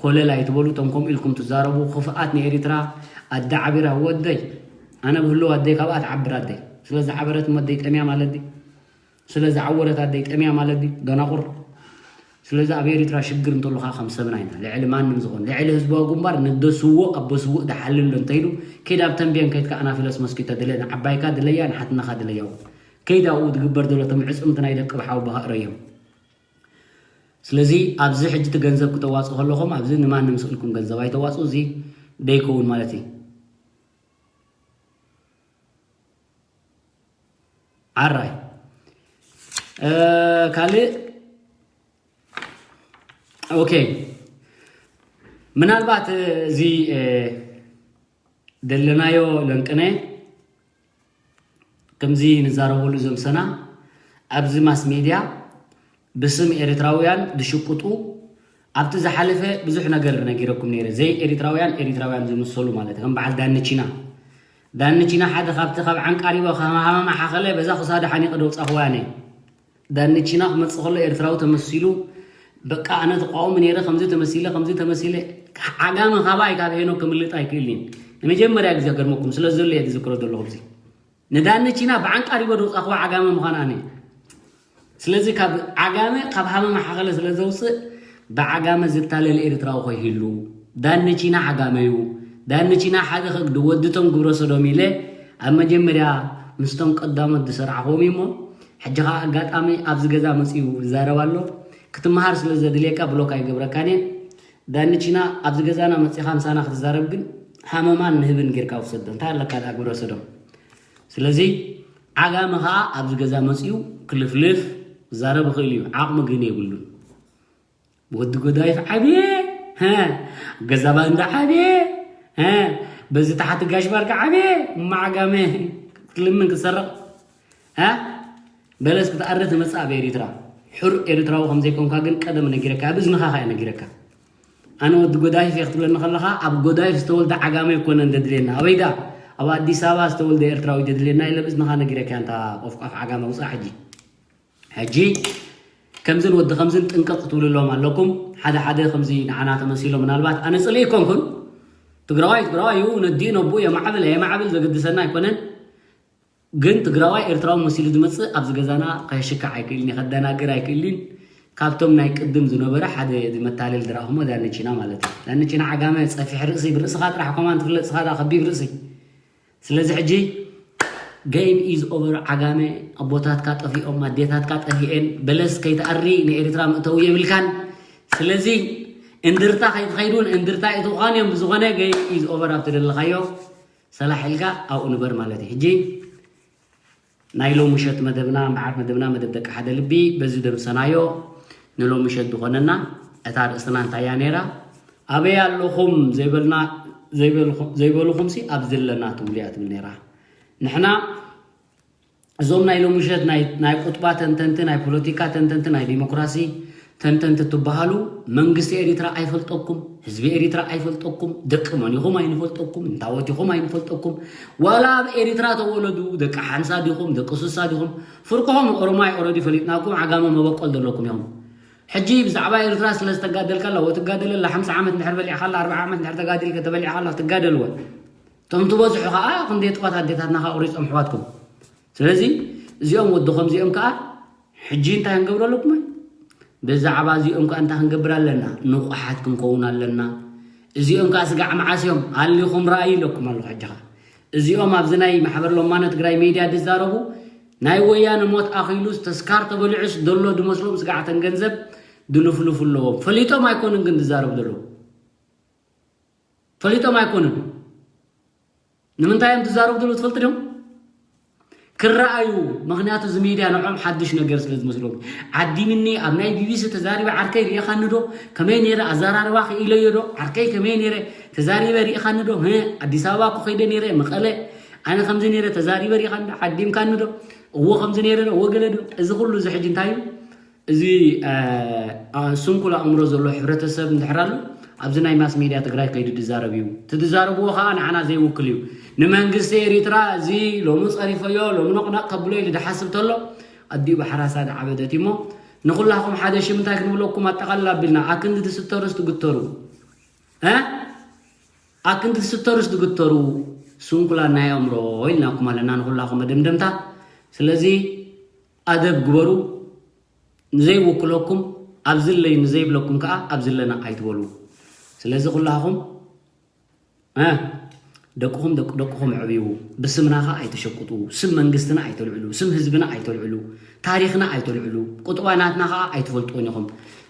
ኮለል ኣይትበሉ፣ እቶም ከምኡ ኢልኩም ትዛረቡ ክፍኣት ንኤሪትራ ኣደ ዓቢራ። ወደይ፣ ኣነ ብህልው ኣደይ ካብኣ ትዓብር ኣደይ። ስለዚ ዓበረት እሞ ኣደይ ጠምያ ማለት ድዩ? ስለ ዝዓወረት ኣደይ ጠምያ ማለት ድዩ? ደናቑር። ስለዚ ኣብ ኤሪትራ ሽግር እንተሎ ኸዓ ከም ሰብና ኢና። ልዕሊ ማንም ዝኾን፣ ልዕሊ ህዝባዊ ግንባር ንዶ ስዉእ ኣቦ ስዉእ ድሓልል ዶ እንተኢሉ፣ ከይድ ኣብ ተንቤን ከይድካ ኣናፊለስ መስኪቶ ድለ፣ ንዓባይካ ድለያ፣ ንሓትነኻ ድለያ እውን። ከይድ ኣብኡ ዝግበር ዘሎ እቲ ምዕጽምቲ ናይ ደቂ ብሓዊ ብሃእረዮም። ስለዚ ኣብዚ ሕጂ እቲ ገንዘብ ክተዋፅኡ ከለኹም፣ ኣብዚ ንማንም ስእልኩም ገንዘብ ኣይተዋፅኡ፣ እዚ ደይከውን ማለት እዩ። ዓራይ። እ፣ ካልእ፣ ኦኬ፣ ምናልባት፣ እ፣ እዚ፣ እ፣ ደለናዮ ለንቅነ ከምዚ ንዛረበሉ ዘምሰና ኣብዚ ማስ ሜድያ ብስም ኤርትራውያን ዝሽቅጡ ኣብቲ ዝሓለፈ ብዙሕ ነገር ነጊረኩም ነይረ። ዘይ ኤርትራውያን ኤርትራውያን ዝምሰሉ ማለት ከም በዓል ዳንቺና። ዳንቺና ሓደ ካብቲ ካብ ዓንቃሪቦ ሃማሃማ ሓኸለ በዛ ክሳዱ ሓኒቐ ደውጻኽዋ ነይ። ዳንቺና ክመጽእ ከሎ ኤርትራዊ ተመሲሉ፣ በቃ ኣነ ተቃውሞ ነይረ፣ ከምዚ ተመሲለ፣ ከምዚ ተመሲለ። ዓጋመ ካባይ ካብ ሄኖክ ክምልጥ ኣይክእልን። ንመጀመርያ ግዜ ገርመኩም ስለ ዘሎ እየ ዝዝክሮ ዘለኹ። እዚ ንዳንቺና ብዓንቃሪቦ ደውጻኽዋ ዓጋመ ምዃና ኣነ። ስለዚ ካብ ዓጋመ፣ ካብ ሃመማ ሓኸለ ስለ ዘውፅእ፣ ብዓጋመ ዝታለል ኤርትራዊ ከይህሉ። ዳንቺና ዓጋመ እዩ። ዳንቺና ሓደ ከግዲ ወድቶም ግብረ ሰዶም ኢለ ኣብ መጀመርያ ምስቶም ቀዳሞት ዝሰርዓኹዎም እሞ፣ ሕጂ ኸዓ ኣጋጣሚ ኣብዚ ገዛ መፂኡ ይዛረብ ኣሎ። ክትመሃር ስለ ዘድልየካ ብሎክ ኣይገብረካን እየ። ዳንቺና ኣብዚ ገዛና መፂኻ ምሳና ክትዛረብ ግን ሃመማን ንህብን ጌርካ ውሰዶ። እንታይ ኣለካ ደኣ ግብረ ሰዶም? ስለዚ ዓጋመ ኸዓ ኣብዚ ገዛ መፂኡ ክልፍልፍ ክዛረብ ይኽእል እዩ። ዓቕሚ ግን የብሉን። ወዲ ጎዳይፍ ዓብየ፣ ሀ፣ ገዛ ባንዳ ዓብየ፣ ሀ፣ በዚ ተሓቲ ጋሽ ባርካ ዓብየ፣ እማ ዓጋመ ክትልምን ክትሰርቕ፣ ሀ? በለስ ክትኣሪ ትመጽእ ኣብ ኤሪትራ። ሑር ኤሪትራዊ ከም ዘይኮንካ ግን ቀደም ነጊረካ፣ ኣብ እዝንኻ ኸኣ ነጊረካ። ኣነ ወዲ ጎዳይፍ እየ ክትብለኒ ከለኻ፣ ኣብ ጎዳይፍ ዝተወልደ ዓጋመ ኣይኮነን ዘድልየና። ኣበይ ደኣ? ኣብ ኣዲስ ኣበባ ዝተወልደ ኤርትራዊ ዘድልየና ኢለ ብእዝንኻ ነጊረካ፣ ኣንታ ቆፍቋፍ ዓጋመ ውጻእ ሕጂ። ሕጂ ከምዝን ወዲ ከምዝን ጥንቅቕ ክትብልሎም ኣለኩም። ሓደ ሓደ ከምዚ ንዓና ተመሲሎ ምናልባት ኣነ ጽልኢ ኣይኮንኩን። ትግራዋይ ትግራዋይ እዩ፣ ነዲኡ ነብኡ የማዕብል ኣየማዕብል ዘገድሰና ኣይኮነን። ግን ትግራዋይ ኤርትራዊ መሲሉ ዝመጽእ ኣብዚ ገዛና ከሽክዕ ኣይክእልን እዩ፣ ከደናግር ኣይክእልን። ካብቶም ናይ ቅድም ዝነበረ ሓደ መታለል ዝረኣኹሞ ዳንቺና ማለት እዩ። ዳንቺና ዓጋመ ጸፊሕ ርእሲ፣ ብርእስኻ ጥራሕ ኮማን ትፍለጥ፣ ስኻ ዳ ከቢብ ርእሲ። ስለዚ ሕጂ game is over። ዓጋመ ኣቦታትካ ጠፊኦም፣ ኣዴታትካ ጠፊኤን። በለስ ከይትኣሪ ንኤርትራ መእተዊ የብልካን። ስለዚ እንድርታ ከይትኸይዱን እንድርታ ኣይትኾን እዮም። ብዝኾነ game is over፣ ኣብቲ ደለኻዮ ሰላሕ ኢልካ ኣብኡ ንበር ማለት እዩ። ሕጂ ናይ ሎሚ ምሸት መደብና፣ እምበኣር መደብና መደብ ደቂ ሓደ ልቢ በዚ ደምሰናዮ። ንሎሚ ምሸት ዝኾነና እታ ርእስትና እንታይ እያ ነይራ? ኣበይ ኣለኹም ዘይበልና፣ ዘይበልኹ-፣ ዘይበልኹምሲ ኣብዚ ኣለና ትብሉ እያ ትብል ነይራ። ንሕና እዞም ናይ ሎሚ ምሸት ናይ፣ ናይ ቁጥባ ተንተንቲ፣ ናይ ፖለቲካ ተንተንቲ፣ ናይ ዲሞክራሲ ተንተንቲ ትበሃሉ፣ መንግስቲ ኤሪትራ ኣይፈልጠኩም፣ ህዝቢ ኤሪትራ ኣይፈልጠኩም፣ ደቂ መን ኢኹም ኣይንፈልጠኩም፣ እንታወት ኢኹም ኣይንፈልጠኩም። ዋላ ኣብ ኤሪትራ ተወለዱ፣ ደቂ ሓንሳ ዲኹም፣ ደቂ ሱሳ ዲኹም፣ ፍርቅኹም ኦሮማይ ኦረዲ ፈሊጥናኩም፣ ዓጋመ መበቆል ዘለኩም ኢኹም። ሕጂ ብዛዕባ ኤርትራ ስለ ዝተጋደልካላ፣ ወትጋደለላ ሓምሳ ዓመት እንድሕር በሊዕካላ፣ ኣርብዓ ዓመት እንድሕር ተጋዲልካ ተበሊዕካላ፣ ትጋደልወን። እቶም ትበዝሑ ከኣ ክንደይ ጥዋት ኣዴታትና ከኣ ቁሪጾም ኣሕዋትኩም። ስለዚ እዚኦም ወዲ ከምዚኦም ከኣ ሕጂ እንታይ ክንገብረለኩም? ብዛዕባ እዚኦም ከኣ እንታይ ክንገብር ኣለና? ንቑሓት ክንከውን ኣለና። እዚኦም ከኣ ስጋዕ መዓስ እዮም? ኣሊኹም ረኣዩ ኢለኩም ኣለኹ። ሕጂ ኸኣ እዚኦም ኣብዚ ናይ ማሕበር ሎማነ ትግራይ ሜድያ ዝዛረቡ ናይ ወያነ ሞት ኣኺሉስ ተስካር ተበሊዑስ ዘሎ ድመስሎም ስጋዕተን ገንዘብ ድንፍልፉ ኣለዎም። ፈሊጦም ኣይኮኑን ግን ዝዛረቡ ዘለዉ። ፈሊጦም ኣይኮኑን። ንምንታይ እዮም ዝዛረቡ ዘለዉ ትፈልጡ ዲኹም? ክረኣዩ። ምኽንያቱ እዚ ሚድያ ንዖም ሓድሽ ነገር ስለ ዝመስሎም። ዓዲምኒ ኣብ ናይ ቢቢሲ ተዛሪበ ዓርከይ ርኢኻኒ ዶ? ከመይ ነይረ ኣዘራርባ ክኢለዮ ዶ? ዓርከይ ከመይ ነይረ ተዛሪበ ርኢኻኒ ዶ? ህ፣ ኣዲስ ኣበባ እኮ ከይደ ነይረ፣ መቐለ፣ ኣነ ከምዚ ነይረ ተዛሪበ ርኢኻኒ ዶ? ዓዲምካኒ ዶ? እዎ ከምዚ ነይረ ዶ? እዎ ገለ ዶ? እዚ ኩሉ እዚ ሕጂ እንታይ እዩ? እዚ፣ እ፣ እ፣ ስንኩል ኣእምሮ ዘለዎ ሕብረተሰብ እንድሕር ኣሎ፣ ኣብዚ ናይ ማስ ሚድያ ትግራይ ከይዱ ዝዛረብ እዩ። እቲ ዝዛረብዎ ከዓ ንዓና ዘይውክል እዩ። ንመንግስቲ ኤሪትራ እዚ ሎሚ ጸሪፈዮ፣ ሎሚ ነቕነቕ ከብሎ ኢሉ ዝሓስብ ተሎ፣ ኣዲኡ ብሓራሳ ዝዓበደት እሞ፣ ንኹላኹም ሓደ ሽም እንታይ ክንብለኩም ኣጠቓልል ኣቢልና፣ ኣክንዲ ትስተሩስ ትግተሩ። እ? ኣክንዲ ትስተሩስ ትግተሩ፣ ስንኩላን ናይ ኣእምሮ ኢልናኩም ኣለና ንኹላኹም መደምደምታ። ስለዚ ኣደብ ግበሩ። ንዘይውክለኩም ኣብዚ ኣለይ ንዘይብለኩም ከኣ ኣብዚ ኣለና ኣይትበሉ። ስለዚ ኩላኹም፣ እ፣ ደቅኹም ደቂ ደቅኹም ኣዕብዩ። ብስምና ከኣ ኣይትሸቅጡ። ስም መንግስትና ኣይተልዕሉ። ስም ህዝብና ኣይተልዕሉ። ታሪኽና ኣይተልዕሉ። ቁጥባ ናትና ከኣ ኣይትፈልጥዎን ኢኹም።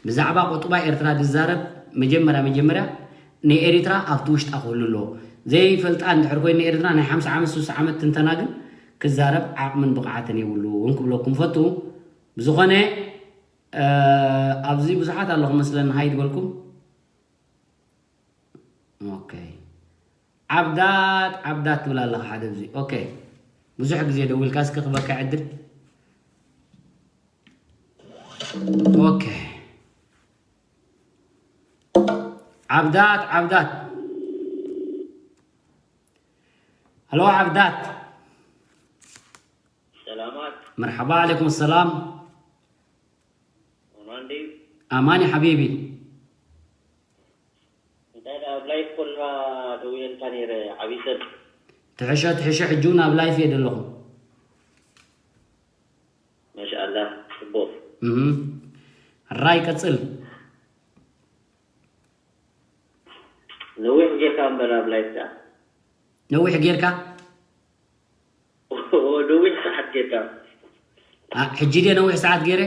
ብዛዕባ ቁጥባ ኤርትራ ዝዛረብ መጀመርያ መጀመርያ ንኤሪትራ ኣብቲ ውሽጣ ክህሉ ኣለዎ። ዘይፈልጣ እንድሕር ኮይኑ ንኤሪትራ ናይ ሓምሳ ዓመት፣ ስሳ ዓመት ትንተና ግን ክዛረብ ዓቕምን ብቕዓትን የብሉን ክብለኩም ፈቱ። ብዝኾነ፣ እ፣ ኣብዚ ብዙሓት ኣለኹም መስለኒ፣ ሃይ ዝበልኩም። ኦኬ። ዓብዳት፣ ዓብዳት ትብል ኣለኻ ሓደ ኣብዚ። ኦኬ። ብዙሕ ግዜ ደዊልካ እስኪ ክበካ ዕድል። ኦኬ። ዓብዳት፣ ዓብዳት። ሃሎ ዓብዳት። ሰላማት። መርሓባ፣ ዓለይኩም ሰላም። ኦማን ድዩ? ኣማን ሓቢቢ። እንታይ ደኣ ኣብ ላይፍ ኮላ ደዊለልካ ነይረ፣ ዓብዪ ሰብ። ትሕሾ፣ ትሕሾ፣ ሕጂ እውን ኣብ ላይፍ እየ ዘለኹ። ማሻኣላህ፣ ጽቡቕ። እም። ሕራይ ቀጽል። ነዊሕ ጌርካ እምበር ኣብ ላይፍ ደኣ። ነዊሕ ጌርካ? ኦ፣ ነዊሕ ሰዓት ጌርካ። ኣ፣ ሕጂ ድየ ነዊሕ ሰዓት ገይረ?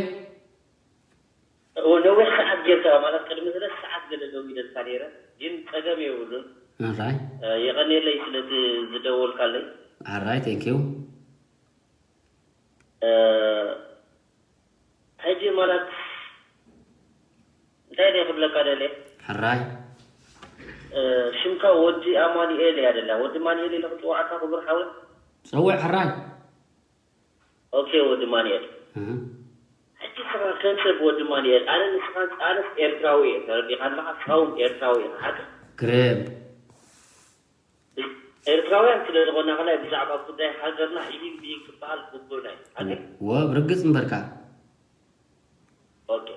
ኦ፣ ነዊሕ ሰዓት ጌርካ ማለት ቅድሚ ሰለስተ ሰዓት ገለ ደው ኢለልካ ነይረ፣ ግን ጸገም የብሉን። ኣራይ። እ፣ የቐንየለይ ስለቲ ዝደወልካለይ። ኣራይ፣ thank you። እ፣ ሕጂ ማለት እንታይ ደይ ክብለካ ደልየ? ሕራይ። እ፣ ሽምካ ወዲ ኣማኑኤል እያ ደላ። ወዲ ኣማኑኤል ኢለ ክጽውዓካ ክቡር ሓወይ? ጸውዕ ሕራይ። ኦኬ፣ ወዲ ኣማኑኤል። እህ። ሕጂ ስኻ ከም ሰብ ወዲ ኣማኑኤል፣ ኣነ ንስኻ፣ ኣነስ ኤርትራዊ እየ፣ ተረዲኻ ኣለኻ? እስኻ እውን ኤርትራዊ ኢኻ፣ ሓቂ? ግርም። ኤርትራውያን ስለ ዝኾና ከላይ ብዛዕባ ጉዳይ ሃገርና እሂን ብሂን ክበሃል ግቡእና እዩ። ሓቂ? ወ-፣ ብርግጽ እምበርካ። ኦኬ፣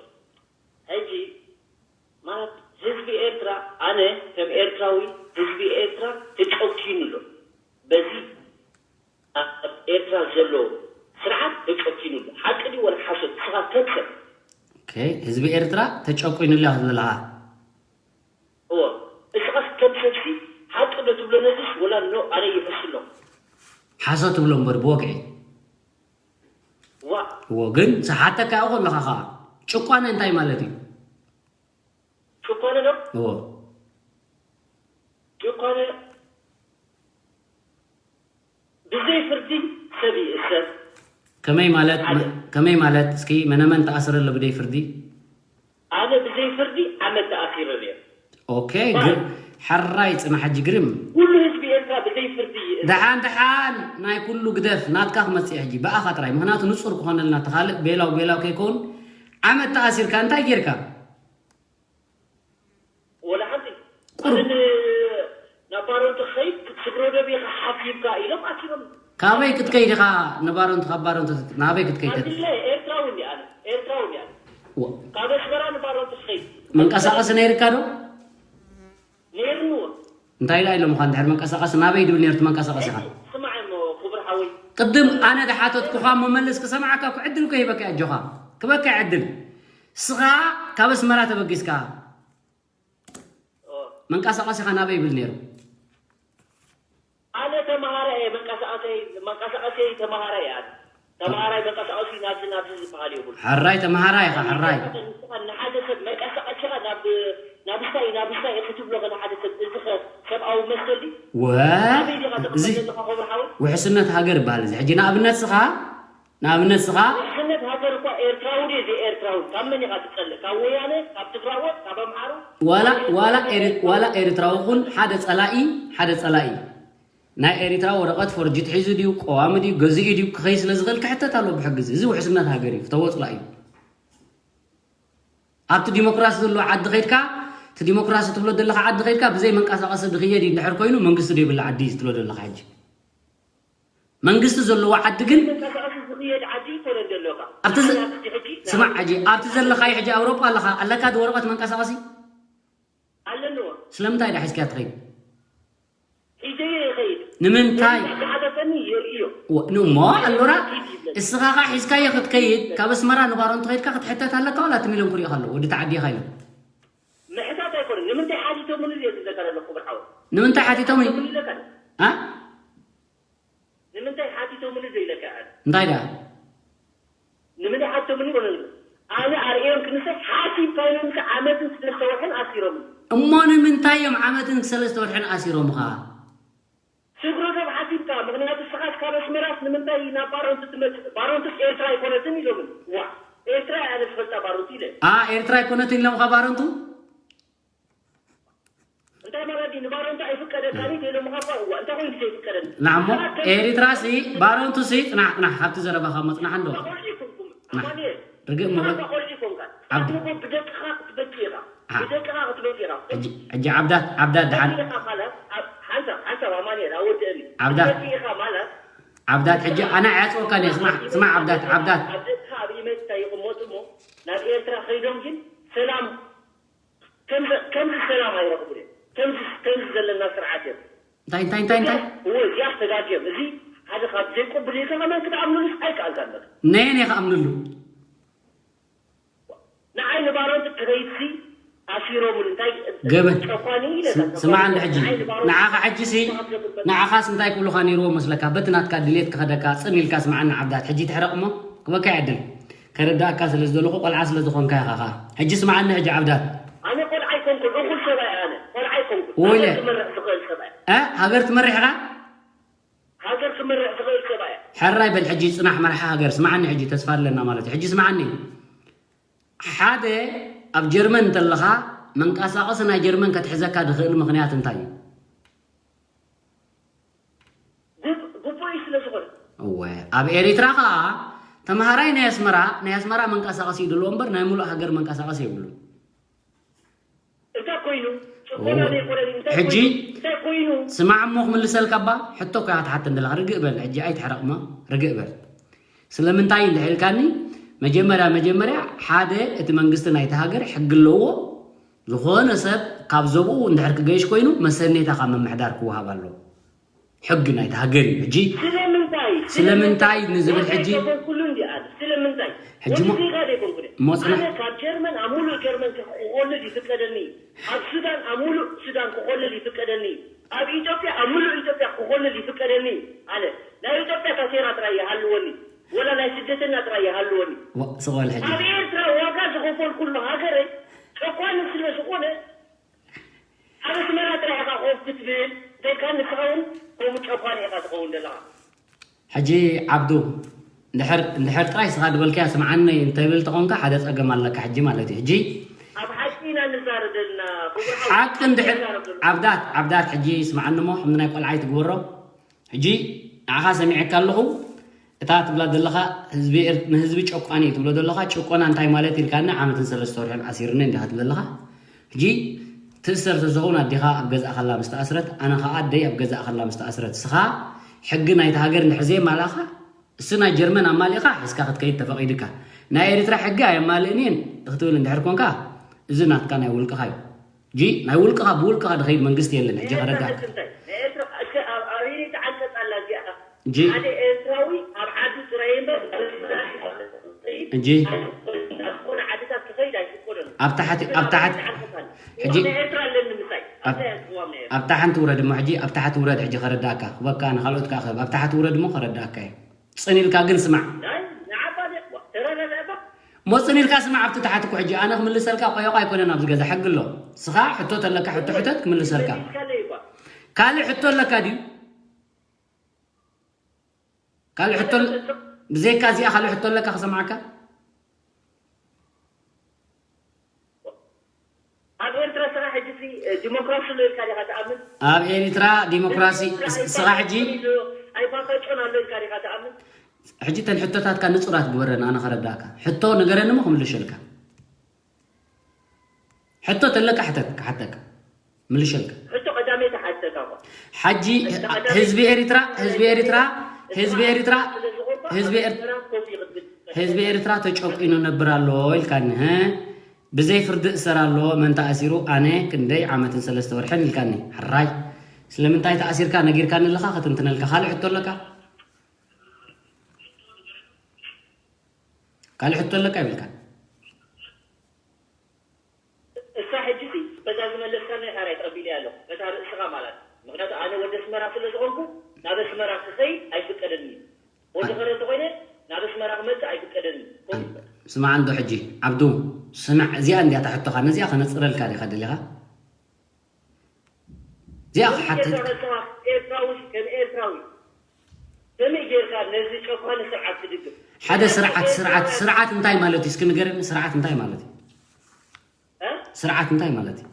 ሕጂ ማለት ህዝቢ ኤርትራ፣ ኣነ ከም ኤርትራዊ፣ ህዝቢ ኤርትራ ተጨኪኑ ኣሎ። በዚ ኣብ ኤርትራ ዘሎ ስርዓት ተጨኪኑ ኣሎ። ሓቂ ድዩ ወላ ሓሶት? ንስኻ ከም ሰብ። ኦኬ፣ ህዝቢ ኤርትራ ተጨቂኑ ኣሎ ክትብል ኣለኻ። እዎ፣ እስኻስ ከም ሰብሲ ሓቂ ዶ ትብሎ ነዚስ? ወላ ኖ፣ ኣነ ይሕስ ኣሎ። ሓሶት ትብሎ እምበር ብወግዒ። ዋ፣ እዎ፣ ግን ዝሓተካ ይኹ ኣለኻ ኸዓ። ጭቋነ እንታይ ማለት እዩ? ጭኮነ ዶ? እዎ። ጭኮነ ብዘይ ፍርዲ ሰብ ይእሰር። ከመይ ማለት? ከመይ ማለት? እስኪ መነመን ተኣስረ ኣሎ ብደይ ፍርዲ? ኣነ ብዘይ ፍርዲ ዓመት ተኣሲረ ነይረ። ኦኬ፣ ግን ሕራይ ጽናሕ ሕጂ ግርም። ኩሉ ህዝቢ ኤርትራ ብዘይ ፍርዲ ይእሰር። ደሓን ደሓን ናይ ኩሉ ግደፍ ናትካ ክመጽእ ሕጂ ብኣኻ ጥራይ፣ ምኽንያቱ ንጹር ክኾነልና ተኻልእ ቤላው ቤላው ከይከውን ዓመት ተኣሲርካ እንታይ ጌርካ? ወላ ሓንቲ ቁሩብ። ኣነ ናብ ባሮንቲ ክኸይድ ስግሮ ደቢኻ ሓሲብካ ኢሎም ኣሲሮም። ካበይ ክትከይድ ኢኻ ንባሮንቲ? ካብ ባሮንቲ ናበይ ክትከይድ? ኣድለ ኤርትራዊ እንዲ ኣነ ኤርትራዊ እንዲ ኣነ ወ- ካብ ኣስመራ ንባሮንቲ ክኸይድ መንቀሳቐሲ ነይርካ ዶ? ነይርንዎ። እንታይ ኢላ ኢሎምኻ? እንድሕር መንቀሳቐሲ ናበይ ድብል ነይሩ እቲ መንቀሳቐሲኻ? ስማዕ እሞ ክቡር ሓወይ ቅድም ኣነ ድሓተትኩኻ መመለስ ክሰምዓካ እኮ ዕድል እኮ ሂበካ ኣጆኻ። ክበካ ዕድል። ስኻ ካብ ኣስመራ ተበጊስካ ኦ፣ መንቀሳቐሲኻ ናበይ ይብል ነይሩ? ኣነ ተማሃራይ እየ። መንቀሳቐሰይ መንቀሳቐሰይ ተማሃራይ እየ። ኣነ ተማሃራይ መንቀሳቐሲ ናብዚ ናብዚ ዝበሃል የብሉ። ሕራይ ተማሃራይ ኢኻ፣ ሕራይ። ንሓደ ሰብ መንቀሳቐሲኻ ናብ ናብ ስታይ ናብ ስታይ ክትብሎ ንሓደ ሰብ እዚ ኸ ሰብኣዊ መሰል ድዩ? ወ ኣበይ ዲኻ እዚ ተቐመጥ ዘለኻ ክቡር ሓወይ? ውሕስነት ሃገር ይበሃል። እዚ ሕጂ ንኣብነት ስኻ ንኣብነት ስኻ ውሕስነት ሃገር እኳ ኤርትራዊ ድዩ ዘይኤርትራዊ ካብ መን ኢኻ ትጸልእ? ካብ ወያነ፣ ካብ ትግራዎት፣ ካብ ኣምሓሩ? ዋላ ዋላ ኤሪ- ዋላ ኤርትራዊ ኹን ሓደ ጸላኢ ሓደ ጸላኢ ናይ ኤርትራ ወረቐት ፎርጅት ሒዙ ድዩ ቀዋሚ ድዩ ገዚኡ ድዩ ክኸይ ስለ ዝኽእል ክሕተት ኣለዎ ብሕጊ። እዚ እዚ ውሕስነት ሃገር እዩ፣ ክተወፅላ እዩ። ኣብቲ ዲሞክራሲ ዘለዎ ዓዲ ኸይድካ እቲ ዲሞክራሲ ትብሎ ዘለኻ ዓዲ ኸይድካ ብዘይ መንቀሳቐሲ ድኽየድ እዩ እንድሕር ኮይኑ መንግስቲ ዘይብሉ ዓዲ እዩ ትብሎ ዘለኻ ሕጂ። መንግስቲ ዘለዎ ዓዲ ግን መንቀሳቐሲ ዝኽየድ ዓዲ ይኮነን ዘለካ። ኣብቲ ዘ- ንዓና ኣብዚ ሕጂ ስማዕ ሕጂ ኣብቲ ዘለኻዮ ሕጂ ኣውሮጳ ኣለኻ ኣለካ ዶ ወረቐት መንቀሳቐሲ? ኣለንዎ። ስለምንታይ ዳ ሒዝካ ትኸይድ? ሒዘዮ ይኸይድ። ንምንታይ? ዝሓተተኒ የርእዮ። ወ- ን- እሞ ኣሎራ እስኻ ኸዓ ሒዝካዮ ክትከይድ ካብ ኣስመራ ንባሮንቱ ኸይድካ ክትሕተት ኣለካ ዋላ እቲ ሚልዮን ክሪኦ ከሎ ወዲ ተዓዲኻ ኢሎም። ምሕታት ኣይኮነን። ንምንታይ ሓቲቶምኒ እየ ዝብለካ ዘለኹ ክቡር ሓወይ። ንምንታይ ሓቲቶም እዩ? ሓቲቶምኒ ይብለካ። ኣ? ንምንታይ ሓቲቶምኒ ዘይብለካ ኣነ። እንታይ ደኣ? ንምንታይ ሓቲቶምኒ ይኮነን። ኣነ ኣርእዮም ክንሰ ሓሲብካ ኢሎም ዓመትን ሰለስተ ወርሕን ኣሲሮምኒ። እሞ ንምንታይ እዮም ዓመትን ሰለስተ ወርሕን ኣሲሮምኻ? ስግሮ ዶ ሓሲብካ? ምኽንያቱ ንስኻስ ካብ ኣስመራስ ንምንታይ ናብ ባሮንቱ ትመጽእ? ባሮንቱስ ኤርትራ ኣይኮነትን ኢሎምኒ። ዋ፣ ኤርትራ እያ ኣነ ዝፈልጣ ባሮንቱ ኢለ። ኣ ኤርትራ ኣይኮነትን ኢሎምኻ ባሮንቱ? እንታይ ማለት እዩ? ንባሮንቱ ኣይፍቀደካን እዩ ኢሎምኻ እኳ። እዋ፣ እንታይ ኮይኑ ዘይፍቀደኒ? ንዓሞ ኤሪትራሲ ባሮንቱሲ ጽናሕ ጽናሕ ካብቲ ዘረባኻ እሞ ጽናሕ እንዶ ቆልዑ ይኮንኩም። ናሕ ኣማኑኤል፣ ርግእ እሞ በል። ንስኻ ቆልዑ ይኮንካ። ዓብዲ- ንጎ ብደቅኻ ክትበኪ ኢኻ። ኣ። ብደቅኻ ክትበኪ ኢኻ። ሕጂ ሕጂ ዓብዳት ዓብዳት ደሓን ኢኻ ማለት ኣብ ሓንሳብ ሓንሳብ ኣማኑኤል ኣወደእኒ ዓብዳት- ክትበኪ ኢኻ ማለት ዓብዳት ሕጂ ኣነ ኣያጽወካን እየ። ስማዕ ስማዕ ዓብዳት ዓብዳት ኣብ ደቅኻ ኣብ ኢመትካ ይቕመጡ እሞ ናብ ኤርትራ ከይዶም ግን ሰላም ከምዚ ከምዚ ሰላም ኣይረኽቡን እዮም። ከምዚ ከምዚ ዘለና ስርዓት እዮም። እንታይ እንታይ እንታይ እንታይ እወ እዚኣ ተጋግዮም። እዚ ሓደ ካብ ዘይቅቡል ኢልካ ከመን ክትኣምኑሉስ ኣይከኣልካን በቃ። ነየን እየ ክኣምንሉ? ንዓይ ንባሮንት ክኸይድሲ ኣሲሮሙን እንታይ ገበን ጨቋኒ ኢለ ስማዕ እንዲ ሕጂ ንዓኻ ሕጂሲ ንዓኻስ እንታይ ክብሉኻ ነይርዎ መስለካ? በቲ ናትካ ድሌት ክኸደካ ጽን ኢልካ ስምዓኒ ዓብዳት ሕጂ ትሕረቕ እሞ ክበካ ይዕድል ከረዳእካ ስለ ዝደለኹ ቆልዓ ስለ ዝኾንካ ኢኻ ኸኣ ሕጂ ስምዓኒ ሕጂ ዓብዳት ኣነ ቆልዓ ኣይኮንኩን እኹል ሰብኣይ ኣነ ቆልዓ ኣይኮንኩን ወይለ ሃገር ክመርሕ ዝኽእል ሰብኣይ እ ሃገር ትመርሕ ኢኻ ሃገር ክመርሕ ዝኽእል ሰብኣይ ሕራይ በል ሕጂ ጽናሕ መርሓ ሃገር ስምዓኒ ሕጂ ተስፋ ኣለና ማለት እዩ ሕጂ ስምዓኒ ሓደ ኣብ ጀርመን እንተለኻ መንቀሳቐሲ ናይ ጀርመን ከትሕዘካ ዝኽእል ምኽንያት እንታይ እዩ? ግቡእ እዩ ስለ ዝኾነ እወ ኣብ ኤሪትራ ኸኣ ተምሃራይ ናይ ኣስመራ ናይ ኣስመራ መንቀሳቐሲ እዩ ድልዎ እምበር ናይ ሙሉእ ሃገር መንቀሳቐሲ የብሉን እንታይ ኮይኑ ጭቆና ዘይኮነን እንታይ ሕጂ ኮይኑ እንታይ ኮይኑ ስማዕ እሞ ክምልሰልካ እባ ሕቶ እኮ እያ ክትሓተን ዘለኻ ርግእ በል ሕጂ ኣይትሕረቕ እሞ ርግእ በል ስለምንታይ እንድሕር ኢልካኒ መጀመርያ መጀመርያ ሓደ እቲ መንግስቲ ናይቲ ሃገር ሕጊ ኣለዎ። ዝኾነ ሰብ ካብ ዘብኡ እንድሕር ክገይሽ ኮይኑ መሰኔታ ካብ ምምሕዳር ክወሃብ ኣለዎ። ሕጊ ናይቲ ሃገር እዩ። ሕጂ ስለምንታይ ስለምንታይ ንዝብል ሕጂ ኣይኮንኩሉ እንዲ ኣነ ስለምንታይ ሕጂ ወዲ ሞ- ዜጋ ዘይኮንኩ እሞ ጽና- ኣነ ካብ ጀርመን ኣብ ሙሉእ ጀርመን ክኾልል ይፍቀደኒ። ኣብ ሱዳን ኣብ ሙሉእ ሱዳን ክኾልል ይፍቀደኒ። ኣብ ኢትዮጵያ ኣብ ሙሉእ ኢትዮጵያ ክኾልል ይፍቀደኒ። ኣነ ናይ ኢትዮጵያ ታሴራ ጥራይ ይሃልወኒ፣ ወላ ናይ ስደተኛ ጥራይ ይሃልወኒ። ዋ- ስቕ በል ሕጂ ኣብ ኤርትራ ዋጋ ዝኸፈልኩሉ ሃገረይ ጨቋኒ ስለ ዝኾነ ኣብ ኣስመራ ጥራይ ኢኻ ኮፍ ክትብል እንተልካ ንስኻ እውን ከምኡ ጨቋኒ ኢኻ ትኸውን ዘለኻ። ሕጂ ዓብዱ እንድሕር እንድሕር ጥራይ ስኻ ዝበልካያ ስምዓኒ እንተብል ተኾንካ ሓደ ጸገም ኣለካ ሕጂ ማለት እዩ። ሕጂ ኣብ ሓቂ ኢና ንዛረብ ዘለና ክቡር ሓው። ሓቂ እንድሕር ንዛረብ ዘለና። ዓብዳት ዓብዳት ሕጂ ስምዓኒ እሞ ከምዚ ናይ ቆልዓ ኣይትግበሮ። ሕጂ ንዓኻ ሰሚዐካ ኣለኹ። እታ ትብላ ዘለኻ ህዝቢ ኤር- ንህዝቢ ጨቋኒ እዩ ትብሎ ዘለኻ። ጭቆና እንታይ ማለት ኢልካኒ ዓመትን ሰለስተ ወርሕን ኣሲርኒ እንዲኻ ትብል ዘለኻ። ሕጂ ትእሰር ተዝኸውን ኣዴኻ ኣብ ገዛእ ከላ ምስ ተኣስረት ኣነ ኸዓ ኣደይ ኣብ ገዛእ ከላ ምስ ተኣስረት እስኻ ሕጊ ናይቲ ሃገር እንድሕር ዘየማልእኻ እሱ ናይ ጀርመን ኣማሊእኻ ሒዝካ ክትከይድ ተፈቒድካ ናይ ኤርትራ ሕጊ ኣየማልእን እየን ክትብል እንድሕር ኮንካ እዚ ናትካ ናይ ውልቅኻ እዩ። ጂ ናይ ውልቅኻ ብውልቅኻ ድኸይድ መንግስቲ የለን። ሕጂ ከረዳእካ። እንታይ ናይ ኤርትራ እስከ ኣብ ኣበየነይቲ ዓንቀጽ ኣላ እዚኣ? ጂ ሓደ ኤርትራዊ ኣብ ዓዱ ጥራይ እምበር እንጂ ዝኾነ ዓድታት ክኸይድ ኣይፍቀዶን። ኣብ ታሕቲ ኣብ ታሕቲ ሕጂ ናይ ኤርትራ ኣለኒ ምሳይ ኣብታ ሕንቲ ውረድ እሞ ሕጂ ኣብ ታሕቲ ውረድ ሕጂ ከረዳእካ ክበካ ንካልኦት ከዓ ክህብ ኣብ ታሕቲ ውረድ እሞ ከረዳእካ እዩ። ጽን ኢልካ ግን ስማዕ። ናይ ንዓባ ደ ተረረረባ ሞጽን ኢልካ ስማዕ ኣብቲ ታሕቲ እኮ ሕጂ ኣነ ክምልሰልካ ቆየቋ ኣይኮነን ኣብዚ ገዛ ሕጊ ኣሎ። ስኻ ሕቶ ተለካ ሕቶ ሕተት ክምልሰልካ። ካልእ ሕቶ ኣለካ ድዩ? ካልእ ሕቶ ብዘይካ እዚኣ ካልእ ሕቶ ኣለካ ክሰምዓካ? ኣብ ኤርትራ ስራሕ ሕጂ ሲ ዲሞክራሲ ኣሎ ኢልካ ዲኻ ትኣምን? ኣብ ኤርትራ ዲሞክራሲ ስኻ ሕጂ ኣይባካጮን ኣሎ ኢልካ ዲኻ ትኣምን? ሕጂ ተን ሕቶታትካ ንጹራት ግበረን ኣነ ከረዳእካ ሕቶ ንገረኒ እሞ ክምልሸልካ። ሕቶ ተለካ ሕተት ክሓተካ ምልሸልካ። ሕቶ ቀዳመይ ተሓተካ እኮ። ሓጂ ህዝቢ ኤሪትራ ህዝቢ ኤሪትራ ህዝቢ ኤሪትራ ህዝቢ ኤር- ህዝቢ ኤሪትራ ተጨቂኑ ነብር ኣሎ ኢልካኒ ሀ ብዘይ ፍርዲ እሰር ኣሎ መን ተኣሲሩ ኣነ ክንደይ ዓመትን ሰለስተ ወርሕን ኢልካኒ ሕራይ ስለምንታይ ተኣሲርካ ነጊርካኒ ኣለኻ ክትንትነልካ ካልእ ሕቶ ኣለካ ካልእ ሕቶ ኣለካ ይብልካ እሳ ሕጂ ሲ በዛ ዝመለስካለይ ሓራይ ተቐቢለያ ኣለኹ። በታ ርእስኻ ማለት እዩ። ምኽንያቱ ኣነ ወዲ ኣስመራ ስለ ዝኾንኩ ናብ ኣስመራ ክኸይድ ኣይፍቀደኒ እዩ። ወዲ ከረ እንተኾይነ ናብ ኣስመራ ክመጽእ ኣይፍቀደኒ እዩ። ስማዕ እንዶ ሕጂ ዓብዱ ስማዕ እዚኣ እንዲያ ታሕቶኻ ነዚኣ ከነጽረልካ ዲኻ ደሊኻ? እዚኣ ክሓተት ኤርትራዊ ከም ኤርትራዊ ከመይ ጌርካ ነዚ ጨኳኒ ስርዓት ትድግፍ? ሓደ ስርዓት ስርዓት ስርዓት እንታይ ማለት እዩ? እስኪ ንገረኒ ስርዓት እንታይ ማለት እዩ? ስርዓት እንታይ ማለት እዩ?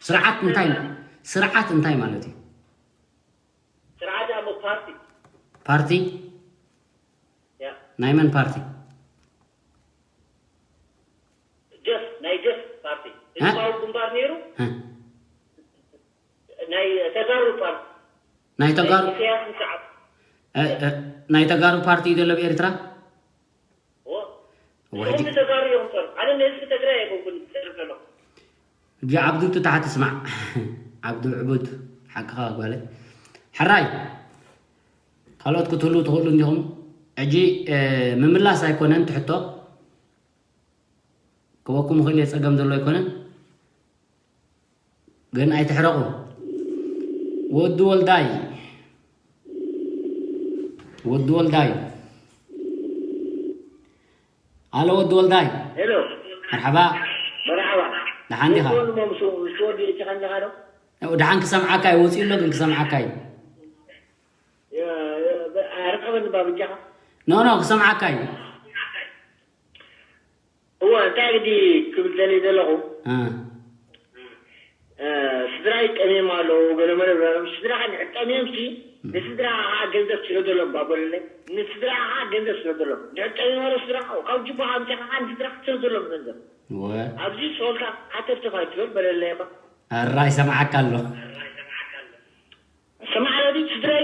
ስርዓት እንታይ ስርዓት እንታይ ማለት እዩ? ስርዓት ኣሞ ፓርቲ ፓርቲ ያ ናይ መን ፓርቲ? ጀፍ ናይ ጀፍ ፓርቲ ህዝባዊ ግንባር ነይሩ። ናይ ተጋሩ ፓርቲ ናይ ተጋሩ ኢሳያስ ምስዓብ ናይ ተጋሩ ፓርቲ እዩ ዘሎ ብኤርትራ። እዎ። እዎ፣ ሕጂ ንኹም ንተጋሩ እዮም ጸሩ ኣነ ንህዝቢ ትግራይ ኣይኮንኩን ዝጸርፍ ዘለኹ። ሕጂ ዓብዱ ትታሓት ስማዕ። ዓብዱ ዕቡድ ሓቅኻ ጓለ ሕራይ ካልኦት ክትህሉ ትኽእሉ እንዲኹም። ሕጂ ምምላስ ኣይኮነን ትሕቶ ክበኩም ይኽእል እየ ጸገም ዘሎ ኣይኮነን። ግን ኣይትሕረቑ። ወዲ ወልዳይ ወዲ ወልዳይ ኣሎ ወዲ ወልዳይ ሄሎ መርሓባ መርሓባ ደሓን ዲኻ? ወዲ ወልዳይ ምስ ወዲ ኢኻ ኣለኻ ዶ? ደሓን ክሰምዓካ እዩ ወፂኡ ኣሎ ግን ክሰምዓካ እዩ። ኣርቀበኒ ባብጃኻ ኖ ኖ ክሰምዓካ እዩ። እወ እንታይ ግዲ ክብል ደልየ ዘለኹ ስድራይ ጠሚዮም ኣለዉ ገለመለ ብሎም ስድራኻ ድሕር ጠሚዮም ሲ ንስድራኻ ከዓ ገንዘብ ትረደሎም ባበሉለይ ንስድራኻ ከዓ ገንዘብ ትረደሎም ድሕር ጠሚዮም ኣለዉ ስድራኻ ካብ ጅቦኻ ኣምፂኻ ከዓ ንስድራኻ ትረደሎም ገንዘብ ኣብዚ ሰውልካ ሓተፍተፋ ይትብል በለለይ ባ ኣራ ይሰምዓካ ኣሎ ስማዕ ረዲ ስድራይ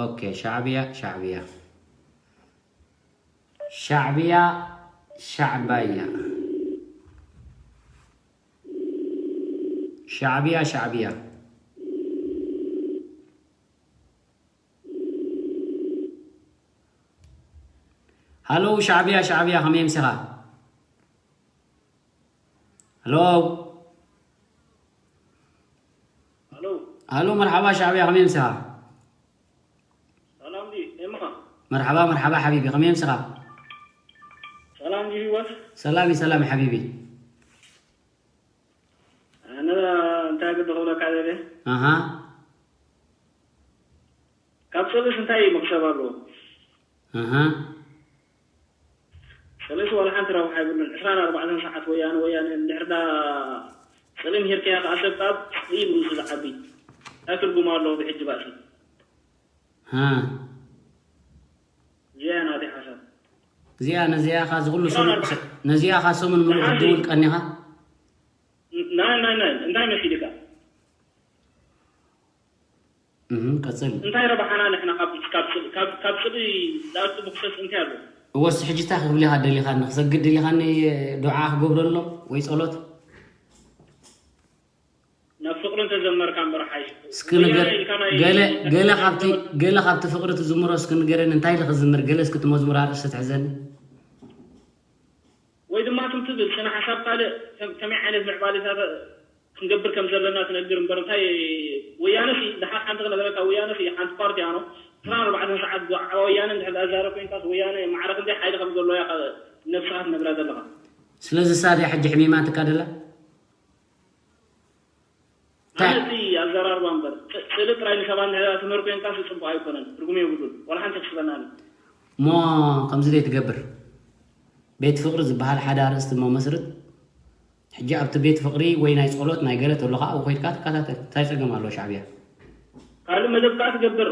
ኦኬ፣ ሻዕብያ፣ ሻዕብያ። ሻዕብያ፣ ሻዕባያ። ሻዕብያ፣ ሻዕብያ። ሃሎ፣ ሻዕብያ፣ ሻዕብያ፣ ከመይ ኣምሲኻ? ሃሎ። ሃሎ። ሃሎ፣ መርሓባ ሻዕብያ፣ ከመይ ኣምሲኻ? ሰላም ድዩ? ኤማ። መርሓባ፣ መርሓባ ሓቢቢ፣ ከመይ ኣምሲኻ? ሰላም ድዩ ህይወት? ሰላም እዩ፣ ሰላም እዩ ሓቢቢ። ኣነ እንታይ ግዲ ክብለካ ደልየ? ኣሃ። ካብ ጽልእስ እንታይ መክሰብ ኣለዎ? ኣሃ። ጽልእስ ዋላ ሓንቲ ረብሓ የብሉን። ዕስራን ኣርባዕተን ሰዓት ወያነ፣ ወያነ፣ እንድሕር ዳ ጽልኢ ምሂርካዮ ከኣ ሰብ ካብ ጽልኢ ብርእሱ ዝዓቢ። እንታይ ትርጉም ኣለዎ ብሕጂ ባእሲ? ሃ። እዚኣ እያ ናተይ ሓሳብ። እዚኣ ነዚኣ ኻ ዝኹሉ ዕስራን ሰሙን፣ ኣርባዕተን ነዚኣ ኻ ሰሙን ምሉእ ሓዚ ክትድውል ቀኒኻ? ናይ፣ ናይ፣ ናይ፣ እንታይ መሲልካ? እህ፣ ቀጽል። እንታይ ረብሓና ንሕና ካብ፣ ካብ፣ ካብ፣ ካብ ጽልኢ ዝኣቱ መኽሰስ እንታይ ኣሎ? እወ፣ እስኪ ሕጂ እንታይ ክብልኻ ደሊኻኒ? ክሰግድ ደሊኻኒ? ዱዓ ክገብረሎም ወይ ጸሎት? ናብ ፍቕሪ እንተዘመርካ እምበር ሓይሽ። እስኪ ንገር-፣ ወያነ ኢልካ ናይ ገለ፣ ገለ ካብቲ፣ ገለ ካብቲ ፍቕሪ ትዝምሮ እስኪ ንገረኒ። እንታይ ኢለ ክዝምር? ገለ እስኪ እቲ መዝሙር ኣርእስቲ ትሕዘኒ። ወይ ድማ ትም ትብል ስነ ሓሳብ ካልእ ከም-፣ ከመይ ዓይነት ምዕባለታት ክንገብር ከም ዘለና ትነግር እምበር እንታይ ወያነ ሲ ደሓር ሓንቲ ክነግረካ፣ ወያነ ሲ ሓንቲ ፓርቲ ኣኖ ዕስራን ኣርባዕተን ሰዓት ብዛዕባ ወያነ እንድሕር ዝዛረብ ኮይንካስ ወያነ ማዕረ ክንደይ ሓይሊ ከም ዘሎ እያ ከ-፣ ነብስኻ ትነግራ ዘለኻ። ስለዚ ሳድያ ሕጂ ሕሚማትካ ደላ? ኣነ እንታይ? እቲ ኣዘራርባ እምበር፣ ስ-፣ ስእሊ ጥራይ ንሰባት እንድሕር ትምህር ኮይንካስ ጽቡቕ ኣይኮነን፣ ትርጉም የብሉን፣ ዋላ ሓንቲ ክስበናኒ። እሞ ከምዚ ደይ ትገብር? ቤት ፍቕሪ ዝበሃል ሓደ ኣርእስቲ እሞ መስርት። ሕጂ ኣብቲ ቤት ፍቕሪ ወይ ናይ ጸሎት ናይ ገለ ተሎ ኸኣ ኣብኡ ኸይድካ ትከታተል። እንታይ ጸገም ኣለዎ ሻዕብያ? ካልእ መደብ ከኣ ትገብር።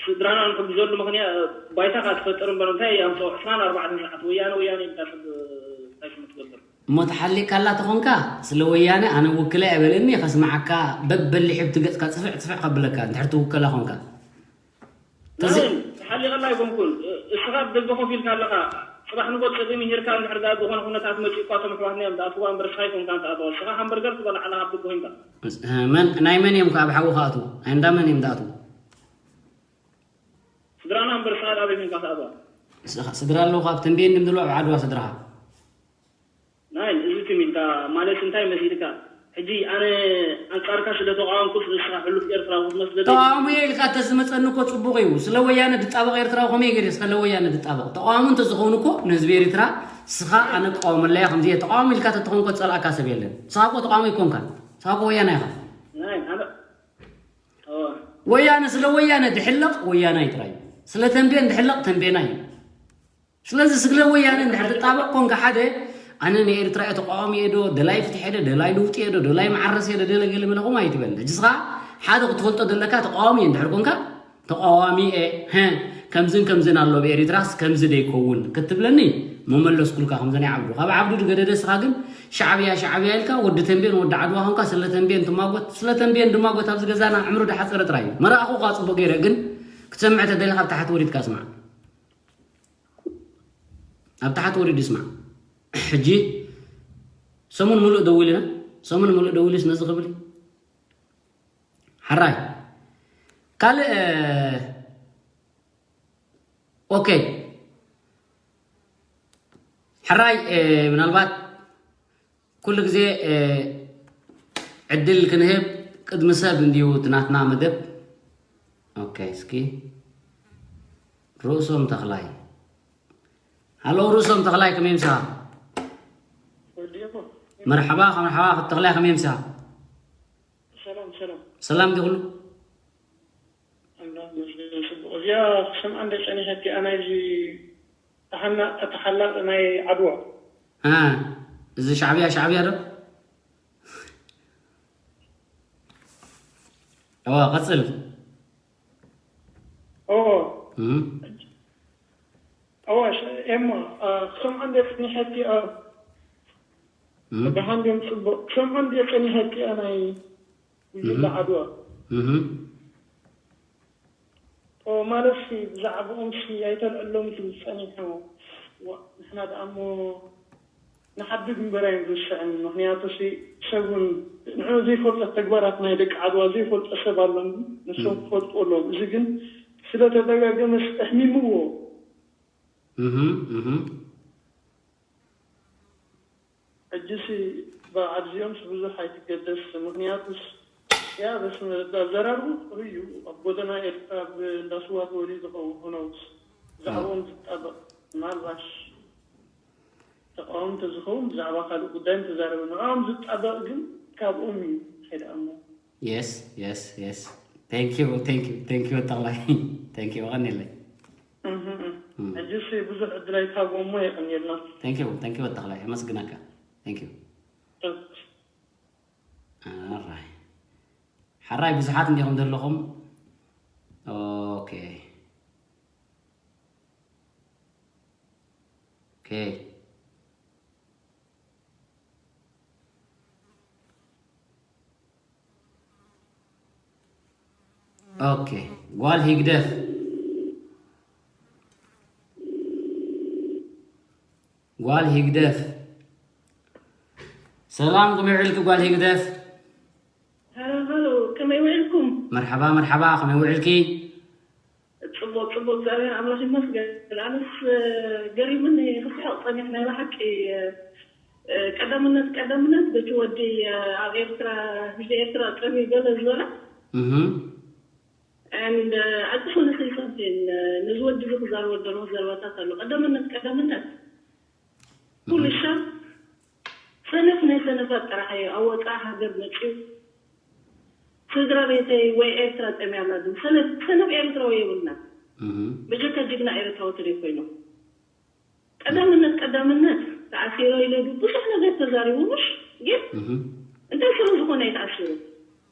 ስድራና ንሕግዘሉ ምኽንያት ባይታ ከኣ ትፈጥር እምበር እንታይ ኣምጽኦ ዕስራን ኣርባዕተን ሰዓት ወያነ ወያነ ኢልካ ሰብ እንታይ ስሙ ትገብር? እሞ ተሓሊቕካላ ተኾንካ ስለ ወያነ ኣነ ውክለ ኣይበለኒ ከስምዓካ በበሊሕ ብቲ ገጽካ ጽፍዕ ጽፍዕ ከብለካ እንድሕር ትውከላ ኾንካ። ተዚ- መን ተሓሊቐላ ኣይኮንኩን። እ-፣ እስኻ ኣብ ደገ ኮፍ ኢልካ ኣለኻ። ጽባሕ ንጎ ጸገም ይሂርካ እንድሕር ደኣ ዝኾነ ኩነታት መጺኡ እኳ እቶም ኣሕዋትና እዮም ዝኣትዋ እምበር እስኻ ኣይኮንካን ትኣትዋ። እስኻ ሃምበርገር ትበልዕ ኣለኻ ኣብ ደገ ኮንካ። እ፣ መን፣ ናይ መን እዮም ከ ኣብ ሓዊ ክኣትዉ? ናይ እንዳ መን እዮም ዝኣትዉ? ስድራና እምበር እስኻ ኣበይ ኮንካ ትኣትዋ? ስ-፣ ስድራ ኣለዉ ካብ ተንቤን ድም ዘለዉ ኣብ ዓድዋ ስድራኻ? ናይ፣ እዚ ትም ኢልካ ማለት እንታይ መሲልካ? ሕጂ ኣነ ኣንጻርካ ስለ ተቃወምኩስ ንስኻ ሕሉፍ ኤርትራዊ ክትመስለለይ? ተቃዋሚ እየ ኢልካ እንተዝመጸኒ እኮ ጽቡቕ እዩ። ስለ ወያነ ድጣበቕ ኤርትራዊ ከመይ ገይረ ስለ ወያነ ድጣበቕ? ተቃዋሚ እንተዝኸውን እኮ ንህዝቢ ኤርትራ ስኻ ኣነ እቃወመላ እየ ከምዚ እየ ተቃዋሚ ኢልካ ተትኾን እኮ ዝጸልኣካ ሰብ የለን። ስኻ እኮ ተቃዋሚ ኣይኮንካን። ስኻ እኮ ወያና ኢኻ። ናይ፣ ኣነ፣ ኦ። ወያነ ስለ ወያነ ድሕለቕ ወያናይ ጥራይ እዩ። ስለ ተንቤን ድሕለቕ ተንቤናይ እዩ። ስለዚ ስለ ወያነ እንድሕር ትጣበቕ ኮንካ ሓደ፣ ኣነ ንኤርትራ እየ ተቃዋሚ እየ ዶ፣ ደላይ ፍትሒ እየ ዶ፣ ደላይ ልውጢ እየ ዶ፣ ደላይ መዓረሲ እየ ዶ፣ ደላይ ገለ መለ ከምኡ ኣይትበል። ሕጂ እስኻ ሓደ ክትፈልጦ ዘለካ ተቃዋሚ እየ እንድሕር ኮንካ፣ ተቃዋሚ እየ፣ ሀ፣ ከምዝን ከምዝን ኣሎ ብኤሪትራስ ከምዚ ደይከውን ክትብለኒ ምመለስኩልካ ከምዚ ናይ ዓብዱ። ካብ ዓብዱ ዝገደደ እስኻ ግን ሻዕብያ ሻዕብያ ኢልካ ወዲ ተንቤን ወዲ ዓድዋ ኮንካ ስለ ተንቤን ትማጎት፣ ስለ ተንቤን ድማጎት ኣብዚ ገዛና ዕምሩ ድሓጸረ ጥራይ እዩ። መራእኹኻ ጽቡቕ ገይረ ግን ክትሰምዕ ተደሊኻ ኣብ ታሕቲ ወሪድካ ስማዕ። ኣብ ታሕቲ ወሪዱ ይስማዕ። ሕጂ ሰሙን ሙሉእ ደዊልና፣ ሰሙን ሙሉእ ደዊሉስ ነዚ ክብል እዩ። ሕራይ። ካልእ፣ እ፣ ኦኬ። ሕራይ፣ እ፣ ምናልባት ኩሉ ግዜ፣ እ፣ ዕድል ክንህብ ቅድሚ ሰብ እንድዩ እቲ ናትና መደብ። ኦኬ፣ እስኪ ርእሶም ተኽላይ። ሃሎ ርእሶም ተኽላይ፣ ከመይ ምሳኻ? ወዲኹ። መርሓባ፣ መርሓባ፣ ተኽላይ፣ ከመይ ምሳኻ? ሰላም፣ ሰላም። ሰላም ዲኹሉ? ኣምላኽ ይመስገን፣ ጽቡቕ። እዚኣ ክሰምዓ እንደ ጸኒሐት እያ፣ ናይዚ ተሓና-፣ ተሓላቒ ናይ ዓድዋ። እ፣ እዚ ሻዕብያ፣ ሻዕብያ ዶ? እዋ፣ ቀጽል። እዎ። እም። እዎ፣ ሽ-፣ ኤማ፣ እ፣ ክሰምዓ እንደ ጸኒሐት እያ፣ እም። ብርሃን ድዮም ጽቡቕ። ክሰምዓ እንደ ጸኒሐት እያ፣ ናይ ጉጅለ እም። ዓድዋ። እም። ኦ፣ ማለት ሲ ብዛዕባኦም ሲ ኣይተልዕሎም ትብል ጸኒሑ። ዋ፣ ንሕና ደኣ እሞ ንሓድግ እምበር ኣይንርስዕን። ምኽንያቱ ሲ ሰብ እውን ንዑ ዘይፈልጦ ተግባራት ናይ ደቂ ዓድዋ ዘይፈልጦ ሰብ ኣሎ፣ ንሶም እም። ክፈልጡ ኣለዎም። እዚ ግን ስለ ተደጋገመ ሲ ኣሕሚምዎ። እህ፣ እህ። ሕጂሲ ብዓብዚኦምስ ብዙሕ ኣይትገደስ። ምኽንያቱስ፣ ያ በስመ፣ ኣዘራርቡ ጥሩይ እዩ። ኣብ ጎደና ኤርትራ፣ ኣብ እንዳ ስዋ ተወሊዱ ዝኸውን፣ ሆኖስ ብዛዕባኦም ዝጣበቕ፣ ምናልባሽ ተቃወምቲ ዝኸውን ብዛዕባ ካልእ ጉዳይ እንተዛረበ፣ ንዕኦም ዝጣበቕ ግን ካብኦም እዩ። ኸይዳ እሞ። Yes, yes, yes. Thank you, thank you, thank you ተኽላይ። Thank you፣ ቀኒለይ። እህ፣ እህ። እም። ሕጂስ ብዙሕ ዕድል ኣይትሃብዎም እሞ የቐንየልና። Thank you፣ thank you ተኽላይ፣ ኣመስግነካ። Thank you። እሺ። ኣራይ። ሓራይ ብዙሓት እንዲኹም ዘለኹም። ኦኬ። ኦኬ። ኦኬ፣ ጓል ሂግደፍ፣ ጓል ሂግደፍ። ሰላም፣ ከመይ ውዒልኪ ጓል ሂግደፍ? ሃሎ፣ ሃሎ፣ ከመይ ውዒልኩም? መርሓባ፣ መርሓባ፣ ከመይ ውዒልኪ? ጽቡቕ፣ ጽቡቕ፣ እግዚኣብሔር ኣምላኽ ይመስገን። ኣነስ፣ እ፣ ገሪሙኒ ክስሕቕ ጸኒሕ ናይ ብሓቂ፣ እ፣ እ፣ ቀዳምነት፣ ቀዳምነት በቲ ወዲ፣ እ፣ ኣብ ኤርትራ፣ ህዝቢ ኤርትራ ጸሚዩ ገለ ዝበላ። እህ። And, እ፣ I just wanna say something፣ እ፣ ነዚ ወዲ እዚ ክዛረቦ ዝደለኹ ዘረባታት ኣሎ። ቀዳምነት፣ ቀዳምነት ኩሉ እህ። ሰብ ሰነፍ ናይ ሰነፋት ጥራሕ እዩ። ኣብ ወፃኢ ሃገር መፅዩ ስድራ ቤተይ ወይ ኤርትራ ጠምያ ኣላ ዝብል ሰነፍ፣ ሰነፍ ኤርትራዊ የብልና። እህ። በጀካ ጅግና ኤርትራዊ ተደይ ኮይኑ ቀዳምነት፣ ቀዳምነት ተኣሲረ ኢለ ዱ ብዙሕ ነገር ተዛሪቡ፣ ምሽ ግን እህ። እንታይ ስለ ዝኾነ እዩ ተኣሲሩ?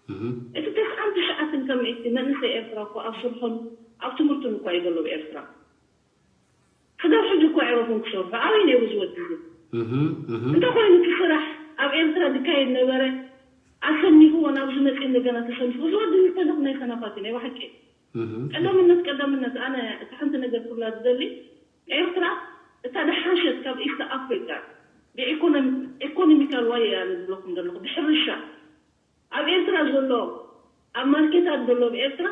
እህ። እቲ ተስዓን ትሽዓትን ከም እቲ መንእሰይ ኤርትራ እኮ ኣብ ስርሑን ኣብ ትምህርቱን እኮ እዩ ዘሎ ብኤርትራ። ክሳብ ሕጂ እኮ ኣዕረፉን ክሰርሑ ኣበይ ነይሩ እዚ ወዲ እዚ? እህ፣ እህ። እንተኾይኑ እቲ ስራሕ ኣብ ኤርትራ ዝካየድ ነበረ፣ ኣሰኒፍዎ ናብዚ መፅኡ እንደገና ተሰኒፉ። እዚ ወዲ እዚ ሰነፍ ናይ ሰነፋት እዩ፣ ናይ ብሓቂ። እህ። ቀዳምነት፣ ቀዳምነት ኣነ እታ ሓንቲ ነገር ክብላ ዝደሊ፣ ኤርትራ እታ ደሓሸት ካብ ኢስት ኣፍሪቃ ብኢኮኖሚ-፣ ኢኮኖሚካል ዋይ እያ ዝብለኩም ዘለኹ፣ ብሕርሻ። ኣብ ኤርትራ ዘሎ፣ ኣብ ማርኬታት ዘሎ ኣብ ኤርትራ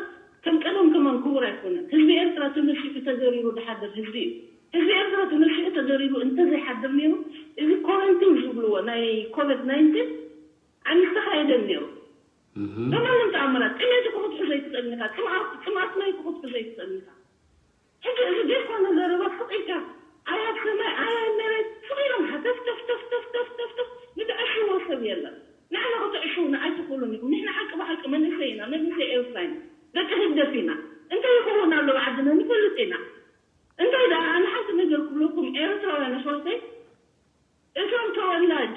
ከም ቀደም ከማን ክቡር ኣይኮነን። ህዝቢ ኤርትራ ተመሲሑ ተዘሪሩ ዝሓድር ህዝቢ እዩ። ህዝቢ ኤርትራ ተመሲሑ ተዘሪሩ እንተዘይሓድር ነይሩ፣ እዚ ኮረንቲን ዝብልዎ ናይ ኮቪድ ናይንቲን ኣይምስተኻየደን ነይሩ። እህ። በማንም ተኣምራት ጥሜት እኮ ክትሕዞ ኣይትኽእልን ኢኻ። ጽምኣት-፣ ጽምኣት ማይ እኮ ክትሕዞ ኣይትኽእልን ኢኻ። ሕጂ እዚ ዘይኮነ ዘረባ ስቕ ኢልካ፣ ኣይ ኣብ ሰማይ፣ ኣይ ኣብ መሬት፣ ስቕ ኢሎም ሃተፍተፍተፍተፍተፍተፍ፣ ንትዕሽዎ ሰብ የለን። ንዓና ክትዕሽውና ኣይትኽእሉን ኢኹም። ንሕና ሓቂ ብሓቂ መንእሰይ ኢና፣ መንእሰይ ኤርትራ ኢና፣ ደቂ ህግደፍ ኢና። እንታይ ይኸውን ኣሎ ኣብ ዓድና ንፈልጥ ኢና። እንታይ ደኣ፣ ኣነ ሓንቲ ነገር ክብለኩም ኤርትራውያን ኣሕዋተይ፣ እቶም ተወላጅ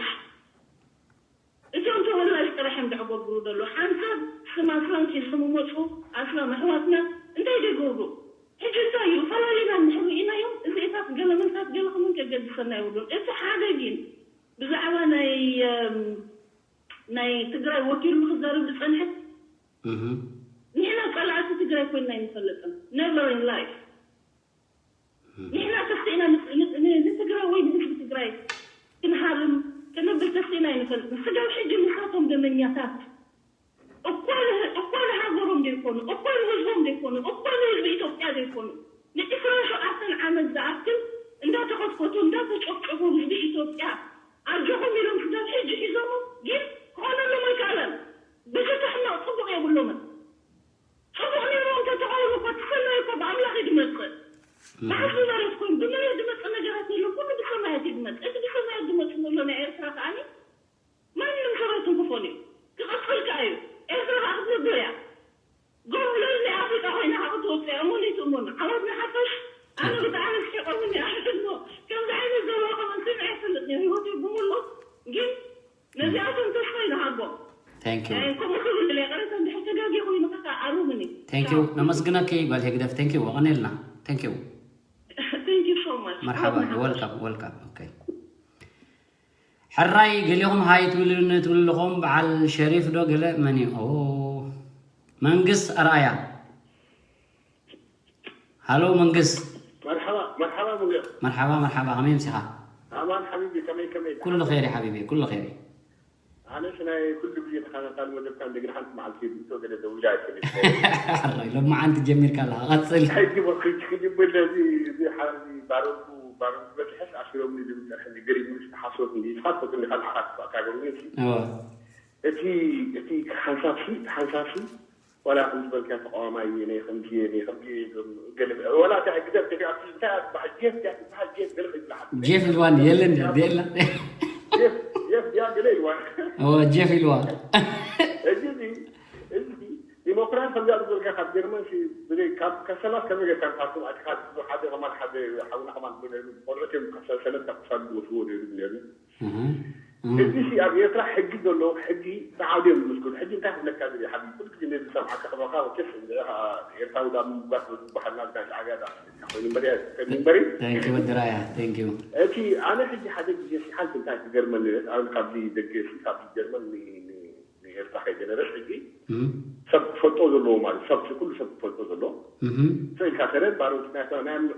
እቶም ተወላጅ ጥራሕ እዮም ዘዕጎግሩ ዘለዉ። ሓንሳብ ስም ኣስላም ሒዞም ይመፁ፣ ኣስላም ኣሕዋትና እንታይ ደገብሩ? ሕጂ እንታይ እዩ? ፈላሊና እንድሕር ርኢናዮም፣ እዚኢታት ገለ ምንታት ገለ ከመን ከገድሰና የብሉን። እቲ ሓደ ግን ብዛዕባ ናይ፣ እም፣ ናይ ትግራይ ወኪሉ ክዛረብ ዝጸንሐ፣ እህ። ንሕና ጸላእቲ ትግራይ ኮይንና ኣይንፈልጥን። Never in life። ንሕና ተስኢና ን-፣ ን-፣ ን-፣ ንትግራይ ወይ ንህዝቢ ትግራይ ክንሃርም ክንብል ተስኢና ኣይንፈልጥን። ስጋብ ሕጂ ንሳቶም ደመኛታት እኳ ን-፣ እኳ ንሃገሮም ዘይኮኑ፣ እኳ ንህዝቦም ዘይኮኑ፣ እኳ ንህዝቢ ኢትዮጵያ ዘይኮኑ፣ ንዕስራን ሸውዓተን ዓመት ዝኣክል እንዳተኸትከቱ፣ እንዳተጨፍጨፉ ህዝቢ ኢትዮጵያ ኣጆኹም ኢሎም ስጋብ ሕጂ ሒዞሞ፣ ግን ክኾነሎም ኣይከኣለን። ብዝተሕመቕ ጽቡቕ የብሎምን። ጽቡቕ ነይሩ እንተተኾይኑ እኮ፣ እቲ ሰናይ እኮ ብኣምላኽ እዩ ዝመጽእ። እም። ብሓቂ ማለት ኮይኑ፣ ብመሬት ዝመጽእ ነገራት የለን፣ ኩሉ ብሰማያት እዩ ዝመጽእ። እቲ ብሰማያት ዝመጽእ ዘሎ ናይ ኤርትራ ከኣኒ፣ ማንም ሰብ ኣይትንክፎን እዩ። ክቕጽል ከኣ እዩ። ኤርትራ ከኣ ክትነብር እያ። ጎብለል ናይ ኣፍሪቃ ኮይና ከኣ ክትወጽእ እያ። እመኑ ይትእመኑ። ዓወት ንሓፋሽ። ኣነ ብጣዕሚ ስሒቐ እውን እየ። ኣነ እሞ ከምዚ ዓይነት ዘረባ ከማን ሰሚዐ ኣይፈልጥን እየ። ህይወተይ ብምሉእ ግን ነዚኣቶም ተስፋ ይንሃቦም። Thank you። እ፣ ከምኡ ክብል እየ። ይቕረታ እንድሕር ተጋግየ ኮይኑ ከኣ ኣርሙኒ። Thank you። ቻው። ነመስግነኪ ጓል ህግደፍ። Thank you። ወቐኔልና። Thank you። Thank you so much። መርሓባ። ዓወት ንሓፋሽ። Welcome፣ welcome። ኦኬ። ሕራይ ገሊኹም ሃይ ትብልኒ፣ ትብሉ ኣለኹም። በዓል ሸሪፍ ዶ ገለ መን እዩ? ኦ፣ መንግስት ኣርኣያ። ሃሎ መንግስ። መርሓባ መርሓባ ሙሉእ። መርሓባ መርሓባ፣ ከመይ ምሲኻ? ኣማን ሓቢቢ፣ ከመይ ከመይ? ኩሉ ኸይሪ ሓቢቢ፣ ኩሉ ኸይሪ። ኣነስ ናይ ኩሉ ግዜ ተኸታታሊ መደብካ፣ እንደገና ሓንቲ መዓልቲ ብቶ ገለ ደውላ ኣይፈልጥ። ሎማዓንቲ ጀሚርካ ኣለኻ፣ ቀጽል። ሕጂ በክጅ ክጅብል እዚ እዚ ሓዚ ባረንቱ ባረንቱ በዝሐስ ኣሲሮምኒ ዝብል ሕዚ ገሪሙ ዝተሓሶት እንዲ ስኻት ፈትኒ ካልዓኻ ትፋእካ ገምግን እወ። እቲ እቲ ሓንሳብ ሲ እቲ ሓንሳብ ሲ ዋላ ከም ዝበልካ ተቃዋማይ እየ ነይ ከምዚ እየ ነይ ከምዚ እየ ኢሎም ገለ ዋላ እንታይ ግደፍ እንታይ እንታይ ትበሃል ጀፍ እንታይ ትበሃል ጀፍ ገለ ከይብልሓት ጄፍ ኢልዋኒ የለን ድያ የላ ጀፍ ጀፍ ድያ ገለ ኢልዋ ኦ ጄፍ ኢልዋ እዚ እዚ ዲሞክራት ከምዚኣ ዝበልካ ካብ ጀርመን ሲ ብዘይ ካብ ከሰላት ከመይ ጌርካ ንኻትኩም ኣቲኻ ሓደ ከማን ሓደ ሓውና ከማን ብለ ቆልዑት እዮም ካብ ሰለስተ ክሳብ ዝወስድዎ ነይሩ ነይሩ እህ፣ እዚ ሲ ኣብ ኤርትራ ሕጊ ዘሎ ሕጊ ንዓውዲ እዮም ዝምስክሩ ሕጂ እንታይ ክብለካ ዝብል ሓቢ ኩሉ ግዜ ነዚ ዝሰምዓካ ከማኻ ወቸስ እንድዒ ከዓ ኤርትራዊ ዳ ምጉጋት ዝበሃልና ዳ ሻዕብያ ዳ ኮይኑ እምበሪ ኮይኑ እምበሪ ታንኪ ወዲ ራያ ታንኪ እቲ ኣነ ሕጂ ሓደ ግዜ ሲ ሓንቲ እንታይ ክገርመኒ ኣነ ካብዚ ደገ ሲ ካብዚ ጀርመን ን- ን- ንኤርትራ ከይደ ነረስ ሕጂ ሰብ ክፈልጦ ዘለዎ ማለት ሰብ ኩሉ ሰብ ክፈልጦ ዘለዎ ስእልካ ሰነድ ባሮት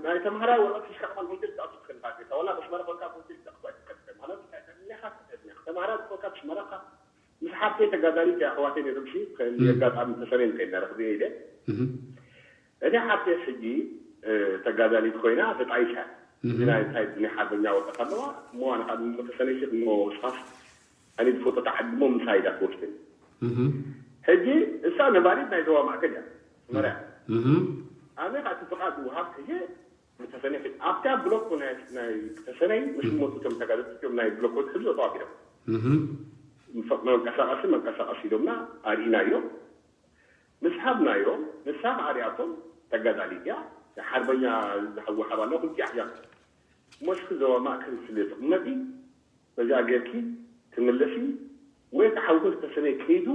ናይ ተምሃራይ ወረቀት ሒዝካ ከማን ሆቴል ክትኣቱ ትኽእል ኢኻ። ዋላ ኣስመራ ኮንካ ሆቴል ክትኣቱ ኣይትኽእል። ማለት እንታይ ኢኻ? ተምሃራይ ኮንካ ኣስመራ ኢኻ። ምስ ሓብተይ ተጋዳሊት እያ ኣሕዋተይ ነይሮም ሲ ኣጋጣሚ ተሰነይ ንከይድ ነረ ክብየ ኢለ። እዛ ሓብተይ ሕጂ ተጋዳሊት ኮይና ተጣይሳ። እዚ ናይ እንታይ ናይ ሓርበኛ ወረቀት ኣለዋ። እሞ ኣነ ካብ ተሰነይ ሲ እሞ ስኻስ ኣነ ዝፈጦ ተዓድሞ ምሳይ ኢላ ትወስደኒ። ሕጂ እሳ ነባሪት ናይ ዞባ ማእከል እያ። ኣስመራ እያ። ኣነ ከዓ እቲ ፍቃድ ዝወሃብ ሕጂ ብተሰነይ ኣብታ ብሎኮ ናይ ናይ ተሰነይ ምስ ዝመፁ እቶም ተጋደልቲ እቶም ናይ ብሎኮ ዝሕዙ እተዋቢሮም መንቀሳቀሲ መንቀሳቀሲ ኢሎምና ኣርኢናዮ ምስ ሃብናዮ ንሳ ከዓ ሪኣቶም ተጋዳሊት እያ ሓርበኛ ዝወሃብ ኣሎ ክልቲኣ ሕያ እሞ እስኪ ዞባ ማእከል ስለ ትቕመጢ በዚኣ ጌርኪ ትምለሲ ወይ ከዓ ሓውኺ ዝተሰነይ ከይዱ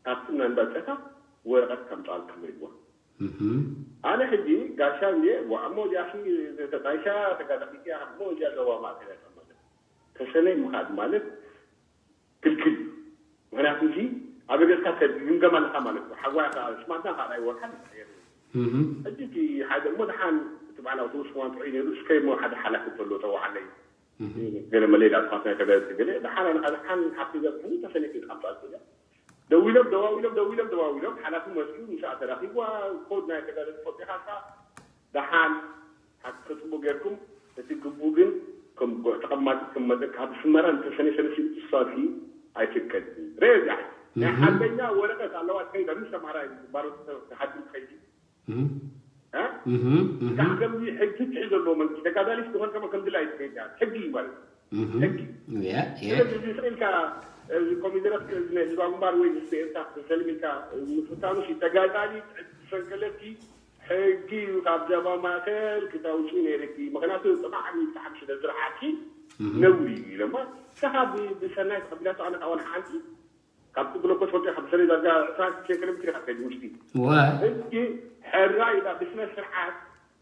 ካብቲ መንበብተታ ወረቐት ከምፅኣልኩም ኢልዋ። ኣነ ሕጂ ጋሻ እንድየ ዋእሞ እዚኣሲ ተጣይሻ ተጋዳሊት እያ እሞ እዚኣ ዞባ ማእከል እያ ትቕመጥ። ተሰነይ ምኻድ ማለት ክልክል እዩ። ምክንያቱ እዚ ኣብ ገዝካ ትግምገም ኣለካ ማለት እዩ። ሓዋያ ከዓ ስማትና ከዓ ናይ ወርሓ ይቀየር እዩ። ሕጂ እቲ ሓደ እሞ ደሓን እቲ በዓል ኣውቶቡስ ከማን ጥዑይ ነይሩ እስከ እሞ ሓደ ሓላፊ እንተሎ ተዋዓለይ ገለ መለ ኢላ ስማትና ተገለጽ ገለ ደሓን ኣነ ከዓ ደሓን ሓፍቲ ዘብሕኒ ተሰነይ ከይዱ ከምፃ ዝክእል ደዊሎም ደዋዊሎም ደዊሎም ደዋዊሎም ሓላፊ መፅኡ ምስኣ ተራኪብዋ ኮድ ናይ ተጋደልቲ ፈጢኻ ደሓን ሓቂ ጽቡቅ ጌርኩም እቲ ግቡ ግን ከም ተቐማጢ ትቅመጥ ካብ ስመራ ንተሰነ ሰለስተ ትሳሲ ኣይትከድ ረዚ ናይ ሓደኛ ወረቀት ኣለዋ ከይዳ ምስ ተማራ ባሮ ተሓድም ከይዲ ከምዚ ሕጊ ትዕ ዘለዎ መንግስቲ ተጋዳሊስ ዝኾን ከማ ከምዚ ላይ ትከይዳ ሕጊ እዩ ማለት ሕጊ ስለዚ እዚ ስኢልካ ኮሚደረት ህዝባ ግንባር ወይ ህዝቢ ኤርትራ ተሰልሚልካ ምፍታኑ ተጋዳሊ ሰንከለቲ ሕጊ እዩ ካብ ዘባ ማእከል ክተውፅኢ ነይርኪ ምክንያቱ ብጣዕሚ ብጣዕሚ ስለ ዝረሓቂ ነውሪ እዩ ኢሎማ ንስኻ ብሰናይ ተቐቢላቶ ኣነ ካዋን ሓንቲ ካብቲ ብሎኮት ወፂኻ ብሰለይ ዳርጋ ዕስራን ሽዱሽተን ኪሎ ሜትር ኢኻ ትኸይድ ውሽጢ ሕጊ ሕራ ኢላ ብስነ ስርዓት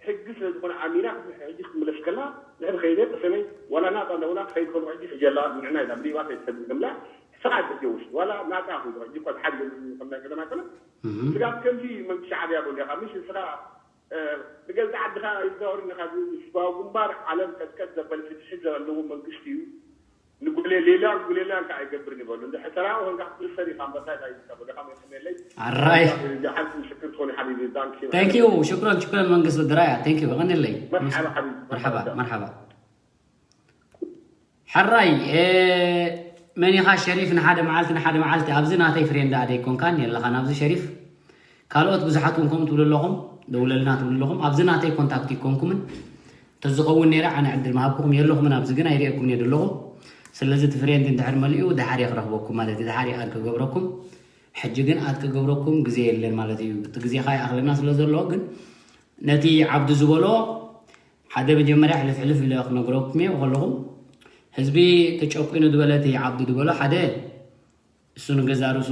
ሕጊ ስለ ዝኾነ ኣሚና ሕጂ ክትምለስ ከላ ንሕን ኸይደ ተሰነይ ዋላ ናፃ ኣለውና ትኸይድ ከሉ ሕጂ ሕጀላ ንዕና ኢላ ብሊባስ ኣይትሰግድ ንብላ ስርዓት ሕጂ ውሽጢ ዋላ ናፃ ኹ ሕጂ እኳ ዝሓድ ከምና ከተማ ከለ ስጋት ከምዚ መንግስቲ ዓብያ በሉ ኢኻ ምሽ ስራ ብገዛ ዓድኻ ይዛወር ኢኻ ህዝባዊ ግንባር ዓለም ቀጥቀጥ ዘበል ፍትሒ ዘለዎ መንግስቲ እዩ ንጉሌ ሌላ ጉሌላ እንካ ኣይገብር ይበሉ እንደ ሕሰራ ወንጋ ክትእሰር ኢኻ ኣንበሳ ኢኻ ይዝከቡ ደኻ መሰለይ ኣራይ ሓንቲ ምስክር ትኾኒ ሓቢቢ ዳንክ Thank you. شكرا شكرا መንግስት ወዲ ራያ thank you. غني لي مرحبا حبيبي مرحبا مرحبا. ሕራይ መን ኢኻ ሸሪፍ ንሓደ መዓልቲ ንሓደ መዓልቲ ኣብዚ ናተይ ፍሬንድ ኣደ ኣይኮንካን የለኻን ኣብዚ ሸሪፍ ካልኦት ብዙሓት እውን ከምኡ ትብሉ ኣለኹም ደውለልና ትብሉ ኣለኹም ኣብዚ ናተይ ኮንታክት ይኮንኩምን ተዝኸውን ነይረ ኣነ ዕድል ምሃብኩኹም የለኹምን ኣብዚ ግን ኣይርእየኩም እየ ዘለኹ ስለዚ እቲ ፍሬንድ እንድሕር መሊኡ ድሓር እየ ክረኽበኩም ማለት እዩ ድሓር እየ ኣድ ክገብረኩም ሕጂ ግን ኣድ ክገብረኩም ግዜ የለን ማለት እዩ እቲ ግዜኻ ይኣኽለና ስለ ዘሎ ግን ነቲ ዓብዱ ዝበሎ ሓደ መጀመርያ ሕልፍ ሕልፍ ኢለ ክነግረኩም እየ ከለኹም ህዝቢ ተጨቂኑ ዝበለ እቲ ዓብዱ ዝበሎ ሓደ እሱ ንገዛ ርእሱ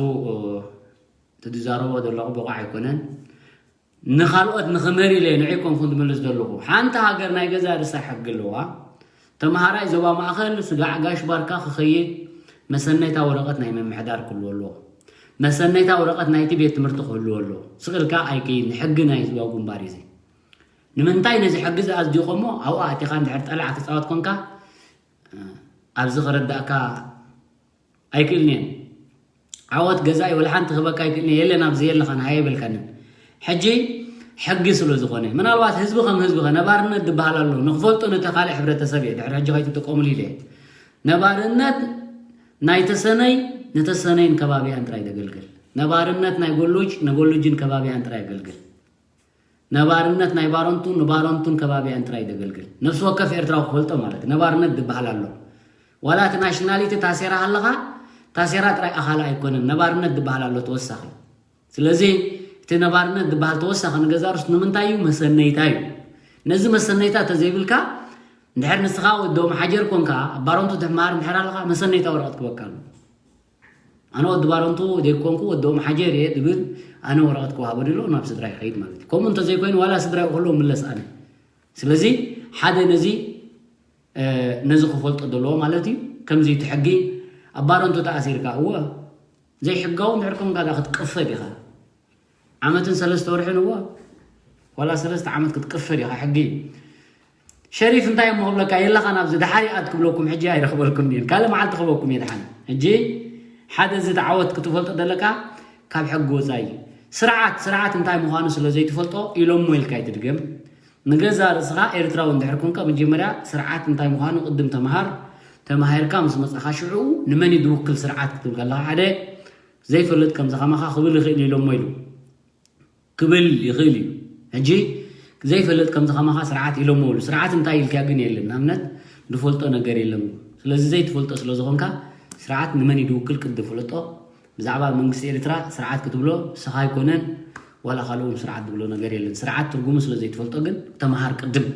ትዛረቦ ዘለኹ ብቑዕ ኣይኮነን ንኻልኦት ንኽምህር ኢለ ንዒ ኮንኩን ትምልስ ዘለኹ ሓንቲ ሃገር ናይ ገዛ ርእሳ ሕጊ ኣለዋ ተምሃራይ ዞባ ማእኸል ስጋዕ ጋሽ ባርካ ክኸይድ መሰነይታ ወረቐት ናይ ምምሕዳር ክህልዎ ኣለዎ መሰነይታ ወረቐት ናይቲ ቤት ትምህርቲ ክህልዎ ኣለዎ ስቕ ኢልካ ኣይከይድ ንሕጊ ናይ ህዝባዊ ግንባር እዩ ንምንታይ ነዚ ሕጊ ዝኣዝዲኾሞ ኣብኡ ኣቲኻ እንድሕር ጠላዕ ትፃወት ኮንካ ኣብዚ ክረዳእካ ኣይክእልን እየ። ዓወት ገዛኢ ወላ ሓንቲ ክህበካ ኣይክእልን እየ። የለን ኣብዚ የለኻን ሃየ ኣይበልካንን። ሕጂ ሕጊ ስለ ዝኾነ ምናልባት ህዝቢ ከም ህዝቢ ከ ነባርነት ዝበሃል ኣሎ ንክፈልጦ ነቲ ካልእ ሕብረተሰብ እየ ድሕሪ ሕጂ ከይትጥቀሙሉ ኢለ እየ። ነባርነት ናይ ተሰነይ ንተሰነይን ከባቢያን ጥራይ ዘገልግል፣ ነባርነት ናይ ጎሉጅ ንጎሉጅን ከባቢያን ጥራይ የገልግል። ነባርነት ናይ ባረንቱ ንባረንቱን ከባቢያን ጥራይ ዘገልግል ነፍሲ ወከፍ ኤርትራዊ ክፈልጦ ማለት እዩ። ነባርነት ዝበሃል ኣሎ። ዋላ እቲ ናሽናሊቲ ታሴራ ሃለኻ ታሴራ ጥራይ ኣኻላ ኣይኮነን፣ ነባርነት ዝበሃል ኣሎ ተወሳኺ። ስለዚ እቲ ነባርነት ዝበሃል ተወሳኺ ንገዛ ርስ ንምንታይ እዩ? መሰነይታ እዩ። ነዚ መሰነይታ ተዘይብልካ እንድሕር ንስኻ ወዲ ኦም ሓጀር ኮንካ ኣብ ባረንቱ ትማሃር እንድሕር ኣለኻ መሰነይታ ወረቐት ክበካ ኣሎ። ኣነ ወዲ ባረንቱ ዘይኮንኩ ወዲ ኦም ሓጀር እየ ዝብል ኣነ ወረቐት ክወሃቦ ድሎ ናብ ስድራ ይኸይድ ማለት እዩ። ከምኡ እንተዘይኮይኑ ዋላ ስድራ ይኽእሎ ምለስ ኣነ። ስለዚ ሓደ ነዚ ነዚ ክፈልጦ ዘለዎ ማለት እዩ። ከምዚ እቲ ሕጊ ኣብ ባረንቱ ተኣሲርካ እወ ዘይሕጋዊ እንድሕር ኮንካ ዳ ክትቀፈድ ኢኻ። ዓመትን ሰለስተ ወርሕን እወ ዋላ ሰለስተ ዓመት ክትቀፈድ ኢኻ። ሕጊ ሸሪፍ እንታይ እሞ ክብለካ የለኻ ናብዚ ደሓር ይኣት ክብለኩም ሕጂ ኣይረኽበልኩም እየን ካልእ መዓልቲ ክበኩም እየ ድሓን። ሕጂ ሓደ እዚ ተዓወት ክትፈልጦ ዘለካ ካብ ሕጊ ወፃኢ ስርዓት ስርዓት እንታይ ምዃኑ ስለ ዘይትፈልጦ ኢሎሞ ኢልካ ኣይትድገም። ንገዛ ርእስኻ ኤርትራዊ እንድሕር ኮንካ መጀመርያ ስርዓት እንታይ ምዃኑ ቅድም ተምሃር። ተማሂርካ ምስ መጻኻ ሽዑ ንመን እዩ ዝውክል ስርዓት ክትብል ከለኻ ሓደ ዘይፈልጥ ከምዚ ከማኻ ክብል ይኽእል ኢሎሞ ኢሉ ክብል ይኽእል እዩ። ሕጂ ዘይፈልጥ ከምዚ ከማኻ ስርዓት ኢሎሞ ኢሉ ስርዓት እንታይ ኢልካ ግን የለን ንኣብነት ዝፈልጦ ነገር የለን። ስለዚ ዘይትፈልጦ ስለ ዝኾንካ ስርዓት ንመን እዩ ዝውክል ቅድም ፍለጦ። ብዛዕባ መንግስቲ ኤርትራ ስርዓት ክትብሎ ንስኻ ኣይኮነን ዋላ ካልእ እውን ስርዓት ዝብሎ ነገር የለን። ስርዓት ትርጉሙ ስለ ዘይትፈልጦ ግን ተምሃር ቅድም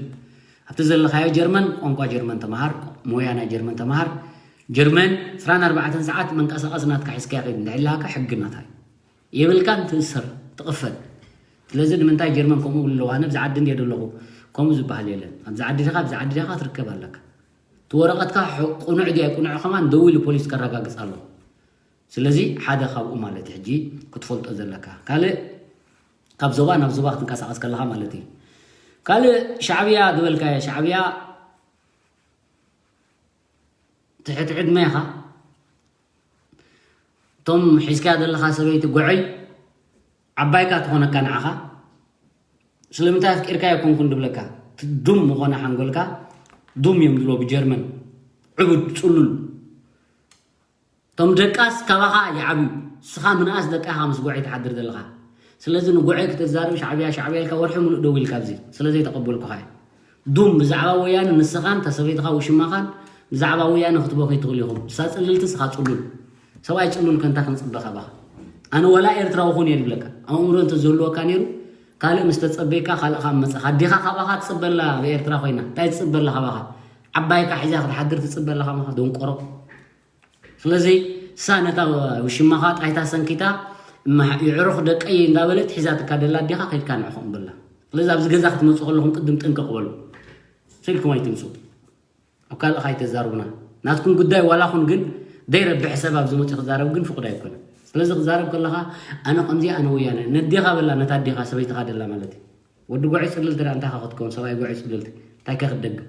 ኣብቲ ዘለኻዮ ጀርመን ቋንቋ ጀርመን ተምሃር፣ ሞያ ናይ ጀርመን ተምሃር። ጀርመን ዕስራን ኣርባዕተን ሰዓት መንቀሳቐሲ ናትካ ሒዝካዮ ከይድ እንድሕር ኢልሃካ ሕጊ ናታ እዩ። የብልካን ትእሰር ትቕፈል። ስለዚ ንምንታይ ጀርመን ከምኡ ይብሉ ኣለዉ? ኣነ ኣብዚ ዓዲ እንድየ ዘለኹ ከምኡ ዝበሃል የለን። ኣብዚ ዓዲ ዲኻ ኣብዚ ዓዲ ዲኻ ክትርከብ ኣለካ። እቲ ወረቐትካ ቁኑዕ ድዩ ኣይቁኑዕ ከማን ደው ኢሉ ፖሊስ ከረጋግፅ ኣለዎ። ስለዚ ሓደ ካብኡ ማለት ሕጂ ክትፈልጦ ዘለካ ካልእ ካብ ዞባ ናብ ዞባ ክትንቀሳቐስ ከለኻ ማለት እዩ። ካልእ ሻዕብያ ዝበልካዮ ሻዕብያ ትሕቲ ዕድመ ኢኻ። እቶም ሒዝካያ ዘለኻ ሰበይቲ ጎዐይ ዓባይካ ትኾነካ ንዓኻ። ስለምንታይ ኣፍቂርካ ኣይኮንኩን ድብለካ እቲ ዱም ዝኾነ ሓንጎልካ ዱም እዮም ድብሎ ብጀርመን ዕቡድ ጽሉል። እቶም ደቃስ ካባኻ ይዓብዩ። ንስኻ ምንኣስ ደቃኻ ምስ ጎዐይ ትሓድር ዘለኻ። ስለዚ ንጎዐይ ክትዛረብ ሻዕብያ ሻዕብያ ኢልካ ወርሒ ሙሉእ ደው ኢልካ ኣብዚ ስለ ዘይተቐበልኩኻ እየ። ዱም ብዛዕባ ወያነ ንስኻን እታ ሰበይትኻ ውሽማኻን ብዛዕባ ወያነ ክትበኹ ትኽእሉ ኢኹም። ንሳ ጽልልቲ ንስኻ ጽሉል። ሰብኣይ ጽሉል ከንታ ክንጽበ ካባኻ። ኣነ ወላ ኤርትራዊ ኹን እየ ዝብለካ። ኣእምሮ እንተዝህልወካ ነይሩ ካልእ ምስ ተጸበይካ ካልእ ካብ መጻኻ። ኣዴኻ ካባኻ ትጽበላ ኣብ ኤርትራ ኮይና እንታይ ትጽበላ ካባኻ? ዓባይካ ሒዛ ክትሓድር ትጽበላ ካባኻ ደንቆሮ። ስለዚ እሳ ነታ ውሽማኻ ጣይታ ሰንኪታ እማ የዕሩኽ ደቀይ እንዳበለት ሒዛትካ ደላ ኣዴኻ ከይድካ ንዕኹም ብላ። ስለዚ ኣብዚ ገዛ ክትመፁ ከለኹም ቅድም ጥንቅቕ በሉ። ስልኩም ኣይትምፁ። ኣብ ካልእ ከይተዛርቡና። ናትኩም ጉዳይ ዋላ ኹን ግን ዘይረብሕ ሰብ ኣብዚ መፂኡ ክዛረብ ግን ፍቑድ ኣይኮነን። ስለዚ ክዛረብ ከለኻ ኣነ ከምዚ ኣነ ወያነ ነዴኻ በላ ነታ ኣዴኻ ሰበይትኻ ደላ ማለት እዩ። ወዲ ጎዒ ፅልልቲ ደኣ እንታይ ክትከውን ሰብኣይ ጎዒ ፅልልቲ እንታይ ከ ክትደግም።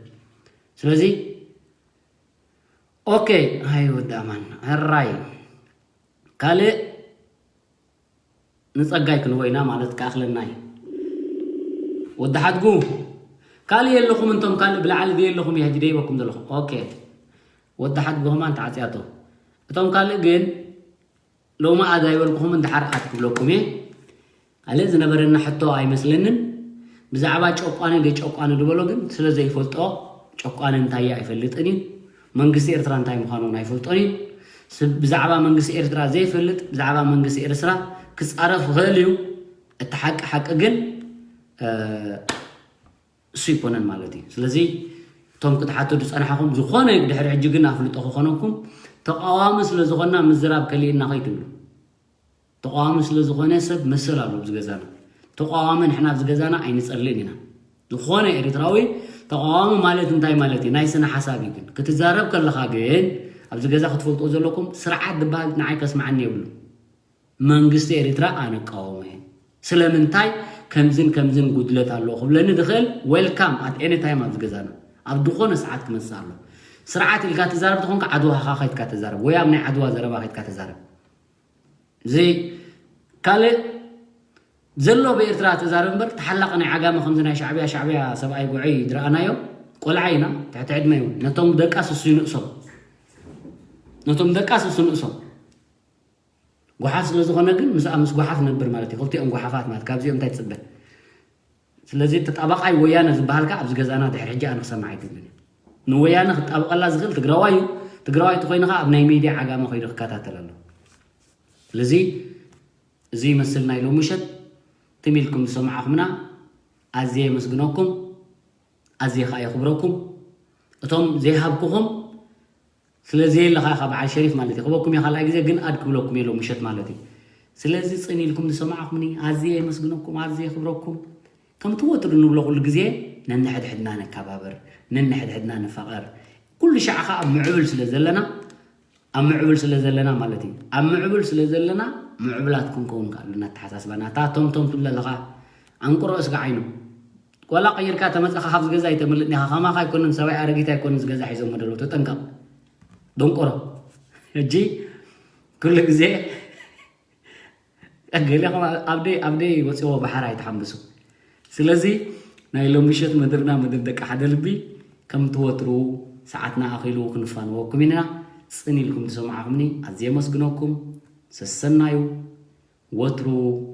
ስለዚ ኦኬ ኣይ ወዲ ኣማን ሕራይ ካልእ ንጸጋይ ክንቦ ኢና ማለት ክኣኽለና እዩ። ወዲ ሓድጉ ካልእ የለኹም እንቶም ካልእ ብላዕሊ ዘየለኹም እየ ሕጂ ደይበኩም ዘለኹ። ኦኬ ወዲ ሓድጉ ከማን ተዓጽያቶ እቶም ካልእ ግን ሎሚ ኣዛ ይበልኩኹም እንድሓር ኣት ክብለኩም እየ። ካልእ ዝነበረና ሕቶ ኣይመስለንን። ብዛዕባ ጨቋኒ ደጨቋኒ ዝበሎ ግን ስለ ዘይፈልጦ ጨቋኒ እንታይ እዩ ኣይፈልጥን እዩ። መንግስቲ ኤርትራ እንታይ ምዃኑ እውን ኣይፈልጦን እዩ። ብዛዕባ መንግስቲ ኤርትራ ዘይፈልጥ ብዛዕባ መንግስቲ ኤርትራ ክፃረፍ ይኽእል እዩ። እቲ ሓቂ ሓቂ ግን እሱ ይኮነን ማለት እዩ። ስለዚ እቶም ክትሓቱ ዝፀናሕኹም ዝኾነ ድሕሪ ሕጂ ግን ኣፍልጦ ክኾነኩም ተቃዋሚ ስለ ዝኾንና ምዝራብ ከሊእና ከይትብሉ። ተቃዋሚ ስለ ዝኾነ ሰብ መሰል ኣሎ ኣብዚ ገዛና። ተቃዋሚ ንሕና ኣብዚ ገዛና ኣይንፀልእን ኢና። ዝኾነ ኤርትራዊ ተቃዋሚ ማለት እንታይ ማለት እዩ? ናይ ስነ ሓሳብ እዩ። ግን ክትዛረብ ከለኻ ግን ኣብዚ ገዛ ክትፈልጥዎ ዘለኩም ስርዓት ዝበሃል ንዓይ ከስምዓኒ የብሉ። መንግስቲ ኤርትራ ኣነ እቃወሞ እየ። ስለምንታይ? ከምዝን ከምዝን ጉድለት ኣለዎ ክብለኒ ዝኽእል፣ welcome at any time ኣብዚ ገዛና፣ ኣብ ዝኾነ ሰዓት ክመጽእ ኣሎ። ስርዓት ኢልካ ትዛረብ ተኾንካ ዓድዋኻ ከይድካ ተዛረብ፣ ወይ ኣብ ናይ ዓድዋ ዘረባ ከይድካ ተዛረብ። እዚ ካልእ ዘሎ ብኤርትራ ተዛረብ እምበር፣ ተሓላቂ ናይ ዓጋመ ከምዚ ናይ ሻዕብያ፣ ሻዕብያ ሰብኣይ ጉዐይ ዝረኣናዮ ቆልዓ ኢና፣ ትሕቲ ዕድመ ይውን። ነቶም ደቃስ እሱ ይንእሶም፣ ነቶም ደቃስ እሱ ንእሶም። ጓሓፍ ስለ ዝኾነ ግን ምስኣ ምስ ጓሓፍ ነብር ማለት እዩ። ክልቲኦም ጓሓፋት ማለት ካብዚኦም እንታይ ትጽበ? ስለዚ ተጣባቃይ ወያነ ዝበሃልካ ኣብዚ ገዛና ድሕሪ ሕጂ ኣነ ክሰማዕ ኣይክእልን እዩ። ንወያነ ክጣበቀላ ዝኽእል ትግራዋይ እዩ። ትግራዋይ ተኮይንኻ ኣብ ናይ ሚድያ ዓጋመ ኮይኑ ክከታተል ኣሎ። ስለዚ እዚ ይመስል ናይ ሎሚ ምሸት። ትም ኢልኩም ዝሰማዕኹምና ኣዝየ የመስግነኩም፣ ኣዝየ ከዓ የኽብረኩም። እቶም ዘይሃብኩኹም ስለ ዘየለ ከዓ በዓል ሸሪፍ ማለት እዩ ክበኩም እየ። ካልኣይ ግዜ ግን ኣድ ክብለኩም እየ ሎሚ ምሸት ማለት እዩ። ስለዚ ጽን ኢልኩም ዝሰማዕኹምኒ ኣዝየ የመስግነኩም፣ ኣዝየ የኽብረኩም። ከምቲ ወትሩ ንብሎ ኩሉ ግዜ ነንሕድሕድና ነከባበር፣ ነንሕድሕድና ንፋቐር። ኩሉ ሻዕ ከዓ ኣብ ምዕብል ስለ ዘለና፣ ኣብ ምዕብል ስለ ዘለና ማለት እዩ። ኣብ ምዕብል ስለ ዘለና ምዕብላት ክንከውን ከዓ ኣለና። ኣተሓሳስባና እታ ቶምቶም ትብል ኣለኻ፣ ኣንቁሮ እስጋ ዓይኑ ቆላ ቀይርካ ተመፀኻ ካብዚ ገዛ ኣይተምልጥን ኢኻ። ከማኻ ኣይኮነን፣ ሰብኣይ ኣረጊት ኣይኮነን፣ ዝገዛ ሒዞም መደሎ ተጠንቀቕ። ደንቆሮ። ሕጂ ኩሉ ግዜ ገሌኹም ኣብ ደይ ኣብ ደይ ወፂዎ ባሕር ኣይትሓምብሱ። ስለዚ ናይ ሎሚ ምሸት መድርና መድር ደቂ ሓደ ልቢ ከም ትወትሩ ሰዓትና ኣኺሉ ክንፋንወኩም ኢና። ጽን ኢልኩም ዝሰማዕኹምኒ ኣዝየ የመስግነኩም። ሰሰናዩ። ወትሩ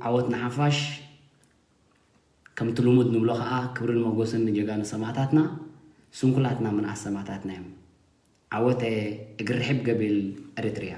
ዓወት ንሓፋሽ። ከምቲ ልሙድ ንብሎ ኸዓ ክብርን መጎስን ንጀጋኑ ሰማእታትና፣ ስንኩላትና ምንኣስ ሰማእታትና እዮም። ዓወተ እግሪ ርሕብ ገቢል ኤሪትሪያ።